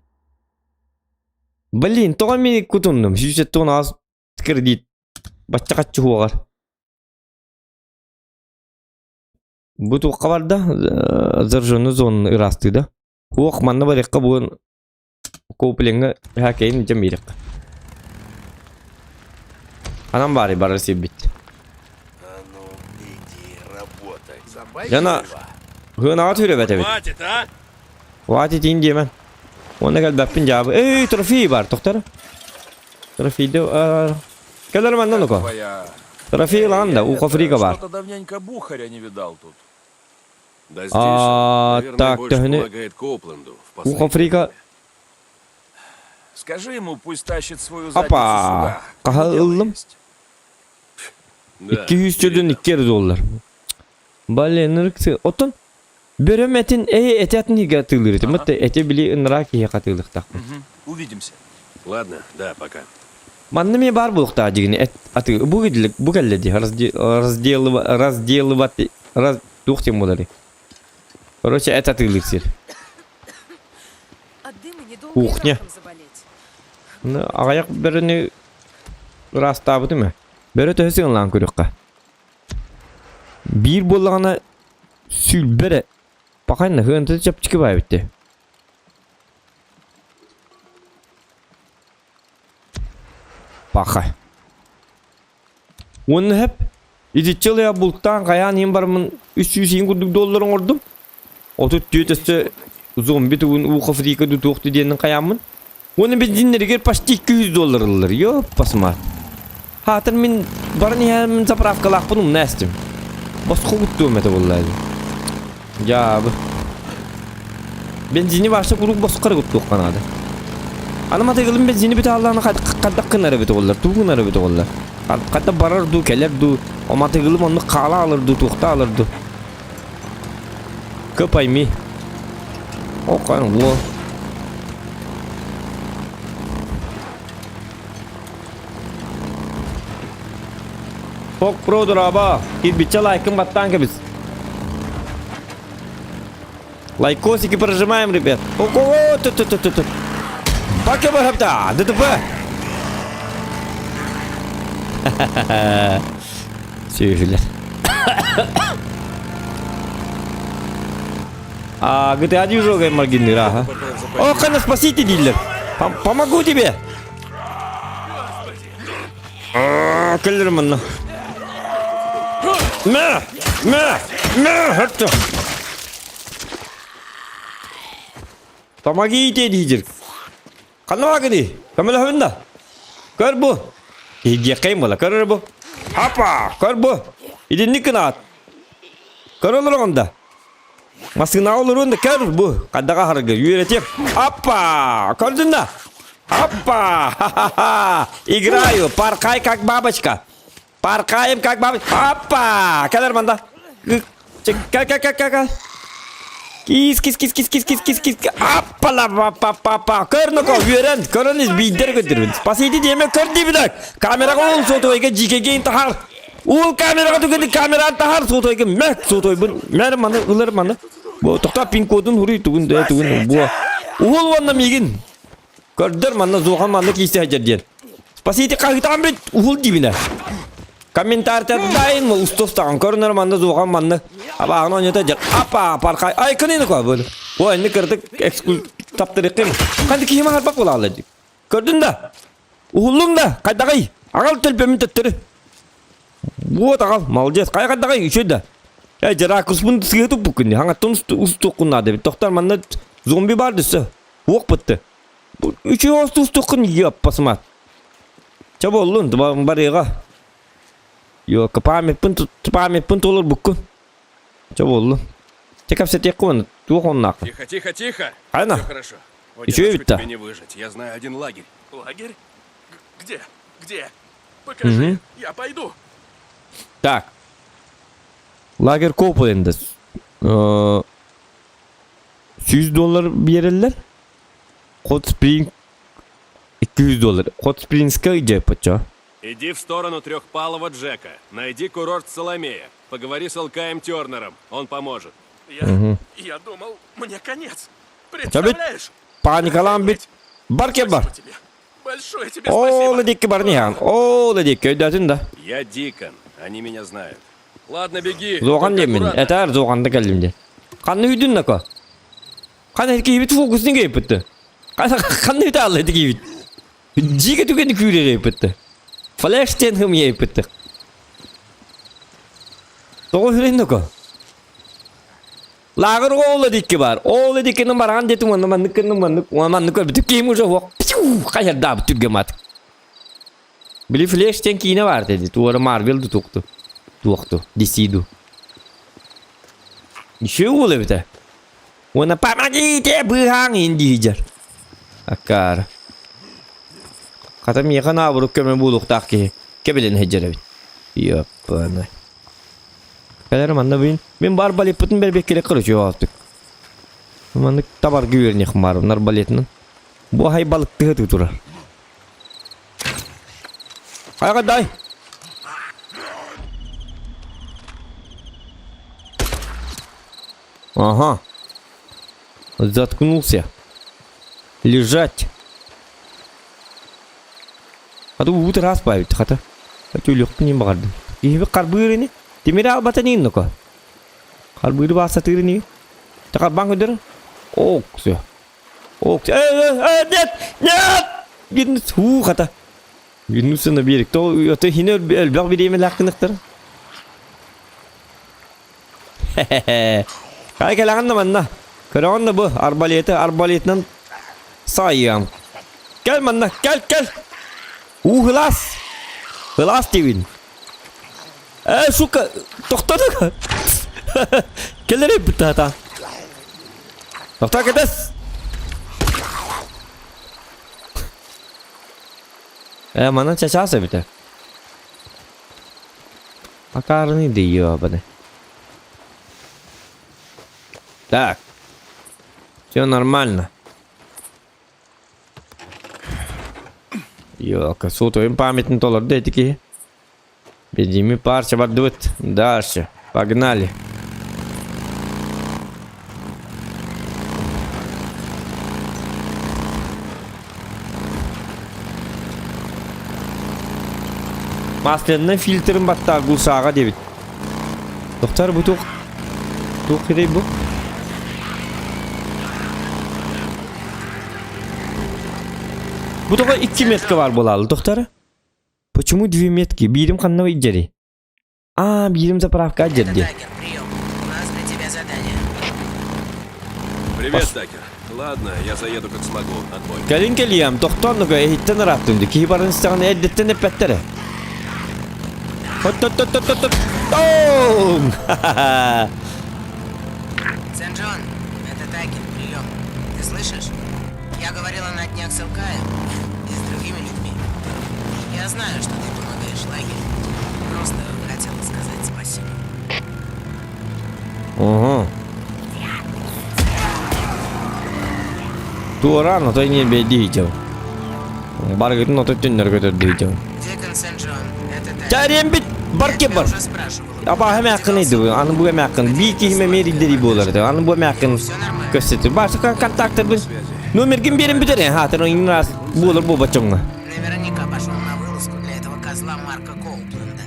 Speaker 1: Блин, тоҕо мин кутуннум. 176 кредит. Бачча хаччы хуоҕар. Бу туохха барда? Зараженный зонаны ыраастыы да. Хуох манна барыахха буон Коплиҥҥа хакейин дьэ биэриэххэ. Анан баары барар сирбит.
Speaker 4: А ну, иди работай.
Speaker 1: Жана Хынаҕа түрөбөт эбит.
Speaker 8: Хватит, а?
Speaker 1: Хватит иин диэмэн. Уонна кэлбэппин дьаабы. Эй, трофей бар, тохтор. Трофейды Кэлэр манна нуко.
Speaker 8: Твоя...
Speaker 1: Трофей лаан да, у Африка бар.
Speaker 8: Что-то давненько бухаря не видал тут.
Speaker 10: Да здесь,
Speaker 1: А,
Speaker 10: наверное,
Speaker 1: так,
Speaker 10: больше
Speaker 1: төһөнү
Speaker 10: помогает Коупленду в
Speaker 1: У
Speaker 10: последнее
Speaker 1: Африка
Speaker 10: время.
Speaker 8: Скажи ему, пусть тащит свою задницу
Speaker 1: Апа.
Speaker 8: сюда.
Speaker 1: Хаһа
Speaker 8: Дело
Speaker 1: ыллым.
Speaker 8: есть.
Speaker 10: Да,
Speaker 1: 200 төлөн
Speaker 10: передам.
Speaker 1: 2 доллар. Бале, нырыксы. Оттон бөрөм этин э этятын иге атыылыр этим. Мытты эти били ынра киһи хатыылыктаах.
Speaker 8: Мгм. Увидимся.
Speaker 10: Ладно, да, пока.
Speaker 1: Манна эмиэ баар буолуохтаах дьигини эт аты бу кэллэ бу кэллэ дии разделыва разделывать раз туох диэн буоларый короче эт атыылыыр сир
Speaker 6: От дыма недолго и
Speaker 1: Кухня.
Speaker 6: раком заболеть.
Speaker 1: Ну, аҕыйах бөрөнү ыраастаабытым ээ бөрө төһө сыаналаан көрүөххэ биир буоллаҕына сүүрбэ эрэ пахайна сыаната чэпчэки баа эбит дии Паха. Уонна сөп итиччэ ылыйа бултаан хайаан иһин бараммын 300 иһин курдук доллар оҥордум. 34 өссө зомби тугун ухо фрика дутуохту диэнин хайааммын. Уонна бензиннэригэр почти 200 доллар ыллар. Ёппасмаат. Хаатыр мин баран иһэммин заправкалаахпын умна эстим. Босхо куттуом этэ буолла Дьаабы. Бензини вообще куруук босхо эрэ куттуохха наада. Аны матыгылым бензини бүтэ хааллаҕына хайдах гынар эбит оҕолор, тугу гынар эбит оҕолор. Хайда барар дуу, кэлэр дуу, о матыгылым оннук хаала алар дуу, туохта алар дуу. Кы пойми. О, во. Фок про дорообо. Кирбиччэ лайкын баттаан кэбис. Лайкосики прожимаем, ребят. Ого, ту ту ту ту ту. Пока барапта, ДТП. Сүһүлэр. А, GTA движок маргинныыр, ага. О, кана спасите дииллэр. Помогу тебе. Кэллэр манна. Мэ! Мэ! Мэ! Хатта! Помогите диир. Ханна баагыный? Көмөлөһөбүн да. Көр бу. Иһдиэххэйин буола. Көр бу. Апа! Көр бу. Итинник гынаат. Көр олороҕун да. Массыынаҕа олоруон да көр бу. Хайдаҕа аһарга үөрэтиэм. Аппа! Көрдүн да? Аппа! Ха-ха-ха! Играю! Паркай как бабочка! Паркаем как бабочка! Аппа! Кэлэр манда! Ка-ка-ка-ка-ка! Кис кис кис кис кис кис кис кис Аппала па па па Көр ноко үөрэн көрөн ис биирдэр көрдөрбүн. Спасите диэмэ көр диибинэ. Камераҕа уол сотуойга дьиикэйгэ тахар. Уол камераҕа түгэни камеран тахар сотуойга мэк сотуойбун мэр маны ылар маны. Бу тоқта пин кодун хуруй тугун да тугун бу. Уол уонна миигин. Көрдөр манна зуохан манна киисэ сылдьар диэн. Спасите хаһыытаан бит уһул диибинэ. Комментарийдайын устустаҕын көрүнэр манна зуохан манна абааҕын оонньото дьар апа пархай ай кынины ко бу. Ой инни кырдык экскул таптырыккын. Ханды киһи махарбак буолаалла дии. Көрдүн да? Уһуллуҥ да? Хайдаҕый? Аҕал төлбөмүн төттөрү. Вот аҕал, молодец. Хайа хайдаҕый? Үчүгэй да. Э, дьаракуспун сыыһа туппуккун дии. Хаҥаттан устуоххун наада эбит. Тохтор манна зомби баар дөссө. Уох бытты. Үчүгэй устуоххун ёппасымаат. Чэ буоллун, барыаҕа. Ёка, памятпын памятпын толорбуккун. Чэ буоллун. Чэ кэпсэтиэххэ уонна туох оннааххын.
Speaker 8: Тихо, тихо, тихо.
Speaker 1: Айна.
Speaker 8: Все хорошо.
Speaker 10: В
Speaker 1: Үчүгэй
Speaker 10: одиночку
Speaker 1: эбит да.
Speaker 10: тебе не выжить. Я знаю один лагерь.
Speaker 8: Лагерь? Г- Где? Где? Покажи. Я пойду.
Speaker 1: Так. Лагерь Копленда. 100 доллар биэрэллэр. Hot Spring 200 доллар. Hot Springs'ка ыдьайпачча.
Speaker 10: Иди в сторону Трехпалого Джека. Найди курорт Соломея. Поговори с Алкаем Тернером. Он поможет.
Speaker 8: Я, я думал, мне конец. Представляешь?
Speaker 1: Паникалаан бит. Бар кел бар.
Speaker 8: Спасибо тебе. Большое тебе
Speaker 1: Ол
Speaker 8: спасибо.
Speaker 1: диэки барнихан. Ол диэки өйдөөтүн да.
Speaker 10: Я Дикон. Они меня знают. Ладно, беги.
Speaker 1: Зоған
Speaker 10: Только
Speaker 1: диэммин.
Speaker 10: аккуратно.
Speaker 1: Этээр зоҕанда кэллим диэн. Ханна үйдүн нако? Ханна киһибит фокусун киһиппитти. Ханна үтэ алла киһибит. Дьигэ түгэни күүрэр эппитти. Флеш диэн хымыйа эппитти. Тоҕо үрэн нако? Лааҕыр оол дикки бар. Оол диккини бараҕан диэтим уонна маннык гынным маннык уонна маннык көрбүтүм киһим уже уох хайардаабыт түргэн маат. Били Флеш диэн киинэ баар дии туора Марвел ду туохту туохту DC ду. Еще уол эбитэ. Уонна помогите быыһааҥ иһин диир. Аккаара. Хата миэхэ наоборот көмө буолуохтаах киһи кэбилэн сылдьар эбит. Ёппана. Кэлэр манна мин мин бар балеппытын бэрбиэккэ короче оҕотук. Маннык табарга үөрэнэх баар арбалетынан. Бу аһай балыктыһа турар. Хайа дай. Ага. Заткнулся. Лежать. Хата уут ыраас баайбыт хата. Түлүөхпүн иһин баҕардым. Киһибит харбыыр ини. Тимири албата ини нука. Харбыыры баасатыыр ини. Харбаан көрдөр. Ок, все. Ок, э, э, э, нет, нет! Бирин суу хата. Вернуться на берег. То это хине элбэх бириэмэлээх гыныктар. Хе-хе-хе. Хай кэлэҕин да манна. Көрөҕүн да бу арбалеты арбалетынан саайыам. Кэл манна, кэл, кэл. Уу хылаас. Хылаас диибин. Э, сука, тохтоо Кэлэрэй бытаата. Тохтоо кэтэс. Э, манан чачаас эбитэ. Акаарыны дийиобаны. Так. Все нормально. Ёлка, сотовым памятын толорду эти киһи. Бензими парча бардыбыт. Дальше. Погнали. Масляный фильтрин баттаа гусаға дебит. Доктор бу туох туох хирей бу? Бу тоҕо икки метка бар буолаалы доктор? Почему две метки? Биирим ханна ыйдьэрий? Аа, биирим заправка
Speaker 9: Это
Speaker 1: дьэрди.
Speaker 9: Дагер, прием. У нас для тебя задание.
Speaker 10: Привет, Такер. Ладно, я заеду как смогу. Отбой.
Speaker 1: Кэлин кэлиэм, тохтоон эһиттэн ырааттым дии. Киһи баран истэҕинэ эрдэттэн эппэттэрэ. Хот-тот-тот-тот-тот. Тоом! Ха-ха-ха!
Speaker 9: Сент-Джон, это Такер, прием. Ты слышишь? Я говорила на днях с Элкаем и с другими людьми. Я знаю, что ты помогаешь лагерю. Просто хотела сказать спасибо.
Speaker 1: Угу. Туораан отой ньиэрбэйдии Барыгытын отой төннөргө төрдүү
Speaker 9: Дикон Сент-Джон, это Такер.
Speaker 1: Чариэн бит бар
Speaker 9: Я
Speaker 1: кеп
Speaker 9: тебя
Speaker 1: бар.
Speaker 9: уже спрашивала.
Speaker 1: Абааһы эмээххин ыйдыбы, аны бу эмээххин бии киһим эмиэ ирдэрии буолар этэ, аны бу эмээххин көстөтү. Баашыка контактарбын номергин биэрэн бүтэр хаатыр раз буолар буолбаччоҥҥо.
Speaker 9: Наверняка пошел на вылазку для этого козла Марка Коупленда.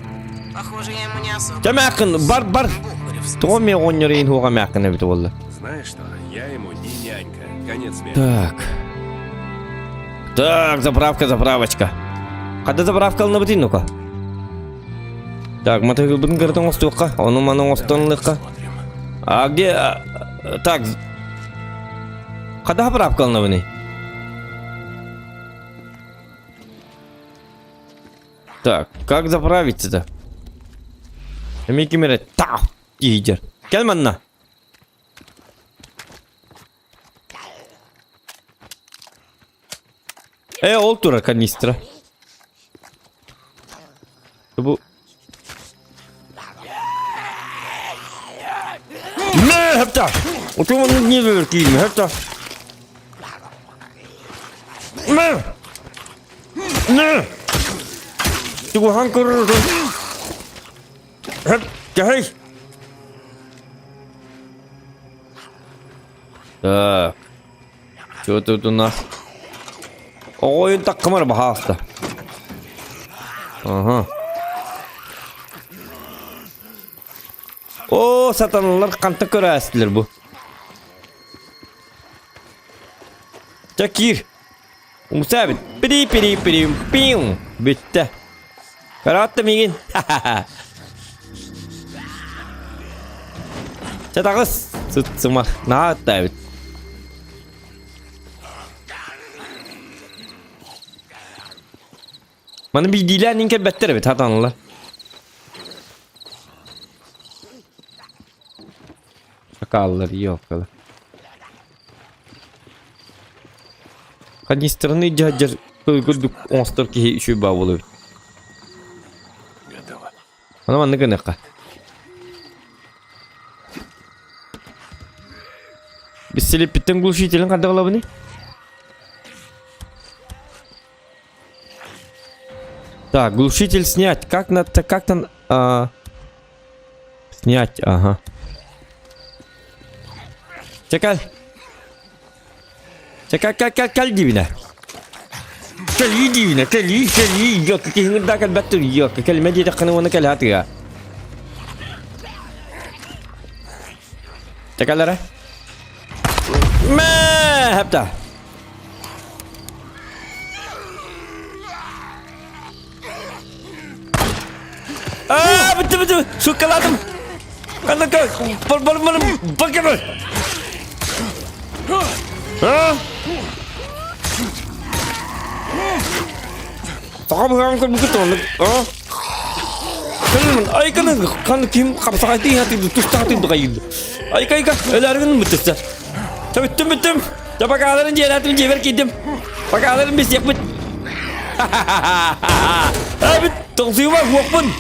Speaker 9: Похоже, я ему не особо...
Speaker 1: Эмээххин бар бар.
Speaker 9: Бухарев, в смысле.
Speaker 1: Тоҕо эмиэ оҕонньор иһин хуоҕа эмээххин эбитэ буолла.
Speaker 10: Знаешь что, я ему не нянька. Конец связи.
Speaker 1: Так. Так, заправка, заправочка. Хата заправка ылынабытый ну-ка. Так, мотоциклбытын кырытан оҥостуохха, ону маны оҥостон ылыахха. А где... а, Так, хата заправка ылынабыный? Так, как заправиться-то? Эмиэ ким эрэ тах тиийдэр. Кэл манна. Э, ол турар канистра. Бу Мэ, хапта! Утумун не вер киин, хапта. Мэ! Мэ! Тугухан көрөр. Хап, кэһэй! Так. Что тут у нас? Оҕойун таккымар баһааста. Ага. О, сатаналар ханта көрөөстүлэр бу. Чэ киир. Умсаабит. Пири пири пири пиу. Бүттэ. Көрөөттө миигин. Чэ таҕыс. Сыт-сымах. Наһаа ыттаабыт. Маны биирдиилээн иин кэлбэттэр эбит хатаналар. Шакаллар, елкалар. Канистраны дьаһдьар курдук оҥостор киһи үчүгэй баа буолар эбит.
Speaker 8: Готово.
Speaker 1: Аны маннык гыныахха. Бисселиппиттэн глушителин хайдах ылабыный? Так, глушитель снять. Как на как там а... Снять, ага. Чекай. Чекай, кал, кал, кал дивина. Кали дивина, кали, кали, ёк, киһиҥ кэлбэттэр, ёк, кэлмэ диэтэххинэ уонна кэлэ атыга. Чекалара. Мэ, хапта. Аа, бүтті, бүтті, суккаладым. Қандака, бар, бар, бар, бар, бар. А? Саха быһаан көрбүкүт оннук. А? Кэлин, ай кэлин, қан ким хапсаҕайдыы хатыйды, тустаатый дҕайыды. Айка, айка, өләргин бүттүстэ. Бүттүм, бүттүм. Дьэ бакааларын дьиэлээтим дьиэбэр киирдим. Бакааларын бисиэхпит. Эбит тоҥсуйума уохпун.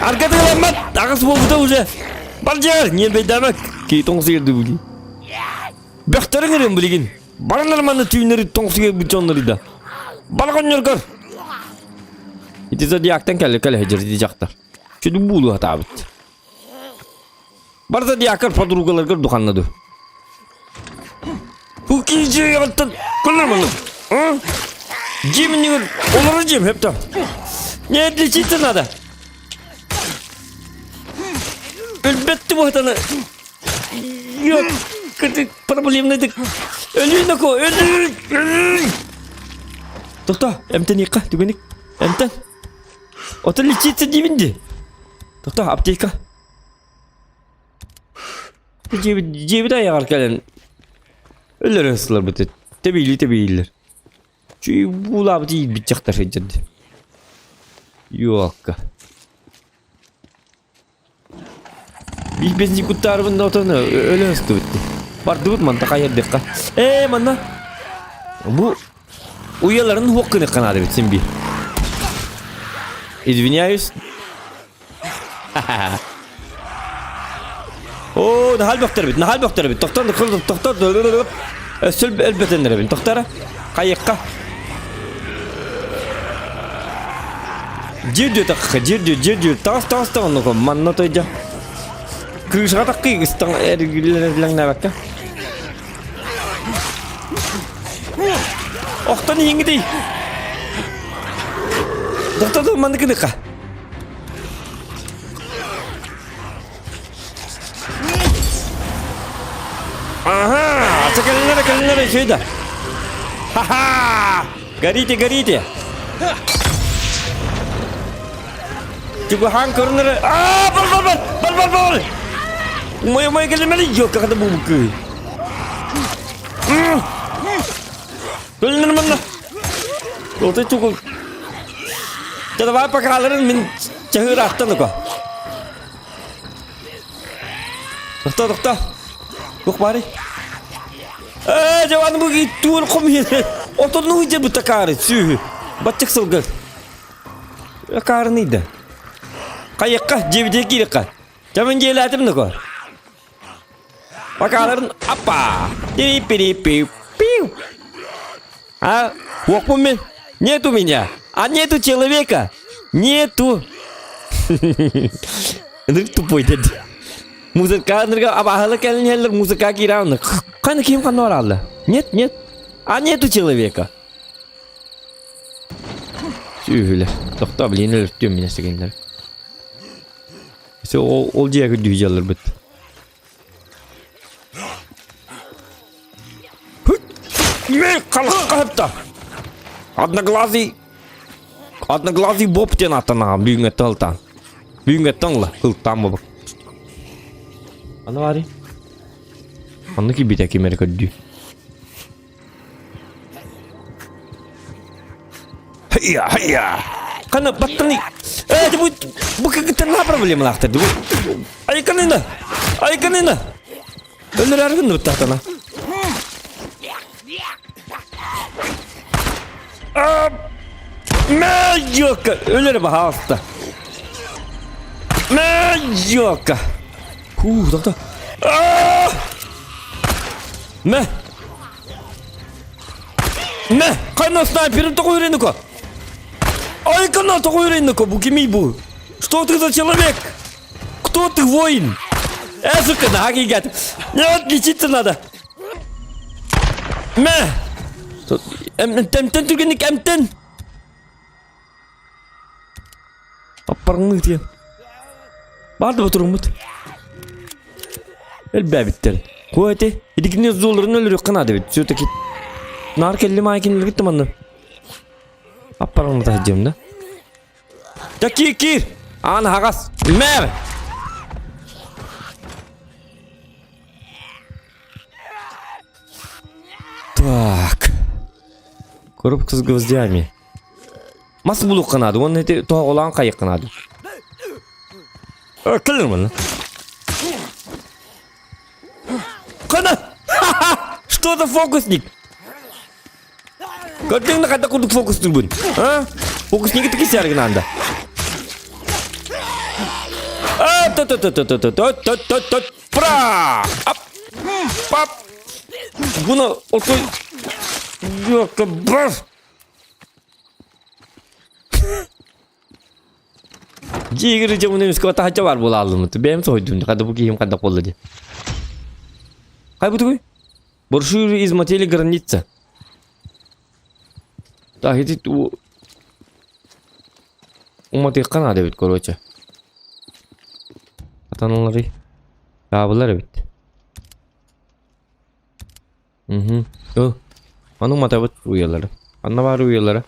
Speaker 1: Арга тыыламмат, аҕыс буолбута уже. Бар дьиэҕэр, ньиэрбэйдээмэ. Кии тоҥсуйар билигин. Бөхтөрүн ырыам билигин. Баранар манна түүннэри тоҥсуйар дьоннору да. Балаҕанньоргор. Ити зодиактан кэлэ кэлэ сылдьар ити дьахтар. Чүдү буулу хатаабыт. Бар зодиакар подругаларгар духанна ду. Бу киһи оттон кылыр маны. Дьиэм иннигэр олорор дьиэм хэптэ. Не отличиться надо. Өлбөттү буһатаны. Yok, проблемный Өлүү нако, өлүү, өлүү. Тоқта, эмтен иққа, түгенік. Эмтен. Отон лечиться деймін де. Тоқта, аптека. Дьиэбит айаҕар кэлэн өлөрө сыларбыт тэбиилии тэбиилэр. Чүй буулаабыт иирбит дьахтар сылдьар дии. Юокка. Биир бензин куттаарбын да отон өлө сыстыбыт дии. Бардыбыт манта хайардыхха. Ээ манна бу уйаларын хуох гыныхха наада эбит син биир. Извиняюсь. Оо, наһаа элбэхтэр эбит, наһаа элбэхтэр эбит. Тохтор, тохтор, тохтор. Өссө элбэтэннэр эбит. Тохтор. Хайыкка. Дьир дьүө тахха, дьир дьүө, дьир дьүө. Таҕыс, таҕыс, таҕыс, оннук манна тойдьа. Кыысаҕа таххыы ыстаҥ эргиллэнэбэккэ. Охтон иһиҥҥитий. Тохтор, маннык гыныхха. Ага, кэлиннэрэ кэлиннэрэ үчүгэй да. Ха-ха! Горите, горите! Чугаһаан көрүнэрэ. Аа, бар, бар, бар, бар, бар, бар! Умай, умай, кэлимэли, ёлка хата бу кыы. Көлүнэр манна. Отой чугул. Давай покаларын мин чаһыырааттан ука. Тохто, тохто. Туох баарый? Ээ, дьэ, аны бу туор хомуйар. Отонну ыдьа такаары сүүһү. Баччык сылгы. Акаарыный да. Хайыкка, дьиэбитигэр киириэххэ. Чамын дьиэлээтим да Акааларын аппа. Пи-пи-пи. Пиу. А, уохпун мин. Нету меня. А нету человека. Нету. Ынырык тупой деді. Музыка ынырга абаһылы кэлин музыка киирэ Қаны ким қанна баралды? Нет, нет. А нету человека. Сүүһүлэ. Тохто, блин, өлөртүөм мин эсигиннер. Все, ол, ол дьиэ көрдүү дьалларбыт. Одноглазый Одноглазый Боб диэн аттанаҕа бүгүҥҥэттэн ылтаан. Бүгүҥҥэттэн ыла, ылтаан бобук. Аны баарый? Онно киирбитэ ким эрэ көрдүү. Хайя, хайя! Хана баттаны. Э, бу бу кыгыттан проблемалаахтар. Бу Айканына! Айканына! Өлөрөр гынны буттахтана. Мэ, Өлөр баһаалта. Мэ, Хуу, тоқта. Мэ! Мэ! Хайна снайперин тоҕо үйренеко? Айкана тоҕо үйренеко? Бу кимий бу? Что ты за человек? Кто ты, воин? Э, сука, нахагигат. Нет, лечиться надо. Мэ! Эмтэн түргэнник эмтэн! Аппарыңныы диэн. Баар да туруммут. Элбээбиттэр. Куо эти. Итикини зуларын өлөрүөххэ наада эбит. Все-таки наар кэллим аайы кинилэргит да манна. Аппарыңны таһдьым да. Да киир киир! Аан аһаҕас. Мэр! Так. Коробка с гвоздями. Мас булуохха наада уонна ити тоһоҕолоон хайыахха наада. Кэлэр манна. Хана! Что за фокусник? Көрдүҥ да хайдах курдук фокустуубун? А? Фокуснигы таки сэргин анда. А, то то то то то то то то то то Пра! Ап! Пап! Буну отой Бар! Дьиэгэр дьэ эмискэ таһычча бар буолааллымыт. Бэйэм соһуйдум. Хада бу киһим хайдах буолла дии. Хай бу тугуй? Брошюры из мотеля граница. Так, ити уматыахха наада эбит, короче. Атаналары. Таабылар эбит. Мгм. Ыл. Ону уматабыт уйалары. Анна баар уйалара.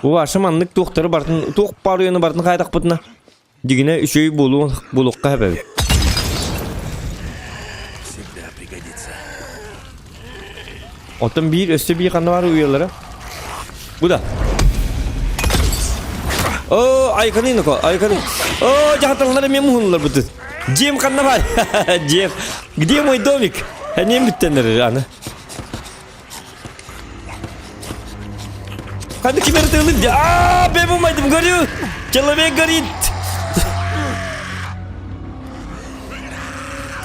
Speaker 1: Бу баша маннык туохтары бартын, туох баар уйаны бартын хайдахпытына дигинэ үчүгэй буолуон буолуохха эбэбит.
Speaker 8: Всегда пригодится.
Speaker 1: Оттон биир өссө биир ханна баар уйалара? Бу да. О, айканы ноко, айканы. О, дьахталлар эмиэ муһуннулар бутут. Дьиэм ханна бар? Дьиэм. Где мой домик? Эниэм бүттэннэр аны. Ханна ким эрэ тыылык Аа, бэбу майдым горю. Человек горит.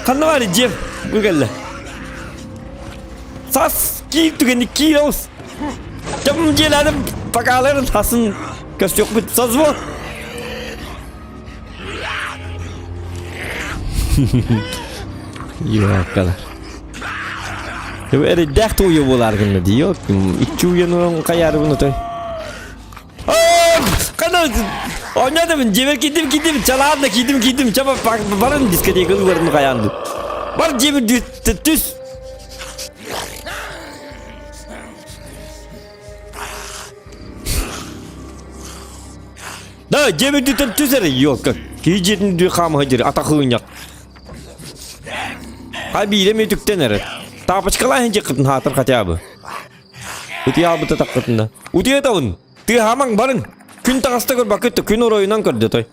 Speaker 1: Ханна бар дьиэм? Бу кэллэ. Сас киир түгэни киир аус. Дьом дьиэлээдим покаларын хасын көстүөхпүт созвон. Йоккалар. Эрэйдээх тууйа буолаар гынна дии. Икки уйаны хайаарыбын отой. Хана Ойнадым, дьиэбэр киирдим, киирдим, чалаан киирдим, киирдим, чаба барын дискотека ыларын хайаанды. Бар дьиэбэр түс. Да, дьиэбэр дүтэн түс эрэ, ёлка. Киһи дьиэтин дү хаамыһа дьири, атахыынньах. Хай биирэ мүтүктэн эрэ. Тапочкалаан дьиэккитин хаатыр хотя бы. Утуйаабыта таххытына. Утуйатабын. Тыаһаамаҥ барыҥ. Күн таҕыста көрбөккүт күн оройунан көрдө той.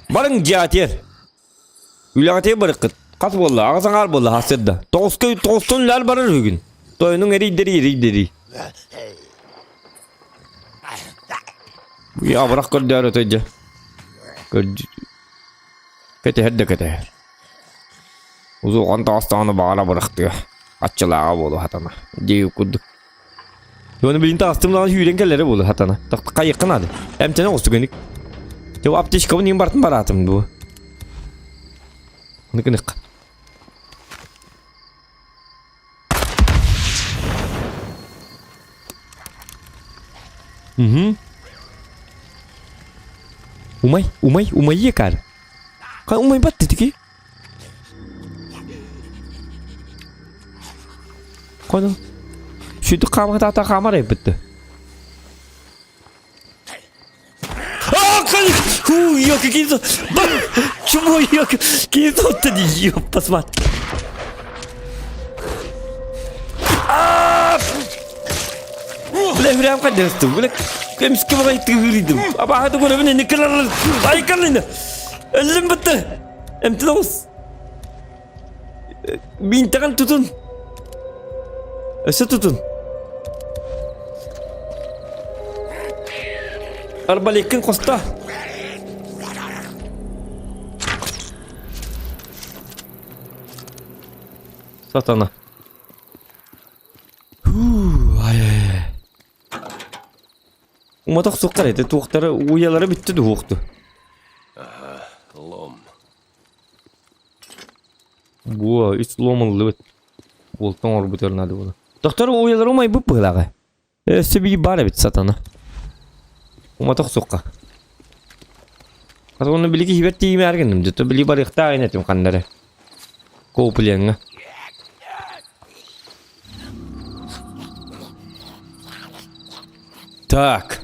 Speaker 1: Барыҥ дьиэтиэр. Үлэҕитигэр барыккыт. Хас буолла? Аҕыс аҥаар буолла сарсыарда. Тоҕуска тоҕустан үлээр барар үһүгүн. Тойонуҥ эрийдэри эрийдэри. Абырах көрдөөр өтөй дьэ. Кэтэһэр да кэтэһэр. Узуоҕан таҕыстаҕына баҕар абырахтыа. Аччылааҕа буолуо хатана. Дии курдук. Оны билин таҕыстым даҕаны сүүрэн кэлэрэ буолуо хатана. Хайыахха наада. Эмтэнэ оҕустугуник. Дьэ аптечкабын иин бартын бараатым дуо. Аны гынык. Угу. Умай, умай, умайы кар. Ка умай батты тики. Кону. Сүдү хаама таата хаамар эбитти. Ху, ёка, кизо. Чмо, ёка, кизо, ты ёпта, мать. Бля, прям кадерстым. Бля, кемске бага тыгырыдым. Аба хаты көрөбүн эни кылар. Айкалын. Өллүм бытты. Эмтин оҕус. Бинтеген тутун. Өссө тутун. Арбалеккин хоста. Сатана. Фу, ай-ай-ай. Умата охсуохтар этэ, туохтара уйалара бүттэ дуһуохту.
Speaker 10: Ага, лом.
Speaker 1: Буо, үс лом ыллыбыт. Уолтан оҥорбутугар наада буолла. Доктор уйалара умайбыт быһыылааҕа. Өссө биир баар эбит сатана. Умата охсуохха. Хата уонна били киһибэр тиийимээр гынным. Дьэ, били барыахтаах ин этим ханна эрэ. Коуплеҥҥа. Так.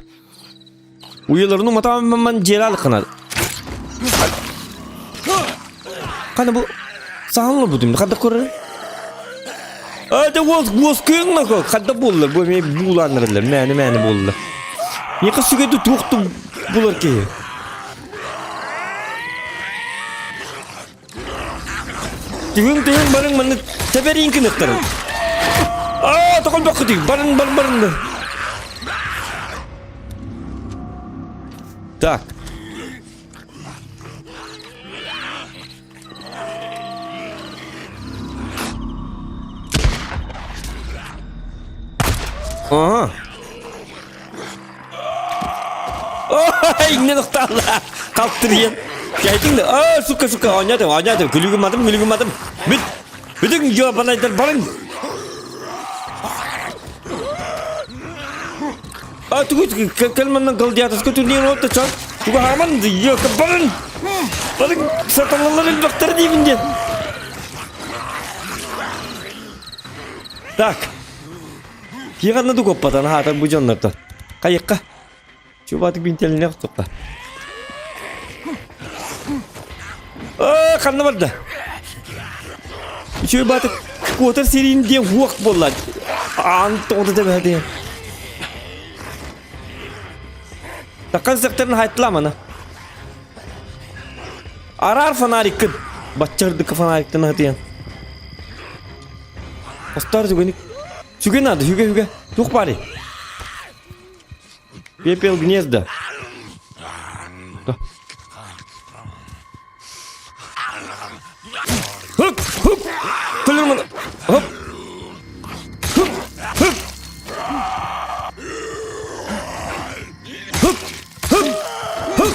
Speaker 1: Уйаларын уматаамман дьиэлэ алыкканар. Қана бұл саһан олорбутум хадда көрөр. Ада уос уос кыҥна ко хадда буолла бу эми буулааннарылар мээни мээни буолла. Ника сүгэди туохту булар киһи. Түһүҥ түһүҥ барыҥ манна тэбэриин кыныктарын. Аа тоқон баккытый барың бар барың. Так. Ага. Иҥнэн охтаалла. Халтырыйан. Кэйтиҥ да. Аа, сука, сука, оонньоотум, оонньоотум. Күлүгүм атым, күлүгүм атым. Бүт. Бүтүҥ дьуобанайдар барыҥ. А тугу кэл манна гладиаторскай турнир буолта чон. Тугу хааман ёка барыҥ. Барыҥ сатаналар элбэхтэр диибин диэн. Так. Киһи да куоппатан хаатар бу дьоннортон. Хайыкка. Чубатык бинтелине охтукка. Аа, ханна барда? Үчүгэй баатык куотар сириин диэн уох буолла. Аан тоҕото тэбэһэ Таккан сыктарын хайттыламана. Араар фонариккын. Баччардыкка фонариктан хатыян. Остар зүгеник. Сүгэ надо, сүгэ, сүгэ. Туох баарый? Пепел гнезда. Хоп, хоп. Төлөрмөн. Хоп. Хоп, хоп. Хоп, хоп, хоп.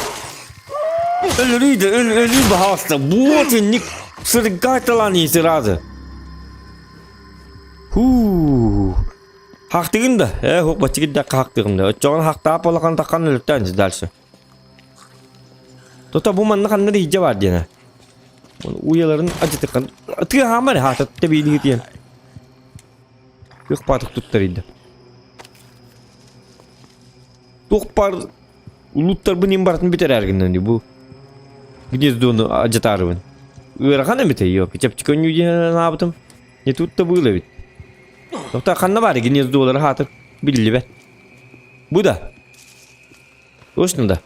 Speaker 1: Өлөрүү өлүү баһаалыста. Вот инник сыргайталан сразу. Хуу. Хахтыгын да? Э, хук баччыгын да хахтыгын да. Оччоҕун хахтаап улахан таххан өлүктэн дальше. Тута бу манна ханна да иһдьэ бар диэнэ. Уйаларын адьытыккан тыа хаамар хаата тэбиилиги тиэн. Кых паатык туттарыйда. Туох бар улуттарбын им барытын бүтэрээр бу гнездону адьатаарыбын. Ыарахан эбит ёп, чэпчэки өннүү диэн анаабытым. Не тут-то было ведь. Тоқта ханна бар гнездолары хаатыр биллибэт. Бу да. Точно да.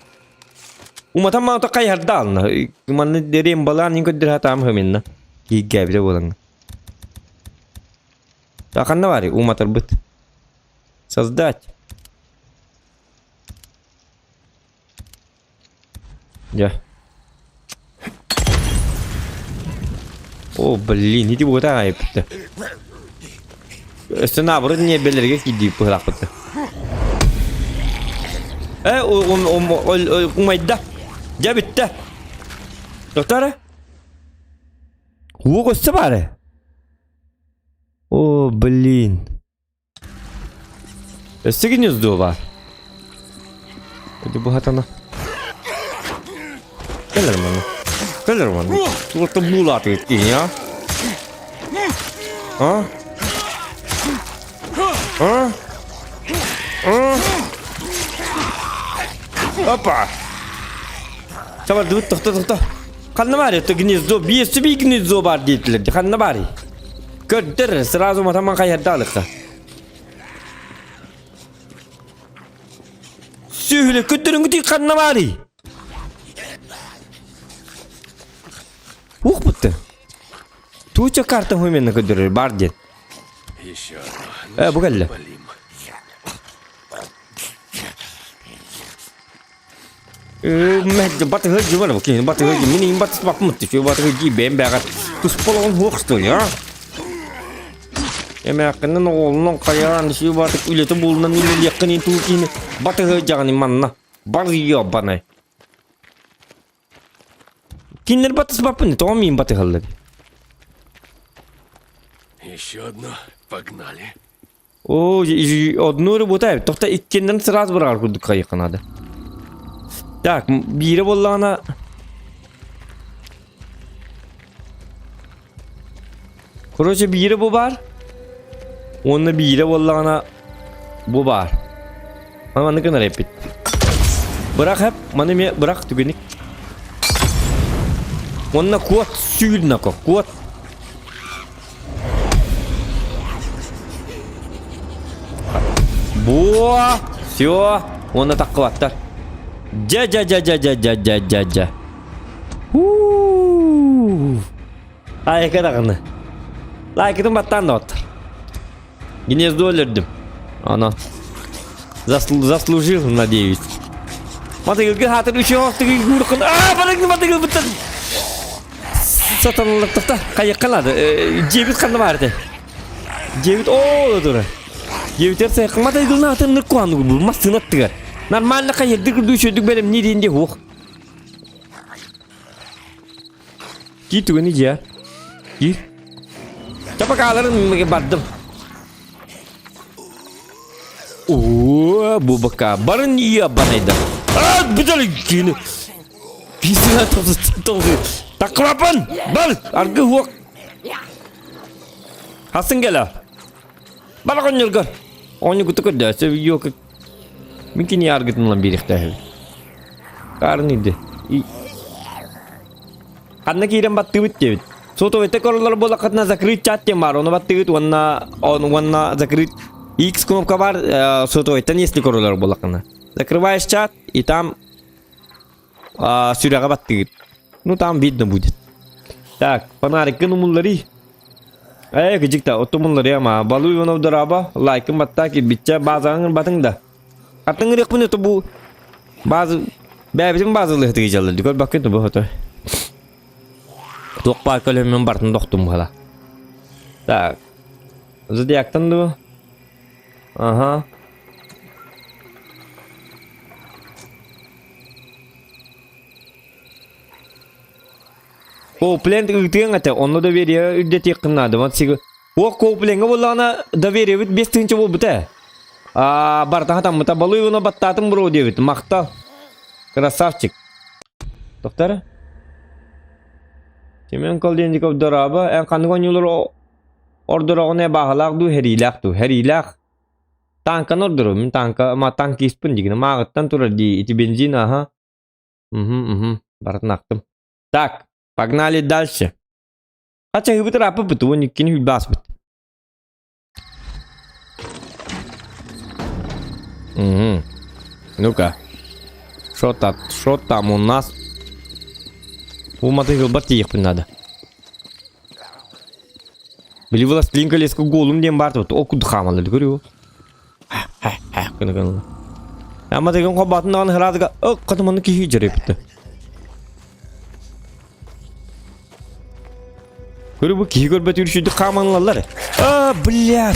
Speaker 1: Уматан маата хайһарда ална. Манны дерем балаан ин көддөр хатаам хыминна. Кииргээбитэ буолаҥҥын. А ханна баарый уматарбыт? Создать. Дьэ. О, блин, ити буота аҕайыппыт. Өссө наоборот ньиэрбэлэргэ киирдии быһылаахпыт. Э, умайда. Дьэ бүттэ. Доктора? Уох өссө баар ээ. О, блин. Өссө гнездо баар. Ити быһатана. Кэлэр маны. Кэлэр маны. Туорта буулаатыгыт киһи, а? А? А? А? Опа! Сабардыбыт, тохто, тохто. Ханна баар это гнездо? Биэс би гнездо бар диэтилэр. Ханна баарый? Көрдөр, сразу матаман хайардаалыкка. Сүһүлэ көттөрүҥүтүй ханна баарый? Ух бутты. Туча карта хуйменна көдөрөр бар диэн.
Speaker 3: Еще одно.
Speaker 1: Э, бу кэллэ. Батыһы дьыбар киһини батыһы мин иин батыспаппын түчү батыһы дии бэйэм бэҕэр туспа олоҕун суох что ли а эмээххинэн оҕолунан хайаан иши батык үлэтэ буолунан үлэлиэххин иин туу киһини батыһы дьаҕаны манна бар ёбаный кинилэр батыспаппын тоҕо миин батыһаллар
Speaker 3: Еще одно. Погнали.
Speaker 1: Оо, одну работа эбит. Тохта иккиэннэрин сразу быраҕар курдук хайыахха наада. Так, биирэ буоллаҕына... Короче, биирэ бу баар. Уонна биирэ буоллаҕына бу баар. Маны маннык гынар эппит. Бырах эп, маны эмиэ бырах түгэник. Уонна куот сүүр нако, куот. Буо! Все! Уонна таххыбаттар. Дьэ дьэ дьэ дьэ дьэ дьэ дьэ дьэ дьэ. Айка даҕаны. Лайкытын баттаан да оттор. Гнездо өлөрдүм. Ано. Заслужил, надеюсь. Матыгылгы хаатыр үчү оҕостугу гууркун. Аа, барыгы матыгыл быттан. Сатаныллаттахта хайыкка наада. Дьиэбит ханна баар этэ? Дьиэбит оо тура. Дьиэбитер сайыкка матыгылны атыннык куһааны бу массыына аттыгар. Нормально хайырдык үрдүк үчүгдүк бэлэмнии диэн дии хуох. Кии түгэни дьиэ. Кии. Чапакааларын бардым. Оо, бу бака барын ия банайда. А, бүтэр кини. Писина толы. Таклапан, бар, аргы хуок. Хасын кэлэ. Бар оҕонньоргор. Оҕонньор куту көрдөө, сөбүйүө Мин кини аргытын ылан биэриэхтээхпин. Хаарын иди. Ханна киирэн баттыыбыт диэбит. Сотовойта короллор буоллаххытына закрыть чат диэн баар, ону баттыгыт уонна уонна закрыть X кнопка бар э, сотовойтан если короллор буоллаххына. Закрываешь чат и там сүрэҕэ баттыгыт. Ну там видно будет. Так, фонариккын умулларый. Ээ, кыдьык да, отту умулларый ама. Балу Иванов дораба, лайкын батта кирбиччэ, базаҕын батыҥ да. Аттың ырыахпын это бу базы бэйэбитин базалыһытыгы дьаллар көр баккын бу хото. Туох баар көлөммүн бартын дохтум бала. Так. Зодиактан ду? Ага. Коуплент ыытыаҥ этэ, онно доверие үрдэтиэххин наада. Вот сиги О, Коуплеҥҥа буоллаҕына довериебит 5000 буолбута ээ. Аа, барыта хатаммыта. Балуй уна баттаатым бро диэбит. Махтал. Красавчик. Доктор? Семен Колденников дорообо. Эн ханнык оонньуулар ордороҕун ээ бааһалаах дуу, хэриилээх дуу? Хэриилээх. Танканы ордору. Мин танка, ма танкиспын дигин. Мааҕыттан турар дии. Ити бензин, аха. Угу, угу. Барытын ахтым. Так, погнали дальше. Хачаһыыбыт ырааппыппыт, уон иккини хүлбааспыт. Угу. Ну-ка. Что там, что там у нас? Бу мотоциклбар тиийиэхпин надо. Били Властелин колец голум диэн баар ол курдук хаамаллар көрүө. Гына гына. Ама деген хобатын даҕаны хыраадыга ыккатыманы киһи дьарыйбыта. Көрү бу киһи көрбөт үрүсүйдүк хааманылалар. А, блядь.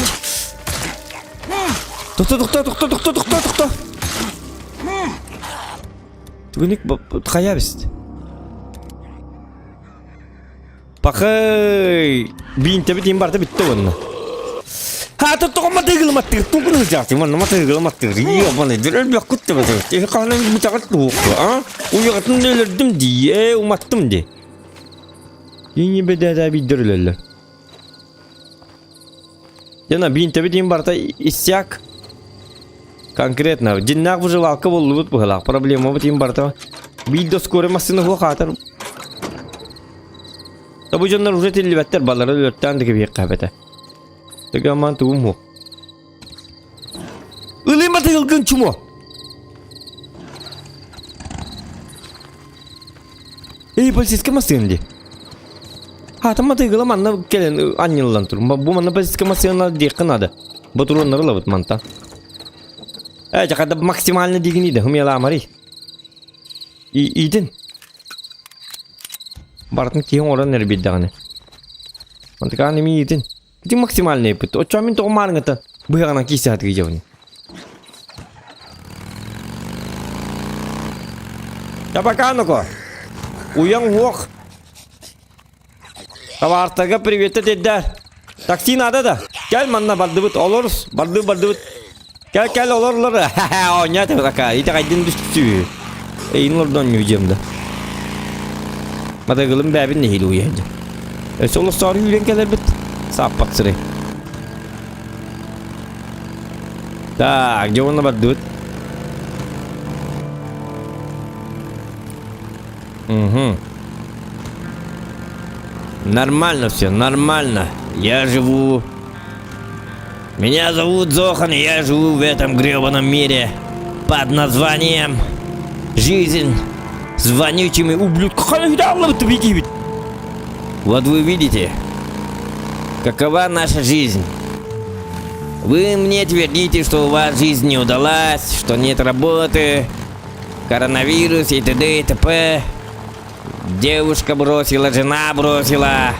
Speaker 1: Тохто, тохто, тохто, тохто, тохто, тохто. Түгүнүк хайа бист. Пахай! Биинтэбит иин барда бүтте уонна. Хаата тоҕо матыгылыматтыгыр тугун ыжаатый манна матыгылыматтыгыр ебаный дыр өлбөккүт да бэтэ эһи хаанан бутаҕыт туһук а уйаҕытын өлөрдүм дии ээ уматтым дии Ини бэдээдээ биирдэр өлөллөр. Дена биинтэбит иин барта иссяк. Конкретно дьиннээх выживалка боллубут быһылаах проблемабыт иин барта биир да скорый массыына суох аатар Да бу дьоннор уже тиллибэттэр балары өлөртөөн да кэбиһиэххэ эбэтэ. Тыгаман тугум хуох. Ылыма тыгылгын чумо. Эй, полицейский массыына дии. Хаатыма тыгыла манна кэлэн анньыллан тур. Бу манна полицейский массыына диэххэ надо. Ботуруоннары ылабыт мантан. Э, жакада максимально дигини да, хымьяламари. Иитин. Барытын киһи оҥорон эрбийдэҕинэ. Мантыкаан эми иитин. Ити максимальный ыппыт. Оччо мин тоҕо маарыҥыттан быһаҕынан киирсэ сатыы дьабыны. Табаканоко. Уяң уох. Табаартарга приветте теддэр. Такси надо да. Кел манна бардыбыт олорус. Барды бардыбыт. Кел кел олорлор. Оня такая. Ити кайдын түстү. Эйин олордон ньүдьем да. Матагылым бэбин нэһил уйа. Өссө олоссоор үүрэн кэлэрбит. Сааппат сыры. Так, где он бардыбыт? Угу. Нормально все, нормально. Я живу... Меня зовут Зохан, и я живу в этом гребаном мире под названием «Жизнь с вонючими ублюдками». Вот вы видите, какова наша жизнь. Вы мне твердите, что у вас жизнь не удалась, что нет работы, коронавирус и т.д. и т.п. Девушка бросила, жена бросила,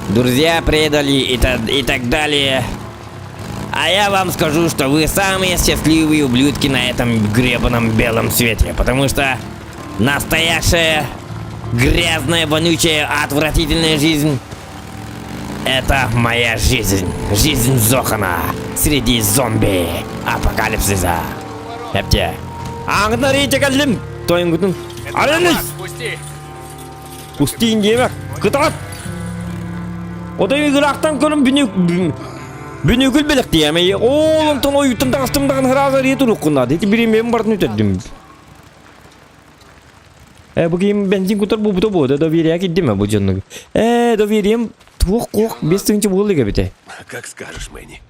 Speaker 1: друзья предали и, та и так далее. А я вам скажу, что вы самые счастливые ублюдки на этом гребаном белом свете, потому что настоящая грязная, вонючая, отвратительная жизнь это моя жизнь. Жизнь Зохана среди зомби апокалипсиса. Эпте. Аңгытын рейте кэллим. Тойунгутун. Арыныс!
Speaker 8: Пусти!
Speaker 1: Пустин диэмэх. Кытаат! Отой ыраахтан көрөн бүнү бүнүгүл белек диэмэ. Ол онтон ойуттан таҕыстым даҕаны ыраазар ие туруккуна. Ити бириэмэбин бартын үтэрдим. Э, бу ким бензин кутар буолбута буо, доверие кирдим бу дьоннуг. Э, доверием туох куох без тыынча буолла эбите.
Speaker 10: Как скажешь, Мэнни.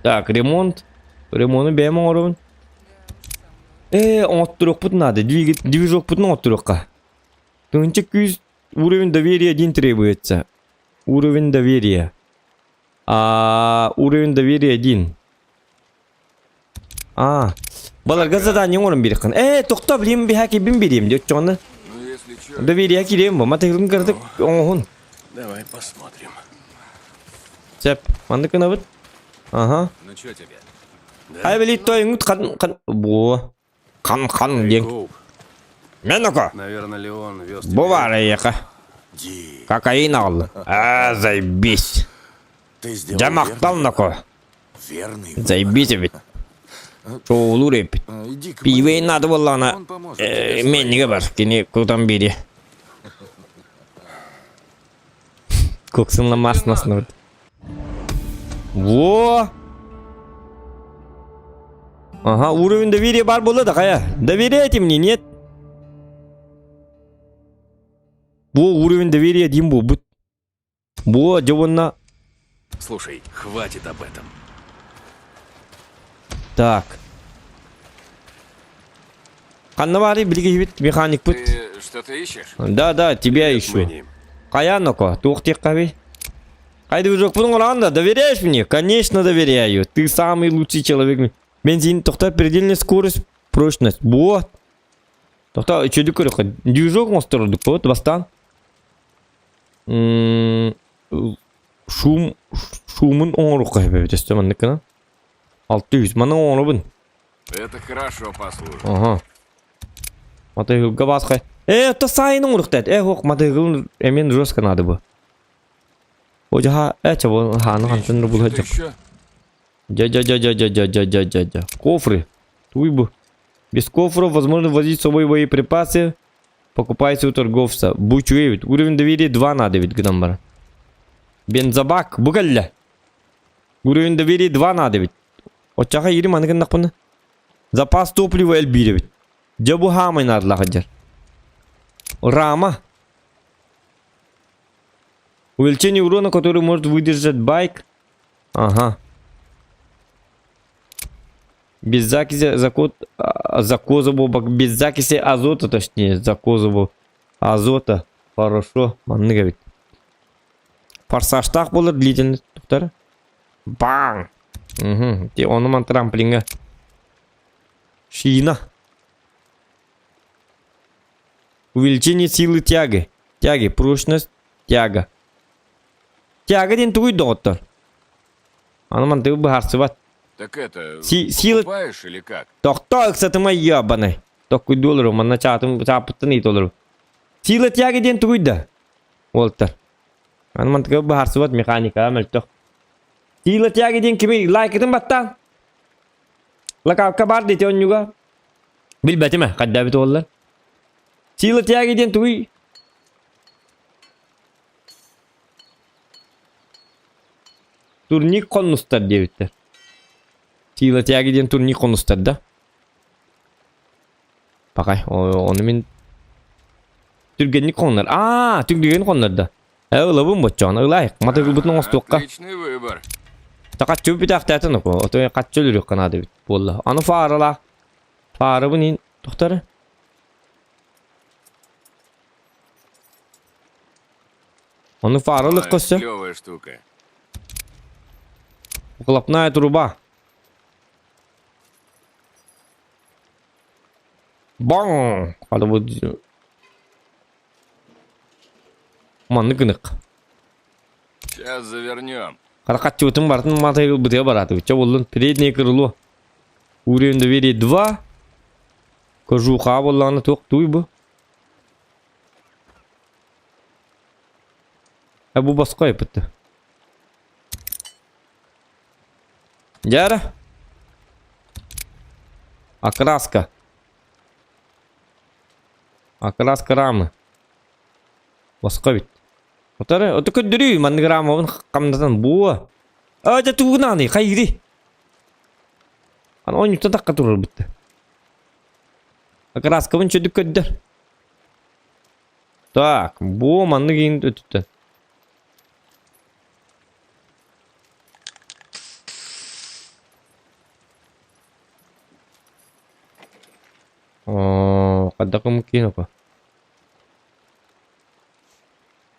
Speaker 1: Так, ремонт. Ремонту бэйэм оҥоробун. Э, оҥотторуохпут надо. Движокпутун оҥотторуохха. Тыынча күүс уровень доверия один требуется. Уровень доверия. А, уровень доверия один. А, баларга задание оҥорон биэриэххин. Ээ, тохтоо, билим биһа киирбин биэриэм диэ оччоҕуна. Доверие киириэм бу. Матыгын кыратык оҥоһун.
Speaker 10: Давай посмотрим.
Speaker 1: Сөп. Маннык гынабыт. Ага.
Speaker 3: Ну чё тебе?
Speaker 1: Ай били тойуҥут хан хан буо. Хан хан диэн.
Speaker 10: Коуп,
Speaker 1: Мен око.
Speaker 10: наверное, Леон вез
Speaker 1: Бу баар эйиэхэ.
Speaker 3: Ди.
Speaker 1: Кокаин аҕалла. А, заебись.
Speaker 3: Ты сделал
Speaker 1: Дьэ махтал ноко.
Speaker 3: верный выбор.
Speaker 1: Заебись эбит. Шоулуур эбит.
Speaker 3: Иди к
Speaker 1: Пиво
Speaker 3: Мэнни.
Speaker 1: надо буоллаҕына
Speaker 3: Он поможет тебе с
Speaker 1: мэннигэ бар. Кини кутан биэриэ. Коксунла мас насныбыт. Во! Ага, уровень доверия бар буолла да хайа. Доверяете мне, нет? Бу уровень доверия диэн буолбут. Бу дьэ уонна
Speaker 10: Слушай, хватит об этом.
Speaker 1: Так. Ханна баарый билигиһибит механикпыт?
Speaker 3: Ты что-то ищешь?
Speaker 1: Да, да, тебя
Speaker 10: Привет,
Speaker 1: ищу.
Speaker 10: Мэнни.
Speaker 1: Хайа ноко, туох диэххэбий? Хай движокпун оҥороон да, доверяешь мне? Конечно доверяю. Ты самый лучший человек. Бензин тохтоо предельная скорость, прочность. Вот. Тохтоо үчүгэй көрүөххэ. Движок оҥостордук вот бастаан. Шум шумун оҥоруохха сөп өстө маннык гынан. 600 маны оҥоробун.
Speaker 3: Это хорошо послужит.
Speaker 1: Ага. Матыгылга басқа. Э, то сайын оҥоруохтаат. Э, ох, матыгыл эмиэн жестко надо бы. О, жаха, э, чабы, хааны хантан булha
Speaker 3: Что еще?
Speaker 1: Дя-дя-дя-дя-дя-дя-дя-дя-дя. Кофры. Туй бы. Без кофров возможно возить с собой боеприпасы. Покупайте у торговца. Будь уверен. Уровень доверия 2 надо ведь гынан бар. Бензобак. Бу кэллэ. Уровень доверия 2 надо ведь. Оччаха ири маны гыннахпына. Запас топлива элбиир эбит. Дьэ бу хаамай наадалаах дьэр. Рама. Увеличение урона, который может выдержать байк. Ага. Без закиси закот, закозового, без закиси азота, точнее, закозового азота. Хорошо, маннык эбит. Форсажтаах буолар длительный туктар. Баң! Угу. Те ону ман трамплинга. Шина. Увеличение силы тяги. Тяги, прочность, тяга. Тяга диэн тугуй доҕоттор? Аны мантыгы быһаарсыбат.
Speaker 3: Так это,
Speaker 1: Си сила
Speaker 3: покупаешь или как?
Speaker 1: Тохтоо ыксатыма ебаный. Токкуйдуу олору, манна чаатын чааппыттан ыйыта олору. Сила тяги диэн тугуй да? Уолтар. Аны мантыгы быһаарсыбат механика мөлтөх. Сила тяги диэн кими лайкытын баттаан? Лакалка бар дете онньуга. Билбэтим ээ, хайдаабыт уоллар. Сила тяги диэн тугуй? Турник хоннустар диэбиттэр. Сила тяги диэн турник хонустар да? Пакай, ону мин түргэнник хоннор. Аа, түргэн хоннор да. Э, ылабын боччоҕун, ылай. Матыгылбытын оҥостуохха.
Speaker 3: Отличный выбор.
Speaker 1: Такаччы бүтээхтээтин око. Ото каччы өлүрүөххэ наада эбит буолла. Аны фааралаах. Фаарабын ин тохтары. Ону фааралык
Speaker 3: Ой,
Speaker 1: көссө.
Speaker 3: клевая штука.
Speaker 1: Выхлопная труба. Баң! Хата бу маннык гынык.
Speaker 3: Сейчас завернем.
Speaker 1: Харакатчыбытын бартын матайгыл бытыга барааты. Ча боллун переднее крыло. Уровень доверия 2. Кожуха боллаҕына туох туй бу? А бу босхо айпытты. Дьара. Окраска. Окраска рамы. Босхо бит. Отары, ото көрдөрүү, маннык рамабын хамнатан буо. А, дьэ тугунааны, хайгири. Аны оонньуттан тахха турар бытты. Окраскабын чөдүк көрдөр. Так, бу маннык иин өттүттэн. Оо, хайдах киин опа.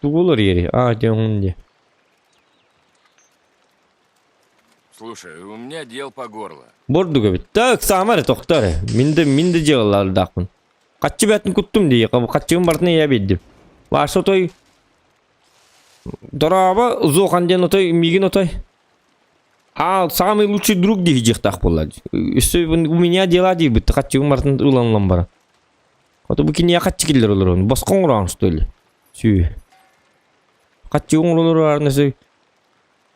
Speaker 1: Тугу олор А, дьэ, дьэ.
Speaker 3: Слушай, у меня дел по горло.
Speaker 1: Бордуга бит. Так, саамар тохтор. Мин де мин де дьыалалардаахпын. Хаччы бээтин куттум дии, хаччыгын барытын ийэ биэрдим. Ваша отой Дорообо, Зохан диэн отой миигин отой А, самый лучший друг дии дьиэхтээх буолла. Өссө у меня дела диирбит, хаччыгын барытын ылан ылан баран. Ото бу киниэхэ хаччы киллэр олорон, босхо оҥороон что ли? Сүү. Хаччы оҥоролор өссө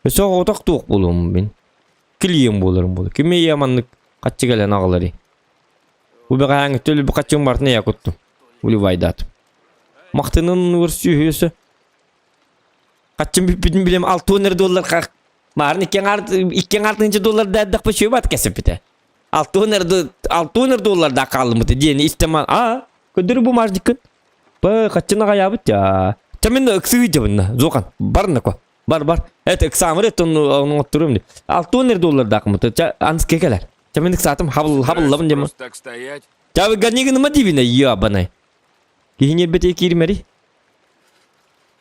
Speaker 1: өссө оҕотох туох буолуом мин. Клиент буоларым буолуо. Ким ийэ маннык хаччы кэлэн аҕаларый? Бу бэҕэһээҥҥи төлөбү хаччым барытын ийэ куттум. Уливайдаатым. Махтанын ур сүүһү өссө. Хаччым бүппүтүн билем 6 эрэ доллар хах. Маарын икки артынчы доллар дааддахпа чүө бат кэсэппитэ. 6 эрэ 6 эрэ доллардаах хаалыммыта диэни истэн а көдөрү бу маждиккын. Ба хаччын аҕайаабыт я. Ча мин ыксыы дьабынна. Зохан барнако. Бар бар. Это ыксаамыр это оҥотторуом ди. 6 эрэ доллардаахмыт. Ча анскэ кэлэр. Ча мин ыксаатым хабыл хабыллабын диэм.
Speaker 3: Просто так стоять?
Speaker 1: Ча ганигыныма дибинэ ебаный. Киһини эрбэтэ киирмэри.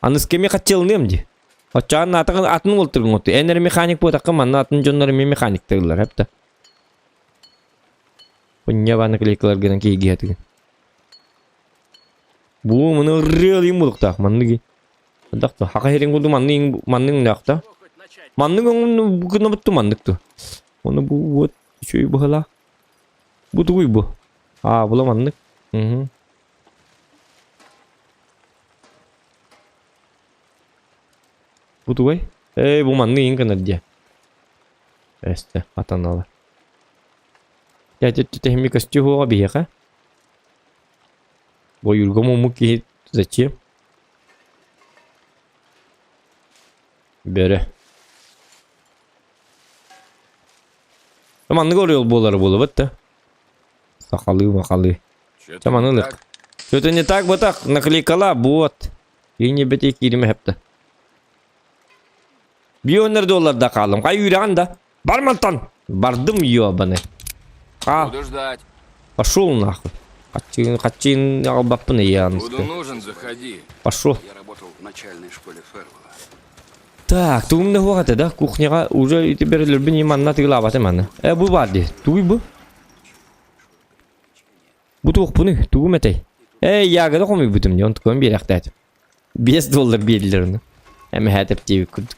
Speaker 1: Аныскэми хаччылыныам ди. Оччоҕо атын атын уолтыргын отту. Эн эрэ механик буотаххын манна атын дьоннор эмиэ механиктыыллар эптэ. Пунья наклейкаларгынан киһигиһэтигин. Бу маны ырыалыйым булуктаах манныгы. Дахта хака херин курду манны маннык нахта. Маннык оҥун гынабытту маннык ту. Оны бу вот үчүгэй быһыла. Бу тугуй бу? А, була маннык. Угу. Бу тугай? Эй, бу маннык иҥ гынар диэ. Эстэ, атаналар. Дядя тэһими көстүү хуоҕа биһиэхэ. Бойуурга муммут киһи зачем? Бөрө. Маннык орел буолара буолабыт да. Сахалыы махалыы.
Speaker 3: Что-то
Speaker 1: Маннык.
Speaker 3: не так.
Speaker 1: Что-то не так бытах, наклейкала, вот. Киин бити киириме хепте. Бионер долларда хаалым. Хай үүрәҕин да. Бар мантан! Бардым ёбаны. А,
Speaker 5: Буду ждать.
Speaker 1: пошел нахуй. Хаччыын, хаччыын аҕалбаппын ыйаан.
Speaker 5: Буду нужен, заходи.
Speaker 1: Пошел.
Speaker 2: Я работал в начальной школе Фервелла.
Speaker 1: Так, тугум да хуох этэ да, кухняҕа уже ити бэрилэрбин манна тыылаабатым аны. Э, бу баар дии. Тугуй бу? Бу туохпунуй? Тугум этэй? Эй, ягода хомуйбутум дии, онтукуйун биэрэхтээтим. 5 доллар биэрдилэр ону. Эмэһээ тэптиэбит курдук.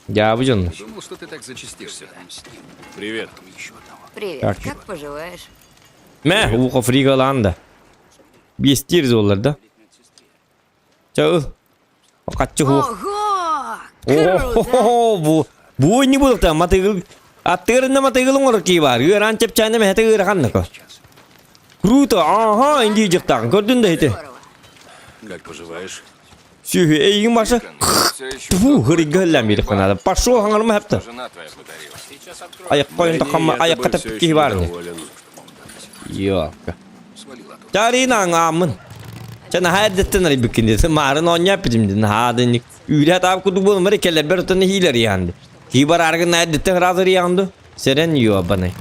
Speaker 1: Дьаабы дьонно.
Speaker 2: Думал, что ты так зачастишься.
Speaker 10: Привет.
Speaker 7: Привет,
Speaker 1: Так.
Speaker 7: как поживаешь?
Speaker 1: Мэ, ухо фригалаан да. Биэстиир доллар да? Чэ ыл. Хаччы хуох.
Speaker 7: Ого! Круто!
Speaker 1: О, бу бу не был там матыгыл аттыгырында матыгыл оҥорор кии баар. Ыараан чэпчээнэ мэһэтэ ыараханныко. Круто, ага, инди дьыктаҕын көрдүн да ити.
Speaker 7: Здорово.
Speaker 10: Как поживаешь?
Speaker 1: Сүһү эйигин баша
Speaker 5: Все еще
Speaker 1: Тфу, хырыгга һыллаан биир ханада. Пошел хаҥарма хэпта.
Speaker 5: жена твоя подарила. Сейчас открою.
Speaker 1: Аяк қойын таққанма
Speaker 10: я
Speaker 1: аяққа
Speaker 10: тобой
Speaker 1: таппыт
Speaker 10: всё
Speaker 1: киһи
Speaker 10: еще
Speaker 1: баар ини.
Speaker 10: недоволен.
Speaker 1: Йока. Чарина ааммын. Чэ наһаа эрдэттэн арыйбыккын диэтэ. Маарын оонньооппутум дии. Наһаа да инник. Үүрэ таап курдук буолан бары кэлэрбэр оттон нэһиилэ арыйаҕын дии. Киһи барааргын наһаа эрдэттэн ыраас арыйаҕын дуу? Сэрэн ёбаный.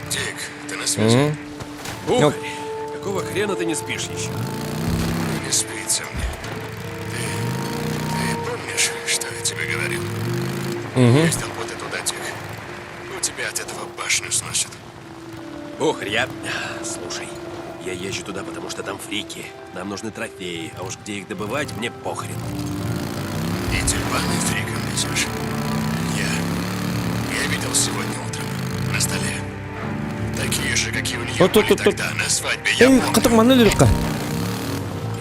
Speaker 3: Дик, ты на связи?
Speaker 10: Ухарь, какого хрена ты не спишь еще?
Speaker 3: Не спится мне. Ты... Ты помнишь, что я тебе говорил? Ездил бы ты туда, Дик. У тебя от этого башню сносит.
Speaker 10: Ухарь, я... Слушай, я езжу туда, потому что там фрики. Нам нужны трофеи, а уж где их добывать, мне похрен.
Speaker 3: И тюльпаны фрикам несешь. Я... Я видел сегодня утром. На столе. Такие же, какие у нее
Speaker 1: Вот тут,
Speaker 3: были
Speaker 1: тут, тут.
Speaker 3: тогда на свадьбе. Я
Speaker 1: Эй,
Speaker 3: помню.
Speaker 1: хатык манна өлөрөххө.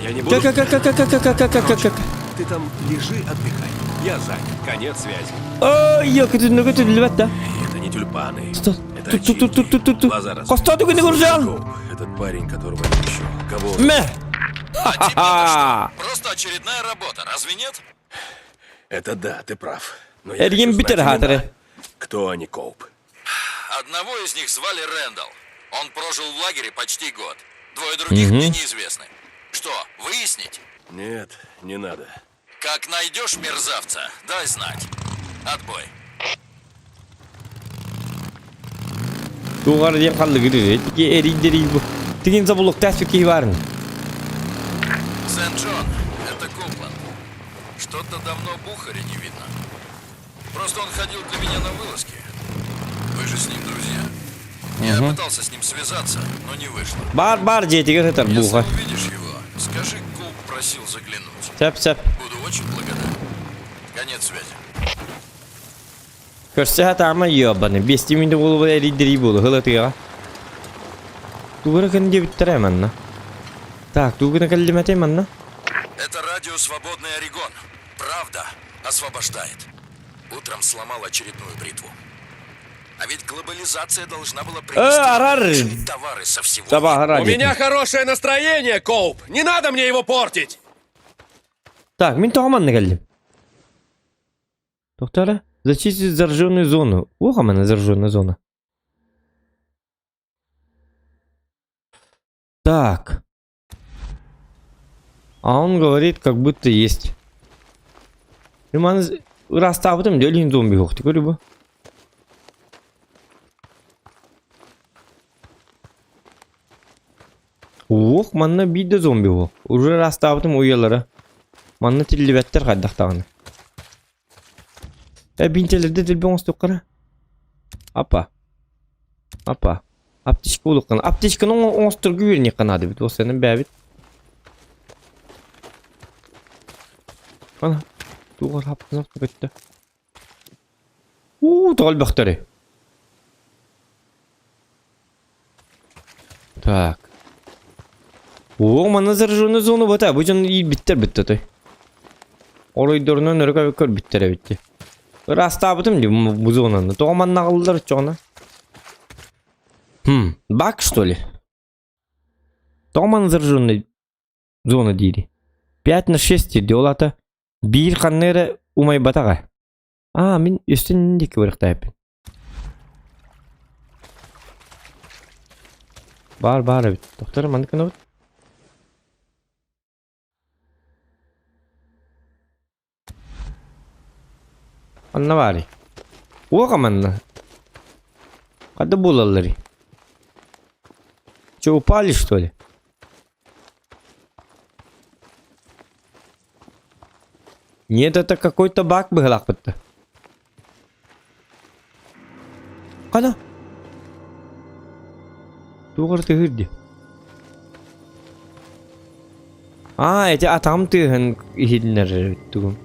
Speaker 10: Я не буду...
Speaker 1: Как как как как как как как как как
Speaker 10: Ты там лежи, отдыхай. Я занят. Конец связи.
Speaker 1: Ой, я көтүннө көтүллүбэт да.
Speaker 10: Это не тюльпаны.
Speaker 1: Стой.
Speaker 10: Это
Speaker 1: Тут, тут, тут, тут, тут, тут.
Speaker 10: Глаза раз.
Speaker 1: Костоду күнү көрсөң.
Speaker 10: Коуп, Этот парень, которого я ищу. Кого он?
Speaker 1: Мэ.
Speaker 4: А тебе-то
Speaker 1: Ха-ха.
Speaker 4: что? Просто очередная работа, разве нет?
Speaker 10: Это да, ты прав. Но я
Speaker 1: Эргин
Speaker 10: хочу
Speaker 1: битер
Speaker 10: знать
Speaker 1: хаатары.
Speaker 10: имена. Кто они, Коуп?
Speaker 4: Одного из них звали Рэндалл. Он прожил в лагере почти год. Двое других мне неизвестны. Что, выяснить?
Speaker 10: Нет, не надо.
Speaker 4: Как найдешь мерзавца, дай знать. Отбой.
Speaker 1: Тугар диэн халлыгырыр. Тики эрийдерий бу. Тигин забулуктаах киһи баарын.
Speaker 4: Сент-Джон, это Копланд. Что-то давно Бухаря не видно. Просто он ходил для меня на вылазки. Вы же с ним друзья. Я пытался с ним связаться, но не вышло.
Speaker 1: Бар бар дьиэтигэр сытар
Speaker 4: Если
Speaker 1: бууха.
Speaker 4: увидишь его, скажи, Коуп просил заглянуть.
Speaker 1: Сөп сөп.
Speaker 4: Буду очень благодарен. Конец связи.
Speaker 1: Көрсө хатаама ёбаны. Бести минде болу эрийдерий болу. Хылатыга. Тугара кын диэбиттэрэ манна. Так, тугуна кэллимэтэй манна.
Speaker 4: Это радио «Свободный Орегон». Правда освобождает. Утром сломал очередную бритву. А ведь глобализация должна была принести
Speaker 1: Э, арар!
Speaker 4: лучшие товары со всего
Speaker 1: Табаһара
Speaker 10: У меня хорошее настроение, Коуп! Не надо мне его портить!
Speaker 1: Так, мин тоҕо манна кэллим. Доктора, зачистить зараженную зону. Уха манна зараженная зона. Так. А он говорит, как будто есть. Риман ырастаабытым дөлүн зомби хохты көрү бу. Уох, манна биир да зомби уох. Уже ыраастаабытым уйалара. Манна тиллибэттэр хайдах даҕаны. Э, бинтэлэрдэ дэлби оҥостуоххара. Апа. Апа. Аптечка улуккан. Аптечканы оҥосторго үөрэниэххэ наада эбит. Уоссайынан бээбит. Ана, туох хаптанах көттө. Уу, тоҕо элбэхтэрий? Так. Оо, манна зараженная зона бата. Бу дьон иирбиттэр бүттэ той. Оройдорунан өрө көрбүттэр эбит дии. Ыраастаабытым дии бу зонаны. Тоҕо манна аҕаллар оччоҕуна? Хм, баг что ли? Тоҕо манна зараженная зона диири? 5 на 6 диир ол аата биир ханна эрэ умайбатаҕа. Аа, мин үстүн диэки барыахтаахпын. Баар баар эбит. Тохтор маннык гынабыт. Манна баарый. Уоха манна. Хада буолалларый? Че, упали, что ли? Нет, это какой-то баг быһылаахпытта. Хана? Туох эрэ тыаһыыр дии. Аа, эти атаҕым тыаһын иһитиннэрэр эбит тугум.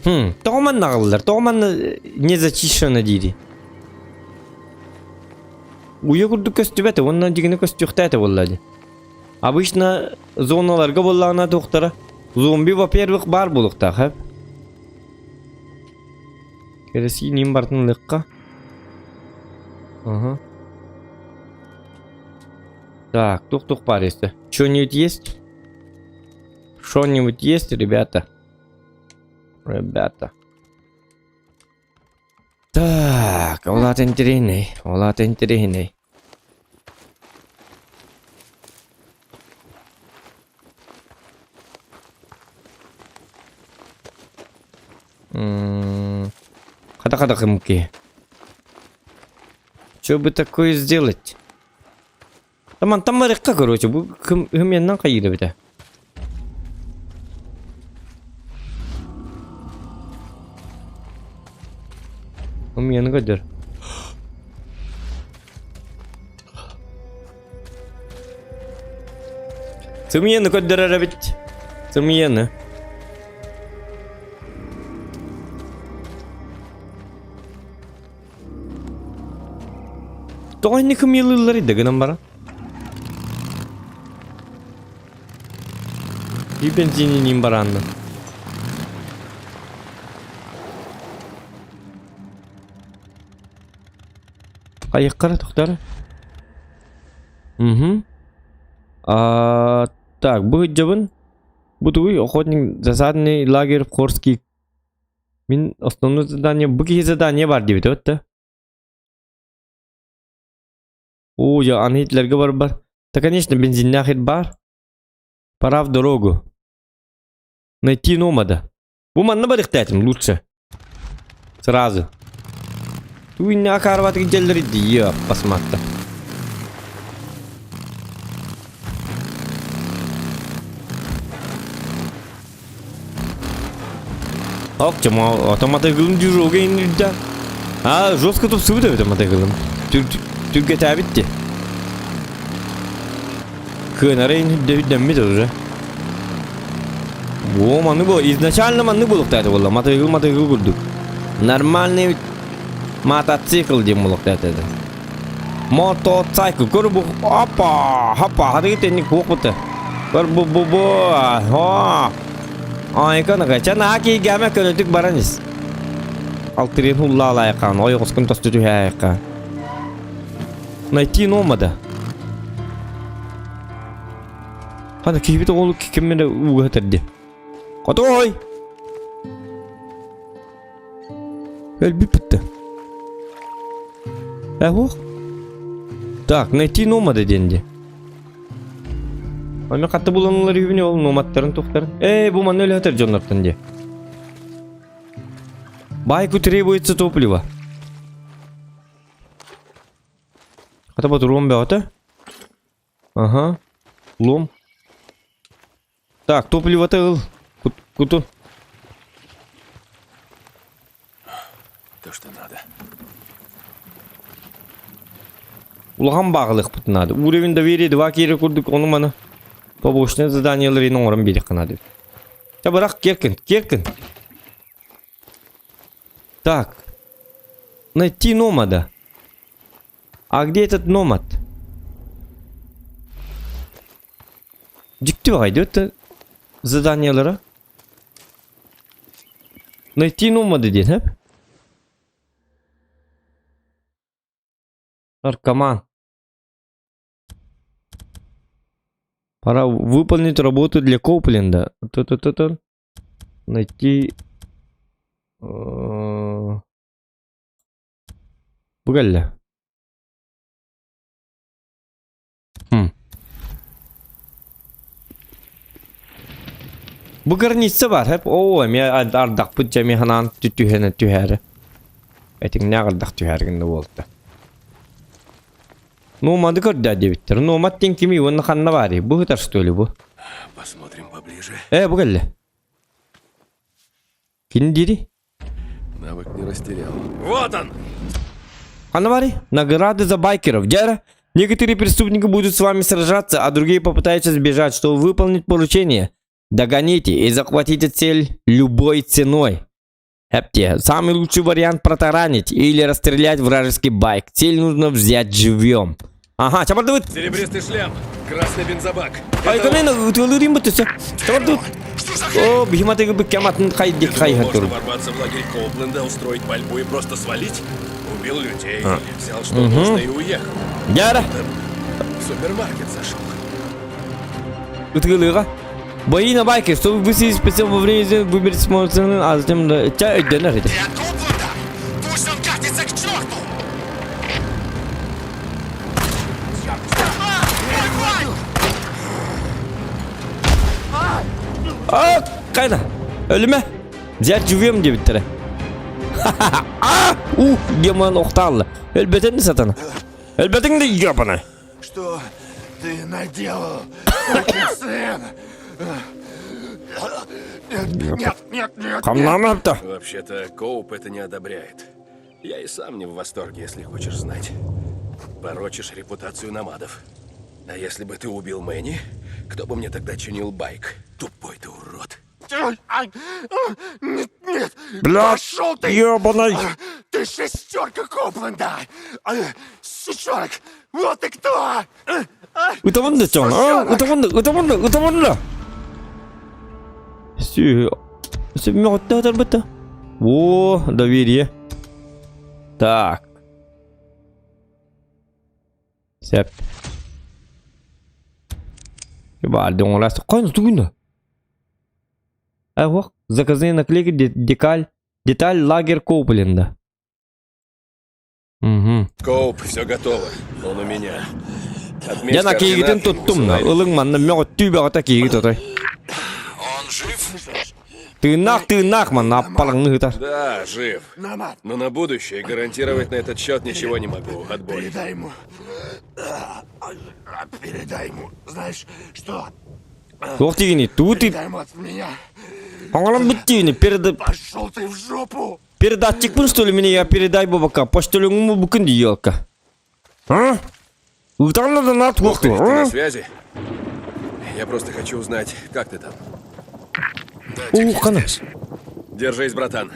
Speaker 1: Хм, тоҕо манна аҕаллар? Тоҕо манна не зачищено диири? Уйа курдук көстүбэт уонна дьигини көстүөхтээтэ буолла дии. Обычно зоналарга буоллаҕына туохтара зомби во-первых баар буолуохтаах эп. Керосин бартын ылыахха. Ага. Так, тух-тух баар есть. Что-нибудь есть? Что-нибудь есть, ребята? Ребята. Так, ол аата интэриэһинэй, ол аата интэриэһинэй. Хата-хата кымки. Что бы такое сделать? Там там барыахха, короче, бу кым яннан хайыыр эбитэ. Ымыйаны көрдөр. Сымыйаны көрдөрөр эбит. Сымыйаны. Тоҕо инник ымыйалыылларый да гынан баран? И бензининин бараанна. Айыққара тоқтар. Угу. А, так, бу жабын. Бу тугуй охотник засадный лагерь в Хорский. Мин основное задание, бу киһи задание бар диэбит да? Оо, я аны Гитлерге барбар. Да, конечно, бензиннээх ир баар. Пора в дорогу. Найти номада. Бу манна барыахтаатым лучше. Сразу. Туинна акаарбатык дьэллэри дии басматта. Ок, чама, мотоциклым движок иннирдэ. А, жестко тупсубут эбит мотоциклым. Түргэтээбит дии. Кыанара иннирдэ уже. О, маннык бу изначально маннык буолуохтаах буолла. Мотоцикл мотоцикл курдук. Нормальный мотоцикл диэн буолуохтаах этэ. Мотоцикл. Көр бу опа, хопа, хатыгы тенник буохпута. Көр бу бу бу. Хо. Айка чан аки гаме көнөтүк баран ис. Алтырын хуллаалайкан, ойоҕоскун тосту түһээйкан. Найти номада. Хана киһибит оҕолу киммere ууга тэрди. Хотой! Өлбүт бүттэ. Э, Так, найти номада диэн Аны хатты буланалар үбүнү ол номадтарын тухтарын. Эй, бу манна өлөтөр дьоннортон диэ. Байку требуется топливо. Хата ботуруом бөҕөтө. Ага. Лом. Так, топливо-то ыл. Куту.
Speaker 10: То, что надо.
Speaker 1: Улахан баҕалыахпыт наада. Уровень доверия 2 киирэ курдук ону маны побочное заданиеларын оҥорон биэриэххэ наада. Чэ бырах киэркин, киэркин. Так. Найти номада. А где этот номад? Дьикти баҕайы это заданиелара. Найти номада диэн, һэ? Наркоман. Пора выполнить работу для Коупленда. Ту-ту-ту-ту. Найти... Бу кэллэ. Хм. Бу граница бар, хэп. Оо, эмиэ ардахпыт дьэ эмиэ ханаан түһэн түһээри. Этиҥнээх ардах түһээр гынна буолта. Нуомады көрдөө диэбиттэр. Нуомат диэн кимий уонна ханна баарый? Бу сытар что ли бу?
Speaker 10: Посмотрим поближе.
Speaker 1: Э, бу кэллэ. Кини дири?
Speaker 10: Навык не растерял. Вот он!
Speaker 1: Ханна баарый? Награды за байкеров. Дьэ, некоторые преступники будут с вами сражаться, а другие попытаются сбежать, чтобы выполнить поручение. Догоните и захватите цель любой ценой. Эпте, самый лучший вариант протаранить или расстрелять вражеский байк. Цель нужно взять живьем. Ага, чабардыбыт.
Speaker 10: Серебристый шлем, красный бензобак.
Speaker 1: Айканен ытыалыырын бутуса. Чабардыбыт. О, бихиматыгы быккаматын хайдик хайхатур.
Speaker 10: Можно ворваться в лагерь Коупленда, устроить пальбу и просто свалить? Убил людей, а. взял что угу. нужно и уехал.
Speaker 1: Яра.
Speaker 10: В супермаркет зашел.
Speaker 1: Ытыалыыга. Бои на байке, чтобы высадить специал во время выберите цену, а затем тя өйдөнөр ити.
Speaker 3: Пусть он катится к черту!
Speaker 1: А, кайда? Өлүмэ. Взять живьем диэбиттэрэ. А, у, демон охтаалла. Өлбөтөн сатана. Өлбөтүҥ да ёбана.
Speaker 3: Что ты наделал, сын? Нет, нет, нет.
Speaker 1: Хамнамапта.
Speaker 10: Вообще-то Коуп это не одобряет. Я и сам не в восторге, если хочешь знать. Порочишь репутацию номадов. А если бы ты убил Мэнни, кто бы мне тогда чинил байк? Тупой ты урод.
Speaker 3: Нет, нет!
Speaker 1: Бля,
Speaker 3: Пошел ты!
Speaker 1: Ёбаный!
Speaker 3: Ты шестерка Коупленда! Сучонок! Вот ты кто!
Speaker 1: Ытамын да чоң, а? Ытамын да, ытамын да, ытамын да! Сүү... Сүү О, доверие. Так. Сеп. Баарды оҥорас. Қойны тугуна. Айуох, заказные наклейки, декаль, деталь лагерь Коупленда. Угу.
Speaker 10: Коуп, все готово. Он у меня. Отметь
Speaker 1: Дьэ киигитин
Speaker 10: координаты,
Speaker 1: туттум
Speaker 10: высылай.
Speaker 1: Ылыҥ манна мөҕө түүбэҕэ киигит отой.
Speaker 4: Он жив?
Speaker 1: Тыыннаах тыыннаах манна аппалаҥны ыытар.
Speaker 10: Да, жив.
Speaker 3: Номад!
Speaker 10: Но на будущее гарантировать на этот счет ничего не могу. Отбой.
Speaker 3: Передай ему. Передай ему. Знаешь, что?
Speaker 1: Туох тигини туут
Speaker 3: Передай ему от меня.
Speaker 1: оҥорон бүттүүнү перед
Speaker 3: Пошел ты в жопу!
Speaker 1: передатчикпын что ли мне я передай бабака почтальоҥҥу букун дии елка. А? Ыытарна да наат туох
Speaker 10: Ты на связи? Я просто хочу узнать, как ты там.
Speaker 3: Да, Дик, я
Speaker 1: Ухана.
Speaker 3: здесь.
Speaker 10: Держись, братан.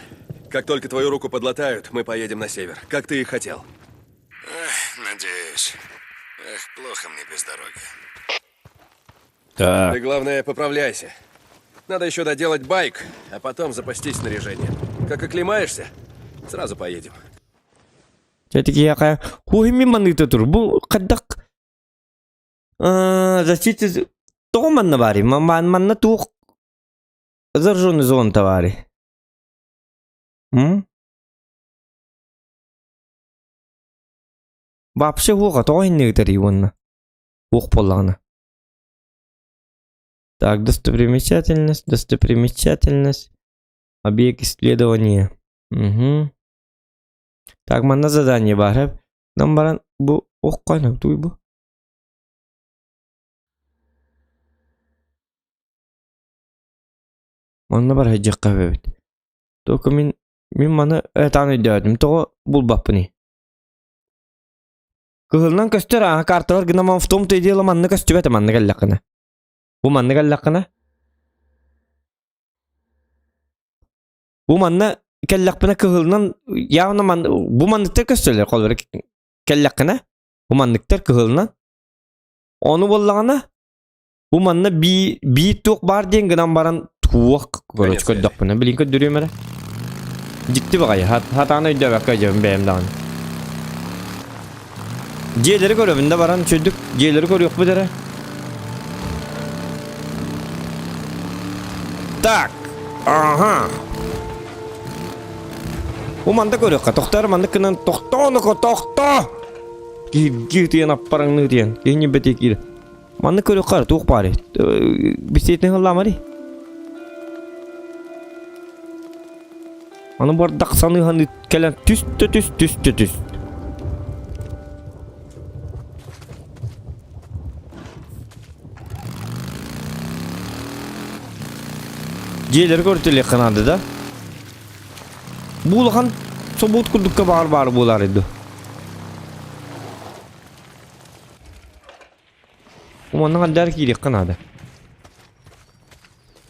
Speaker 10: Как только твою руку подлатают, мы поедем на север, как ты и хотел.
Speaker 3: Эх, надеюсь. Эх, плохо мне без дороги.
Speaker 1: Так.
Speaker 10: Ты, главное, поправляйся. Надо еще доделать байк, а потом запастись снаряжением. Как оклемаешься, сразу поедем.
Speaker 1: Дьэ киһиэхэ хуһими маныыта тур. Бу хайдах защита тоҕо манна баарый? Манна туох зараженный зона баарый? М? Вообще уоҕа тоҕо иннигитэрий уонна? Уох буоллаҕына. Так, достопримечательность, достопримечательность, объект исследования. Угу. Так, манна задание баар. Нам баран бу ох қайна туй бу. Манна бар сылдьыахха эбит. Только мин мин маны этаан өйдөөтүм. Тоҕо булбаппыный? Кыһылынан көстөр аа карталар гынан в том-то и дело манна көстүбэт манна кэллэххинэ. Бу манна кэллэххинэ Бу манна кэллэхпинэ кыһылынан явно ман бу манныктар көстөллөр холобура кэллэххинэ бу манныктар кыһылынан ону буоллаҕына бу манна бии бии туох баар диэн гынан баран туох короче көрдөхпүнэ билин көрдөрүөм эрэ дьикти баҕайы хатаан өйдөөбөккө дьэбин бэйэм даҕаны дьиэлэри көрөбүн да баран үчүгдүк дьиэлэри көрүөхпүт эрэ Так. Ага. Бу манда көрүөххэ. Тохтоор маннык гынан тохтооноко тохтоо. Киһи тиэн аппараңныы тиэн. Киһини бэти киир. Маннык көрүөххэ туох баар. Бисиэтин хылламари. Аны бардак саныһан кэлэн түстө түс түстө түс. Дьиэлэри көрүтэлиэххэ наада да? Бу улахан собуот курдукка баар баар буолаар ду. Манна хандар киириэххэ наада.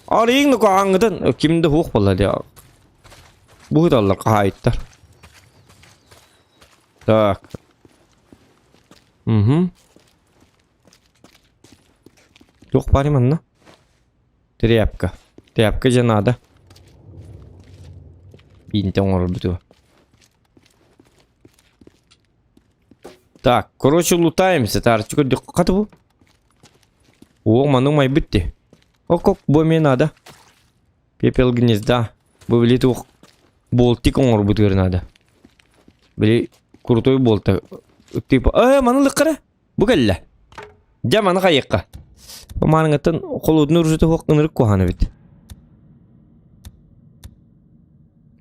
Speaker 1: Арыйыҥ да куһаҕаҥҥытын ким да суох буолла дии. Бу ыталлар хаһаайыттар. Так. Угу. Туох баарый манна? Тряпка. Тряпка дьэ наада. Биинтэ оҥорорбутугар. Так, короче, лутаемся. Таарыччы көрдөххө хата бу. О, маны умайбыт дии. Ок, бу эмиэ наада. Пепел гнезда. Бу били туох болтик оҥорбутугар наада. Били крутой болта. Типа, э, маны лыккара. Бу кэллэ. Дьэ, маны хайыахха. Мааныҥыттан холодный оружие хуох ынырык куһаҕан эбит.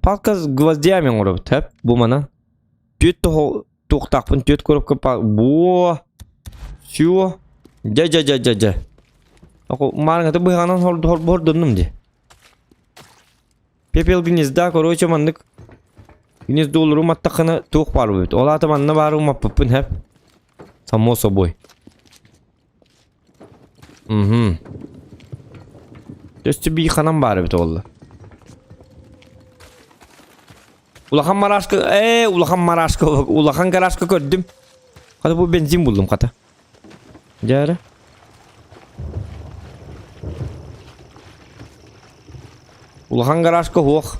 Speaker 1: Палка с гвоздями оҥоробут, хэп, бу манан. Түөт туохтаахпын түөт коробка буо сюо дьэ дьэ дьэ дьэ дьэ маарыҥата быһаҕынан хордоннум дии пепел гнезда короче маннык гнездолору уматтаххына туох баар эбит ол аата манна баары умаппыппын хэп само собой Угу. Өстө бии ханан баар эбит олла. Улахан мараашка, ээ, улахан мараашка, улахан гаражка көрдүм. Хата бу бензин булдум хата. Дьэ Улахан гаражка суох.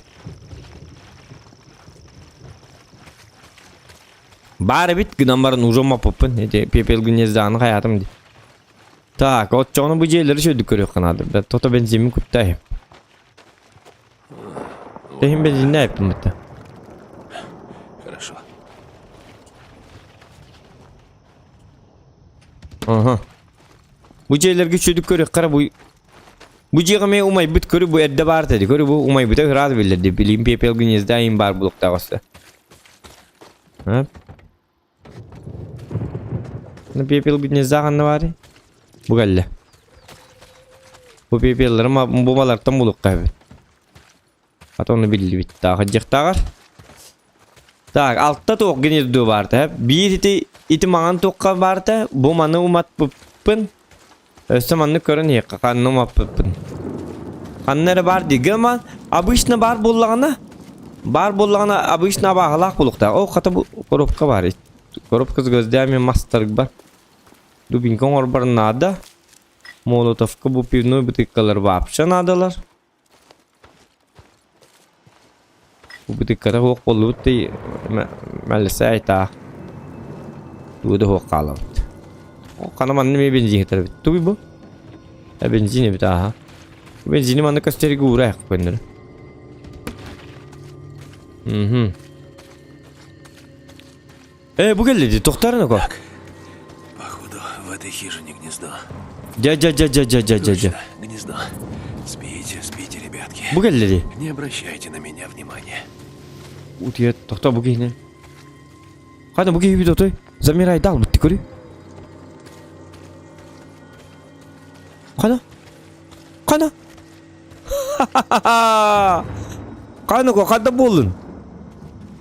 Speaker 1: Баар эбит гынан баран уже маппыппын. Эти пепел гнезданы хаятым ди. Так, оччоҕуна бу дьиэлэри сөйдүк көрүөххэ наада. Тото бензимин куттайым. Тэһин бензинне айыппын бытта.
Speaker 10: Хорошо.
Speaker 1: Ага. Бу дьиэлэргэ үчүгдүк көрүөххэ бу Бу дьиэҕэ эмиэ умайбыт көрү бу эрдэ баар этэ көрү бу умайбыта ыраат биллэрди билигин пепел гнезда им баар булуктаах өссө. А? Ну пепел гнезда ханна баарый? Бу кэллэ. Бу пепеллары бу малартан булукка эбит. А то ону биллибит. Таах дьахтааҕар. Так, алта туох гнездо баарта. Биир ити ити маҥан туохха баарта. Бу маны уматпыппын. Өссө маннык көрөн иһиэххэ ханна умаппыппын. Ханна эрэ баар дии. Гыма обычно баар буоллаҕына баар буоллаҕына обычно абааһылаах буолуохтаах. О, хата бу коробка баар. Коробка с гвоздями мастарык бар. Дубинка оҥорбор наада. Молотовка бу пивной бутылкалар вообще наадалар. Бу бутылката суох буоллубут дии мэлисэ айтаах. Тугу да суох хаалабыт. Хана манна эмиэ бензин кэтэрбит. Тугуй бу? Э, бензин эбит ааха. Бензини манна көстөргө уурайах көннөрү. Мгм. Э, бу кэллэ дии, тохтоор око.
Speaker 10: Походу, в этой хижине гнездо.
Speaker 1: Дьэ, дьэ, дьэ, дьэ, дьэ, дьэ, дьэ, дьэ.
Speaker 10: Точно, гнездо. Спите, спите, ребятки.
Speaker 1: Бу кэллэ дии.
Speaker 10: Не обращайте на меня внимания.
Speaker 1: Утуйа, тохтоо бу киһини. Хана бу киһи отой. Замирай дал бутты көрү. Хана? Хана? Ха-ха-ха! Хайныко хадда буоллун?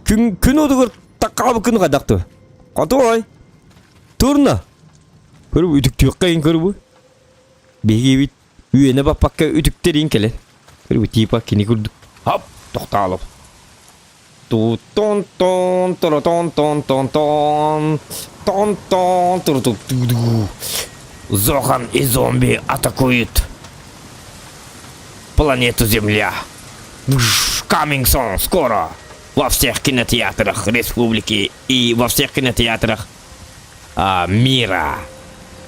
Speaker 1: Күн күн удугар таккаабы күн хадахты. Хотой. Турна. Көрү үтүктүөххэ ин көрү бу. Биһиги үөнэ баппакка үтүктэрин кэлэн. Көрү типа кини курдук. Хоп, тохтоолоп. Ту тон тон тон тон тон тон тон тон тон ту Зохан и зомби атакуют планету Земля. Coming soon, скоро во всех кинотеатрах республики и во всех кинотеатрах мира.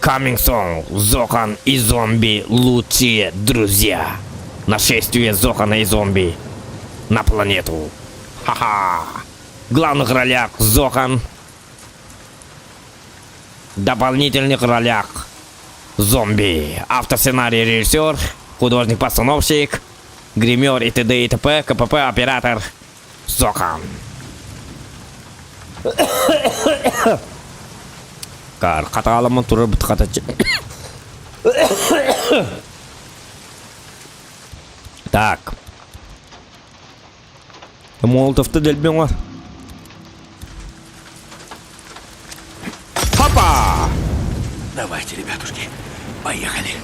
Speaker 1: Coming soon, Зохан и зомби лучшие друзья. Нашествие Зохана и зомби на планету. Ха-ха! В главных ролях Зохан. В дополнительных ролях зомби. Автор сценарий, режиссер, художник-постановщик, гример и т.д. и т.п. КПП, оператор Зохан. Кар хатааламмын турар бут хатачы. Так. Молотовты дэлби оҥор. Хопа!
Speaker 10: Давайте, ребятушки, поехали.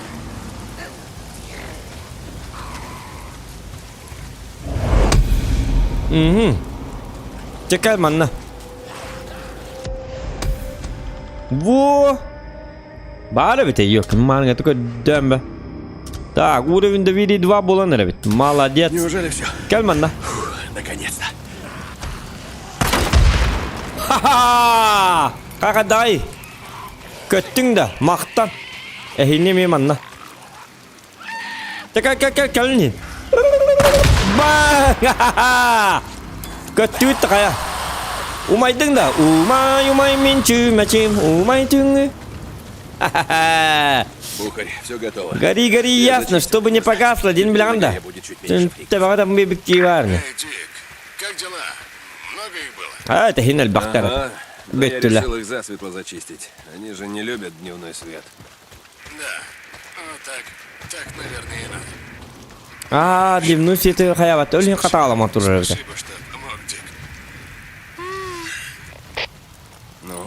Speaker 1: Угу. Чекай манна. Во! Баар эбит ёк, манга только дөмбө. Так, уровень доверия 2 буолан эрэбит. Молодец.
Speaker 10: Неужели все?
Speaker 1: Кэл манна.
Speaker 10: Наконец-то.
Speaker 1: Ха-ха! Какадай! Көттүҥ да, махтан. Эһини ми манна. Кэл кэл кэл кэлин. Ба! Көттүбүт да хайа. Умайдың да. Умай, умай мин чүмэчим, умай түҥү.
Speaker 10: Бухарь, все готово.
Speaker 1: Гори, гори,
Speaker 10: Я
Speaker 1: ясно,
Speaker 10: зачистил
Speaker 1: чтобы не
Speaker 10: место.
Speaker 1: погасло, дин
Speaker 10: Теперь
Speaker 1: билэҕин да.
Speaker 10: на горе будет чуть меньше фриков.
Speaker 1: Тэбэҕэ там бибикки баарны.
Speaker 3: Эй, Дик, как дела? Много их было?
Speaker 1: А, это хин элбэхтэр.
Speaker 10: Ага. Но я
Speaker 1: Бүттүлэ.
Speaker 10: решил их засветло зачистить. Они же не любят дневной свет.
Speaker 3: Да. Вот так. Так, наверное, и надо.
Speaker 1: Аа, дневной светы хайабат. Өлүн хатаалама турар эбит.
Speaker 3: Спасибо, что помог, Дик.
Speaker 10: Ну,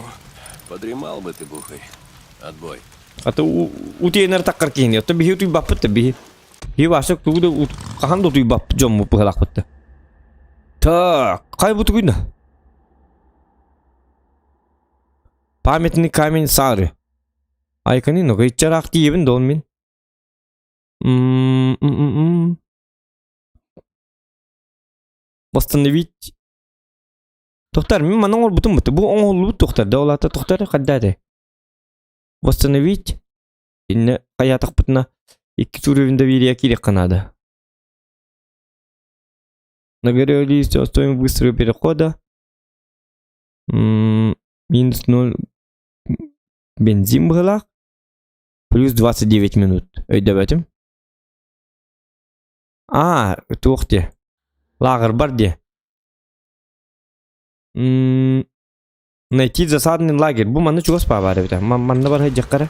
Speaker 10: подремал бы ты, Бухарь. Отбой.
Speaker 1: Аты утиэнэр таккар киһини. Оттон биһи утуйбаппыт да биһи. Биһи баасык тугу да хаһан да утуйбаппыт дьоммут быһалаахпыт да. Так, хай бу тугуйна? Памятный камень Сары. Айканы ногайчараах тиийэбин да ол мин. М-м-м. Восстановить. Тохтар, мин манан оҥорбутум бу. Бу оҥоһуллубут тохтар да ол аата тохтар хайда этэй? Восстановить. Иннэ хайаатахпытына икки уровень доверия киириэххэ наада. На горе листья стоимость быстрого перехода. Минус 0 бензин быһыылаах. Плюс 29 минут. Өйдөбөтүм. Аа, туох диэ? Лааҕырбар диэ. Найти засадный лагерь. Бу манна чугас баар эбит. Манна бар сылдьахха эрэ.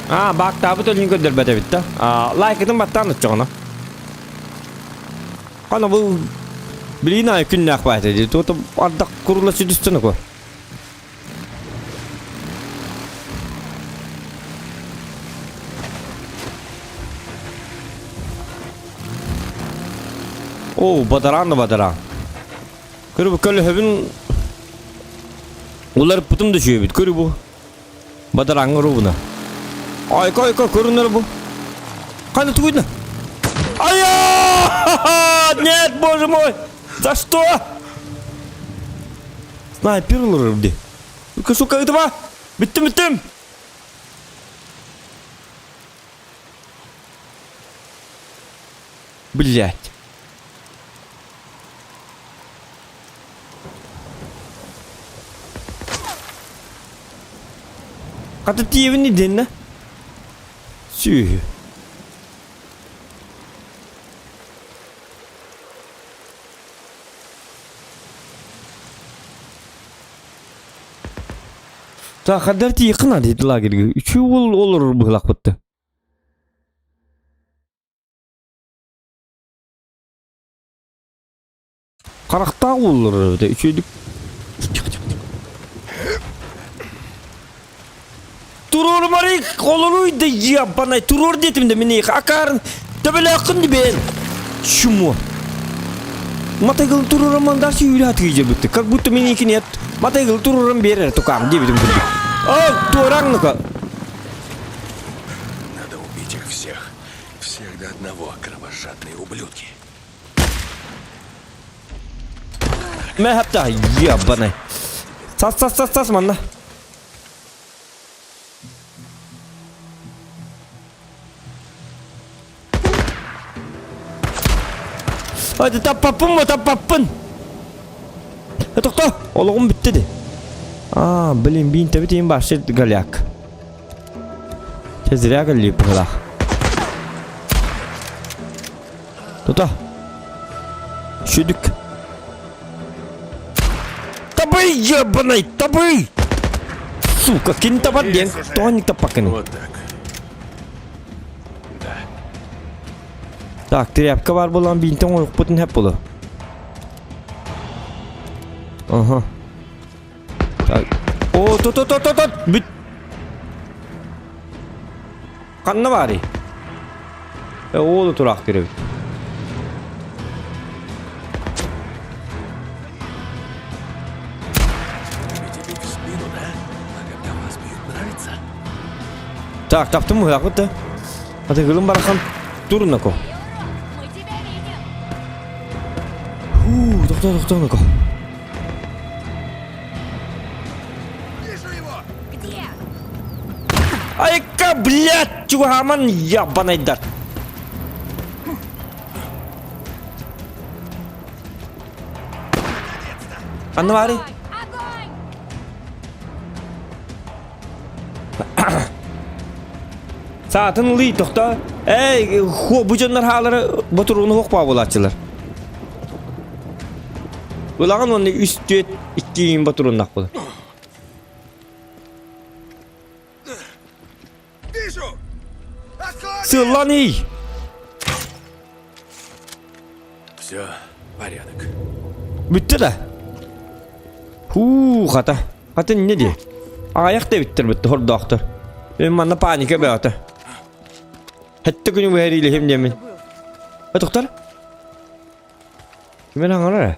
Speaker 1: Аа, баактаабыт өлүн көрдөрбөт эбит да. Аа, лайкытын баттаан оччоҕуна. Хана бу билигин аайы күннээх баайта дии. Туота ардах курула сүдүстэн око. Оо, бадараан да бадараан. Көрү бу көлөһөбүн уларыппытым да үчүгэйбит. Көрү бу. Бадарааҥҥа рубуна. Айка айка көрүнэр бу. Қайда тугуйна? Ая! Нет, боже мой! За что? Снайпер олорор дии. Сука, ытыма! Бүттүм, бүттүм! Блять. Хата тиэбин идэннэ. Сүөһү. Сахардар тиийиэххин наада ити лагерьга. Үчүгэй уол олорор быһыылаахпыт. Харахтаах уоллар эбитэ үчүгэйдик Туруорумарый олоруй да ебаный туруор диэтим да мин акаарын төбөлөөххүн дибээн чмо Матайгыл туруораман да сүүрэ атыы бүттэ как будто мин икини Матайгыл туруоран биэрэр тукаам диэбитим курдук О, туораҥныка
Speaker 10: Надо убить их всех. Всех до одного, кровожадные ублюдки.
Speaker 1: Мэ хапта ебаный. Сас сас сас сас манна. Hadi таппаппын ма таппаппын. Тохто, олоҕум бүттэ ди. А, блин, биин тэбит башыр голяк. Чэ зря кэллип быһылаах. Тута. Шүдүк. Табый, ебаный, табый! Сука, кин табар диэн, тоҕо ник таппаккыный?
Speaker 10: Вот так. Да.
Speaker 1: Так, тряпка бар буолан биинтэн оҥоруохпутун сөп буолуо. Ага. Так. О, то то то то то бүт. Ханна баарый? Э, оолу тураах эбит.
Speaker 10: Любите бить в спину, да? А когда вас бьют, нравится?
Speaker 1: Так, таптым мыһаахпыт да. Атыгылым барахан турнако.
Speaker 7: Мы тебя видим!
Speaker 1: Фу, тохтоо, тохтоо, нако.
Speaker 7: Где?
Speaker 1: Айка, блядь, чугаман ябанайдар. Ханна баарый?
Speaker 7: Огонь!
Speaker 1: Саатын ылый, тохтоо. Эй, хо, бу дьоннор хаалары ботуругуну хуох буолааччылар. Ылаҕын уонна үс түөт икки иин ботуруннах буолар.
Speaker 3: Вижу!
Speaker 1: Сылланый!
Speaker 10: Все, порядок.
Speaker 1: Бүттэ да? Хуу, хата. Хата не дии? Аҕыйах да эбиттэр бүттэ, хордоохтор. Мен манна паника бөҕөтө. Хэттэ күнү быһа диэмин. Э, тоқтар? Ким эрэ аҥарар ээ?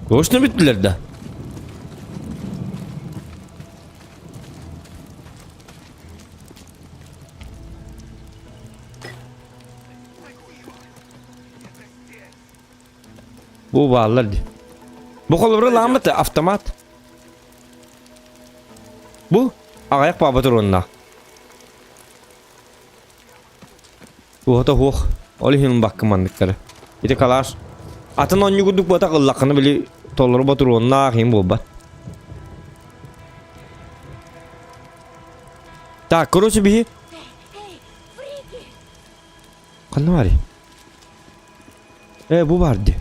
Speaker 1: Точно бүттүлэр да? Бу бааллар дии. Бу холобура ламмыт автомат. Бу аҕыйах баба туруоннаах. Туоһата суох. Ол иһин ылбаккын манныктары. Ити калаш. Атын оонньуу курдук буотах ыллаххына били толору ботуруоннаах иһин буолбат. Так, короче биһи Ханна баарый? Э, бу баар дии.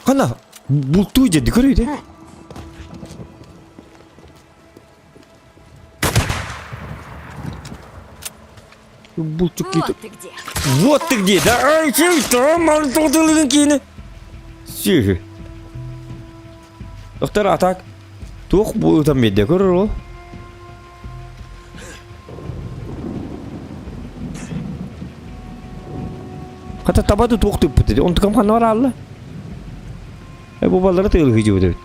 Speaker 1: Ханна? Бултуу дьэ көрүй дэ. Булчук
Speaker 7: Вот ты где!
Speaker 1: Вот ты где, да? Ай, чей, киини. Сүһү. Доктор, а так? Туох буутан биэрдэ көрөр ол? Хата таба да туох тыыппыт ити. Онтукам ханна бараалла? Э, бу баллара тыылыһыы дьыбыт эбит.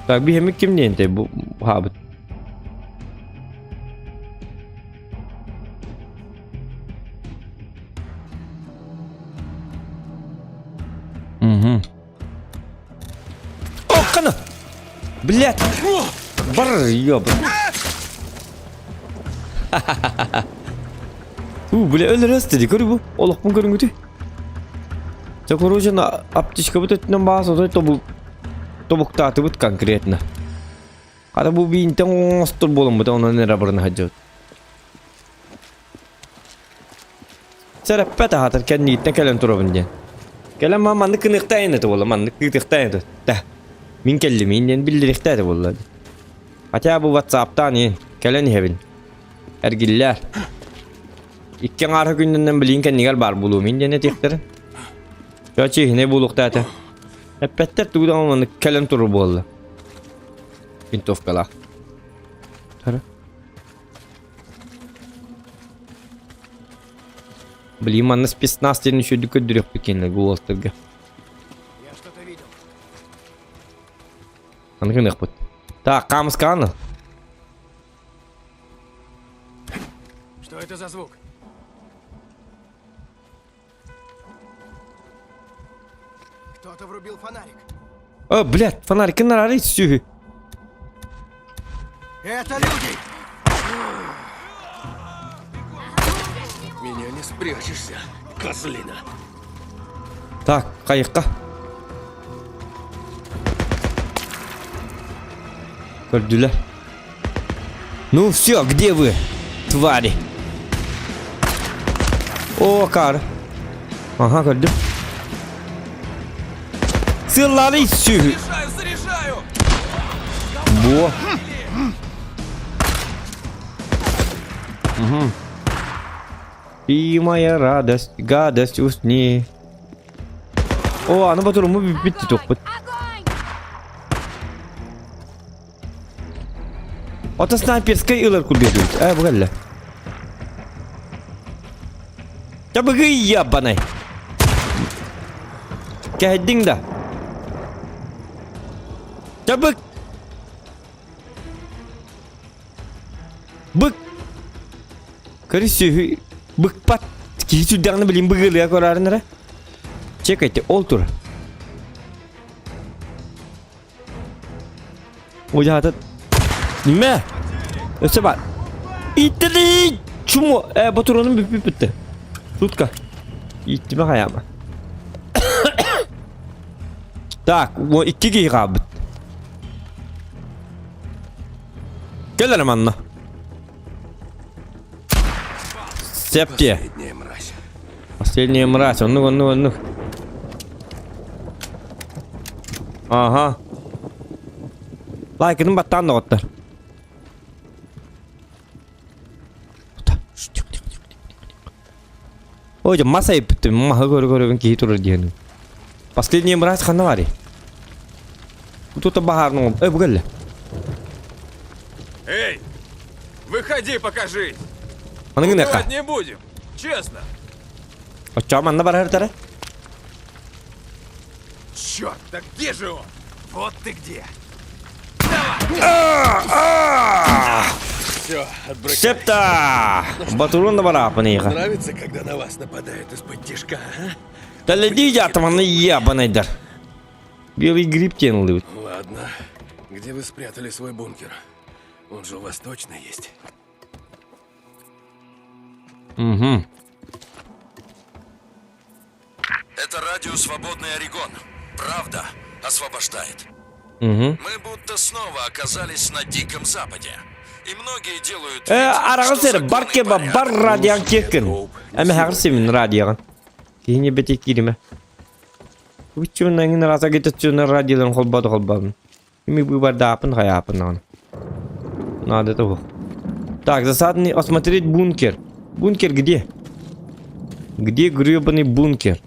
Speaker 1: Так, биһэмик ким диэнтэй бу хаабыт? Угу. О, хана! Блядь! Бар, ёб. У, бля, өлөрөс диди, көрү бу. Олохпун көрүҥүтүй. Чэ, короче, на аптечкабыт өттүнэн баас отой тобу тобуктаатыбыт конкретно. Хата бу биинтэн оҥостор буоламмыт, онон эрэ барына сылдьабыт. Сэрэппэт аһатар кэннииттэн кэлэн турабын диэн. Кэлэн маа маннык кыныахтаайын этэ буолла, маннык тыытыахтаайын этэ. Та, мин кэллим диэн биллэриэхтээ этэ буолла. Хотя бу ватсаптаан иһин, кэлэн иһэбин. Эргиллээр. Икки аҥаар күннэнэн билигин кэннигэр баар буолуом диэн этиэхтэрин. Чэ, чиэһинэй буолуохтаа этэ. Эппэттэр тугу даҕаны маннык кэлэн турар буолла. Винтовкалаах. Тара. Блин, манна спецназ диэн үчүгэйдик көрдөрүөхпүт кинилэргэ уолаттарга.
Speaker 3: Я что-то видел.
Speaker 1: Аны гыныахпыт. Так, хаамыскаҕын
Speaker 3: Что это за звук? Кто-то врубил фонарик.
Speaker 1: О, блядь, фонарик нарары сүһү.
Speaker 3: Это люди!
Speaker 10: От меня не спрячешься, козлина.
Speaker 1: Так, хайыққа. Көрдүлэр. Ну все, где вы, твари? О, кар. Ага, көрдүм. Сыллары сүһү.
Speaker 8: Заряжаю, заряжаю!
Speaker 1: Бу. Угу. И моя радость, гадость усни. О, аны батырымы бүппүт тохпут. Ото снайперскай ылар курдук. Э, бу кэллэ. Табыгый ябанай. Кэһэйдиҥ да. Табык. Бык. Көрү сүһү быкпат. Киһи сүрдэҕинэ билин быгыалыга көрөөрүн эрэ. Чекайте, ол тур. Уйаатат. Ниме? Өссө бар. Иттили! Чумо! Э, ботуруонум бүппүт бүттэ. Сутка. Иттиме хайаама. Так, икки киһи хаалбыт. Кэл эрэ манна. Септи.
Speaker 10: Последняя мразь.
Speaker 1: Последняя мразь. Оннук, оннук, оннук. Ага. Лайкын баттаан доҕоттор. Ой, мас айыппыттым. Маһы көрө-көрөбүн киһи турар диэн. Последняя мразь ханна барый? Тут баһаарны Эй, бу кэллэ.
Speaker 8: Эй! Выходи, покажись!
Speaker 1: Аны гыныахха.
Speaker 8: Убивать не будем! Честно!
Speaker 1: Оччоҕо манна барар
Speaker 8: Черт, да где же он? Вот ты где!
Speaker 10: Все, отбрыкай.
Speaker 1: Септа! Батурун да бараапын эйиэхэ.
Speaker 10: Нравится, когда на вас нападают из-под тишка, а?
Speaker 1: Тэлэдии дьаатаманы ебанайдар. Белый гриб диэн ыллыбыт.
Speaker 10: Ладно. Где вы спрятали свой бункер? Он же у вас точно есть.
Speaker 1: Угу.
Speaker 4: Это радио «Свободный Орегон». Правда освобождает.
Speaker 1: Угу.
Speaker 4: Мы будто снова оказались на Диком Западе. И многие делают
Speaker 1: Э,
Speaker 4: вид,
Speaker 1: араҕас
Speaker 4: что
Speaker 1: эрэ
Speaker 4: законы
Speaker 1: бар
Speaker 4: и
Speaker 1: кеба
Speaker 4: порядок
Speaker 1: бар радиан киэккин.
Speaker 10: Хоуп, не
Speaker 1: Эмэ симин радиоҕын. Киһини бэти кииримэ. Үчүн эҥин раса гитаччуна радиоларын холбоду холбообун. Ими быыбардаапын хайаапын даҕаны. Надо того. Так, засадный осмотреть бункер. Бункер где? Где гребаный бункер?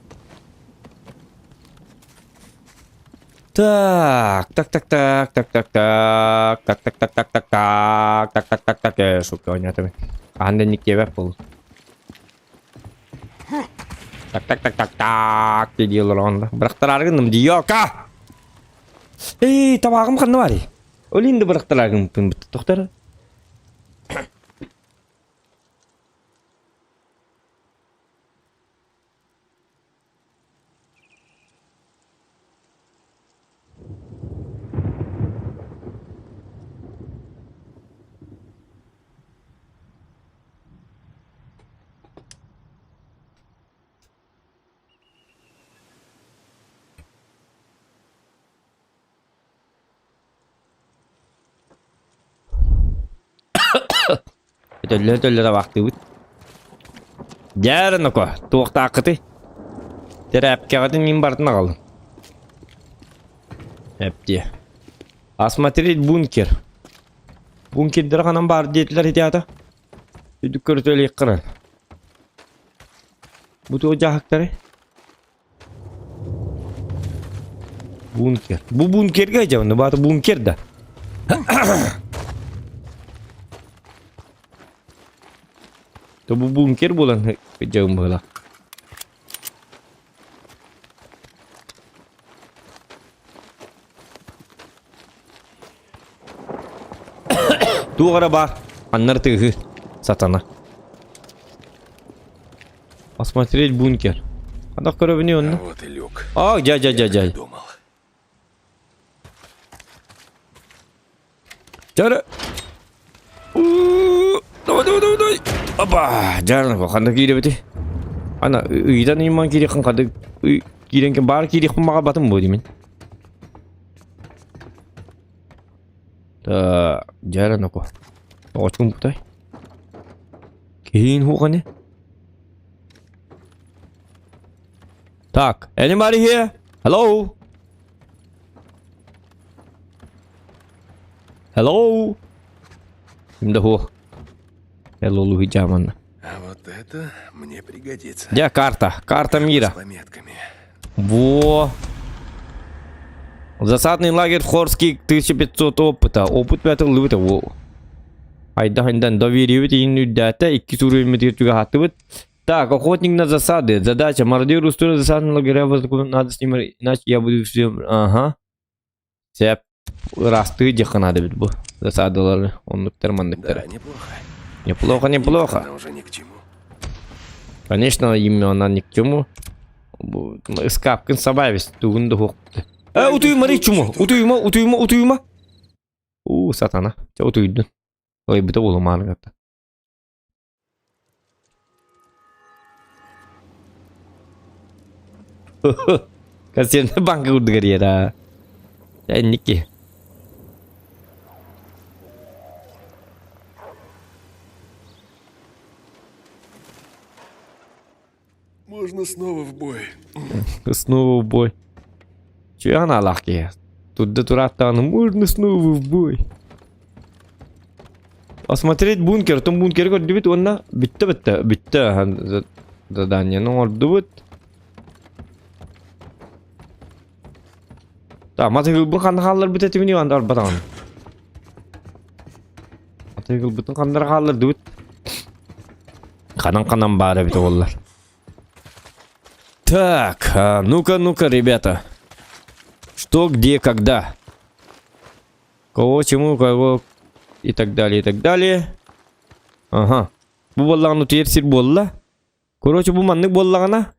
Speaker 1: Так, так, так, так, так, так, так, так, так, так, так, так, так, так, так, так, так, э, шутка ойнатым. Анда никтебек был. Так, так, так, так, так, дии олорон. Бырахтарааргыным диока! Эй, табааҕым ханна барый? Олин да бырахтарааргыммыппын тохтор. Өтөллө-өтөллө табаахтыыбыт. Дьэ, ноко, туохтааххытый? Тэрээпкэҕитин мин бартын аҕалын. Эптиэ. Осмотреть бункер. Бункердара ханан баар диэтилэр ити аата? Үрдүк көрүтэлиэххинэн. Бу туох дьааһыктарый? Бункер. Бу бункерга дьэ, баата бункер да. То бу бункер буолан дьэ быһыла. Туох эрэ баар. Аннар тыаһы. Сатана. Осмотреть бункер. Ханах көрөбүнүй онно?
Speaker 10: Вот и люк.
Speaker 1: А, дьа дьа дьа дьа.
Speaker 10: Думал.
Speaker 1: Дьара. Давай, давай, давай, давай. Опа, дьарна ханна киирэбити. Ана ыйдан ыйман киириэххин ханна киирэн ким баар киириэхпин баҕарбатым буо димин. Так, дьара ноко. Оҕочкум бутай. Киһиин хуухани. Так, anybody here? Hello? Hello? Ким да хуох. Hello, Луи Джаман.
Speaker 10: А вот это мне пригодится.
Speaker 1: Где карта? Карта мира.
Speaker 10: С пометками.
Speaker 1: Во. Засадный лагерь Хорский 1500 опыта. Опыт пятый лыбыта. Во. Айдаһындан доверие иин үрдээтэ, икки суруймытыгар чугаһааттыбыт. Так, охотник на засады. Задача. Мародер устроил засадный лагеря, надо с ним, иначе я буду всем... Ага. Сеп. Ырастыы диэххэ наада эбит бу. Засадалары, оннуктар манныктар.
Speaker 10: Да, неплохо.
Speaker 1: Неплохо, неплохо.
Speaker 10: Она уже ни к чему.
Speaker 1: Конечно, именно она ни к чему. Ыскаапкын сабайбис, тугун да хуохпут. Э, утуйма, чума, утуйма, утуйма, утуйма. Уу, сатана. Чэ, утуйдун. Ой, быта буолумаары гатта. Консервный банка курдугар иэра. Энники.
Speaker 10: Можно снова в бой.
Speaker 1: Снова в бой. Чё аналаах киһи? Турда турааттаҕына можно снова в бой. Осмотреть бункер. Том бункеры көрдүбүт уонна бүттэ бүттэ бүттэ заданиены оҥордубут. Так, матыгылбын ханна хаалларбыт этибини анда арбатаҕын. Матыгылбытын ханнара хааллардыбыт. Ханан-ханан баар эбит уоллар. Так, а, ну-ка, ну-ка, ребята. Что, где, когда? Кого, чему, кого и так далее, и так далее. Ага. Бу буоллаҕына утуйар сир буолла. Короче, бу маннык буоллаҕына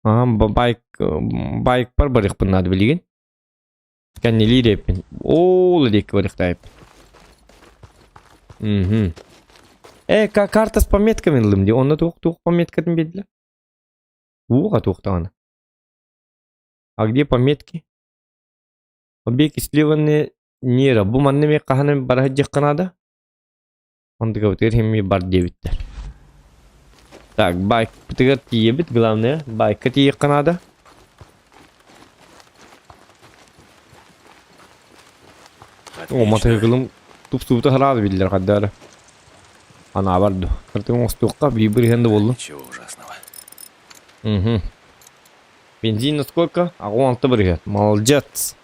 Speaker 1: Ага, байк байкпар барыахпын наада билигин. Кэннилиир эппин. Ол диэки барыахтаайыппын. Мгм. Э, карта с пометками ыллым дии. Онно туох туох пометкатын биэрдилэр? Уоҕа туох даҕаны. А где пометки? Объект исследования Нера. Бу манна эмиэ хаһан бара сылдьыахха наада? Онтукабытыгар эмиэ бар диэбиттэр. Так, байкпытыгар тиийэбит, главное, байка тиийиэххэ наада. О, матыгылым тупсубута хараады биллэр хаддаара. Анаабар ду. Кыртык оҥостуохха биир бырыһыан да буоллун.
Speaker 10: Ничего ужасного.
Speaker 1: Угу. Бензин на сколько? 16 бырыһыан. Молодец.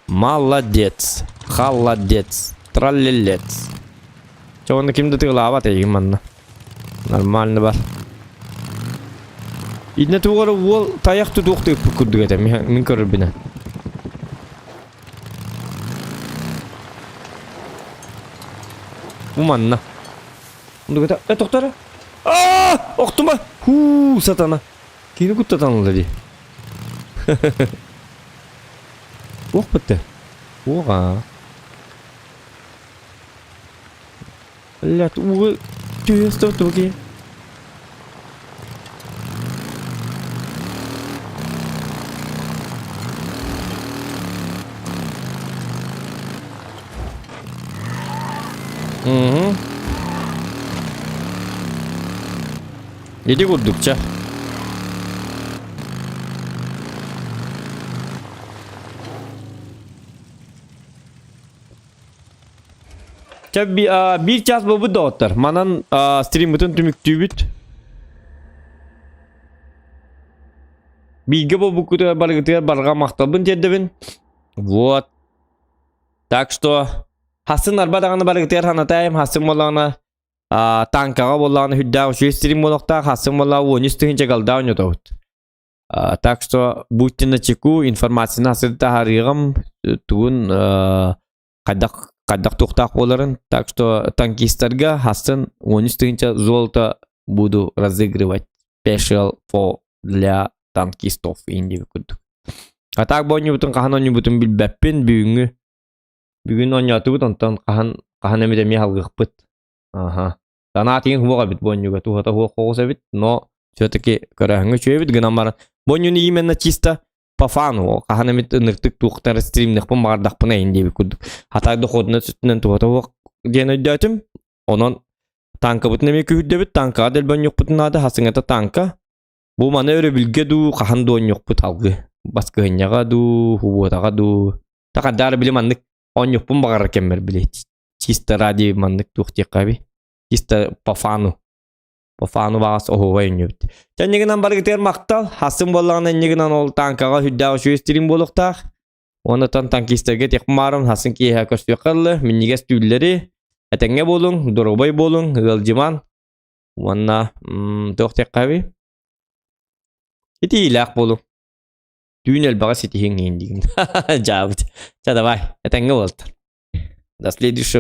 Speaker 1: Молодец. Холодец. Траллелец. Чэ уонна ким да тыылаабат эйигин манна. Нормально бар. Иннэ тугара уол тайах тутуох тыыппыт курдук этэ мин көрөрбүнэн. Бу манна. Дугата, э тохтора. Аа! Охтума! Хуу, сатана. Кини куттатан дии. Туох бытты? Уоҕа. Блядь, угы түһэ туги. Ити курдукча. Чэ, биир час буолбут доҕоттор. Манан стриммытын түмүктүүбүт. Бииргэ буолбуккутугар барыгытыгар барҕа махталбын тиэрдэбин. Вот. Так что хасын арба даҕаны барыгытыгар ханатайым, хасын буоллаҕына танкаҕа буоллаҕына үрдээх үчүгэй стрим буолуохтаах, хасын буоллаҕа 13 тыһыынча голда оонньотобут. Так что будьте начеку, информацияны хасыр таһаарыаҕым, тугун хайдах хайдах туохтаах буоларын. Так что танкистарга хасын 13 тыһыынча золото буду разыгрывать. Special for для танкистов инди курдук. А так бу оонньуубутун хаһан оонньуубутун билбэппин бүгүҥҥү бүгүн оонньоотубут онтон хаһан хаһан эмит эмиэ алгыахпыт. Аха. Санаа тиҥ суох эбит бу оонньууга туһата суох соҕус эбит, но все-таки көрөөһүҥҥэ үчүгэй эбит гынан баран бу оонньууну именно чисто по фану хаһан эмит ынырыктык туохтары стримнехпын баҕардахпына иһин диэбит курдук. Хата доходуна сүттүнэн туһата суох диэн өйдөөтүм. Онон танкабытын эмиэ күһүрдэбит, танкаҕа дэлби оонньуохпутун наада, хасыҥата танка. Бу маны өрөбүлгэ дуу, хаһан дуу оонньуохпут алгы. Баскыһынньаҕа дуу, субуотаҕа дуу. Тахардаары били маннык оонньуохпун баҕарар кэммэр били чисто ради маннык туох диэххэ чисто по фану. По фану баҕас оһуобай оонньуубут. Чэ иннигинэн барыгытыгар махтал. Хасын буоллаҕына иннигинэн ол танкаҕа сүрдээх үчүгэй стрим буолуохтаах. Уонна танкистарга этиэхпин хасын киэһэ көрсүөххэ ылла. Минньигэс түүллэри. Этэҥҥэ буолуҥ, доруобай буолуҥ, ыалдьыман. Уонна туох диэххэ Итиилээх буолуҥ. Түүн элбэҕи ситиһиҥ иин диигин. Дьаабыт. Чэ давай, этэҥҥэ буолтар. До следующего.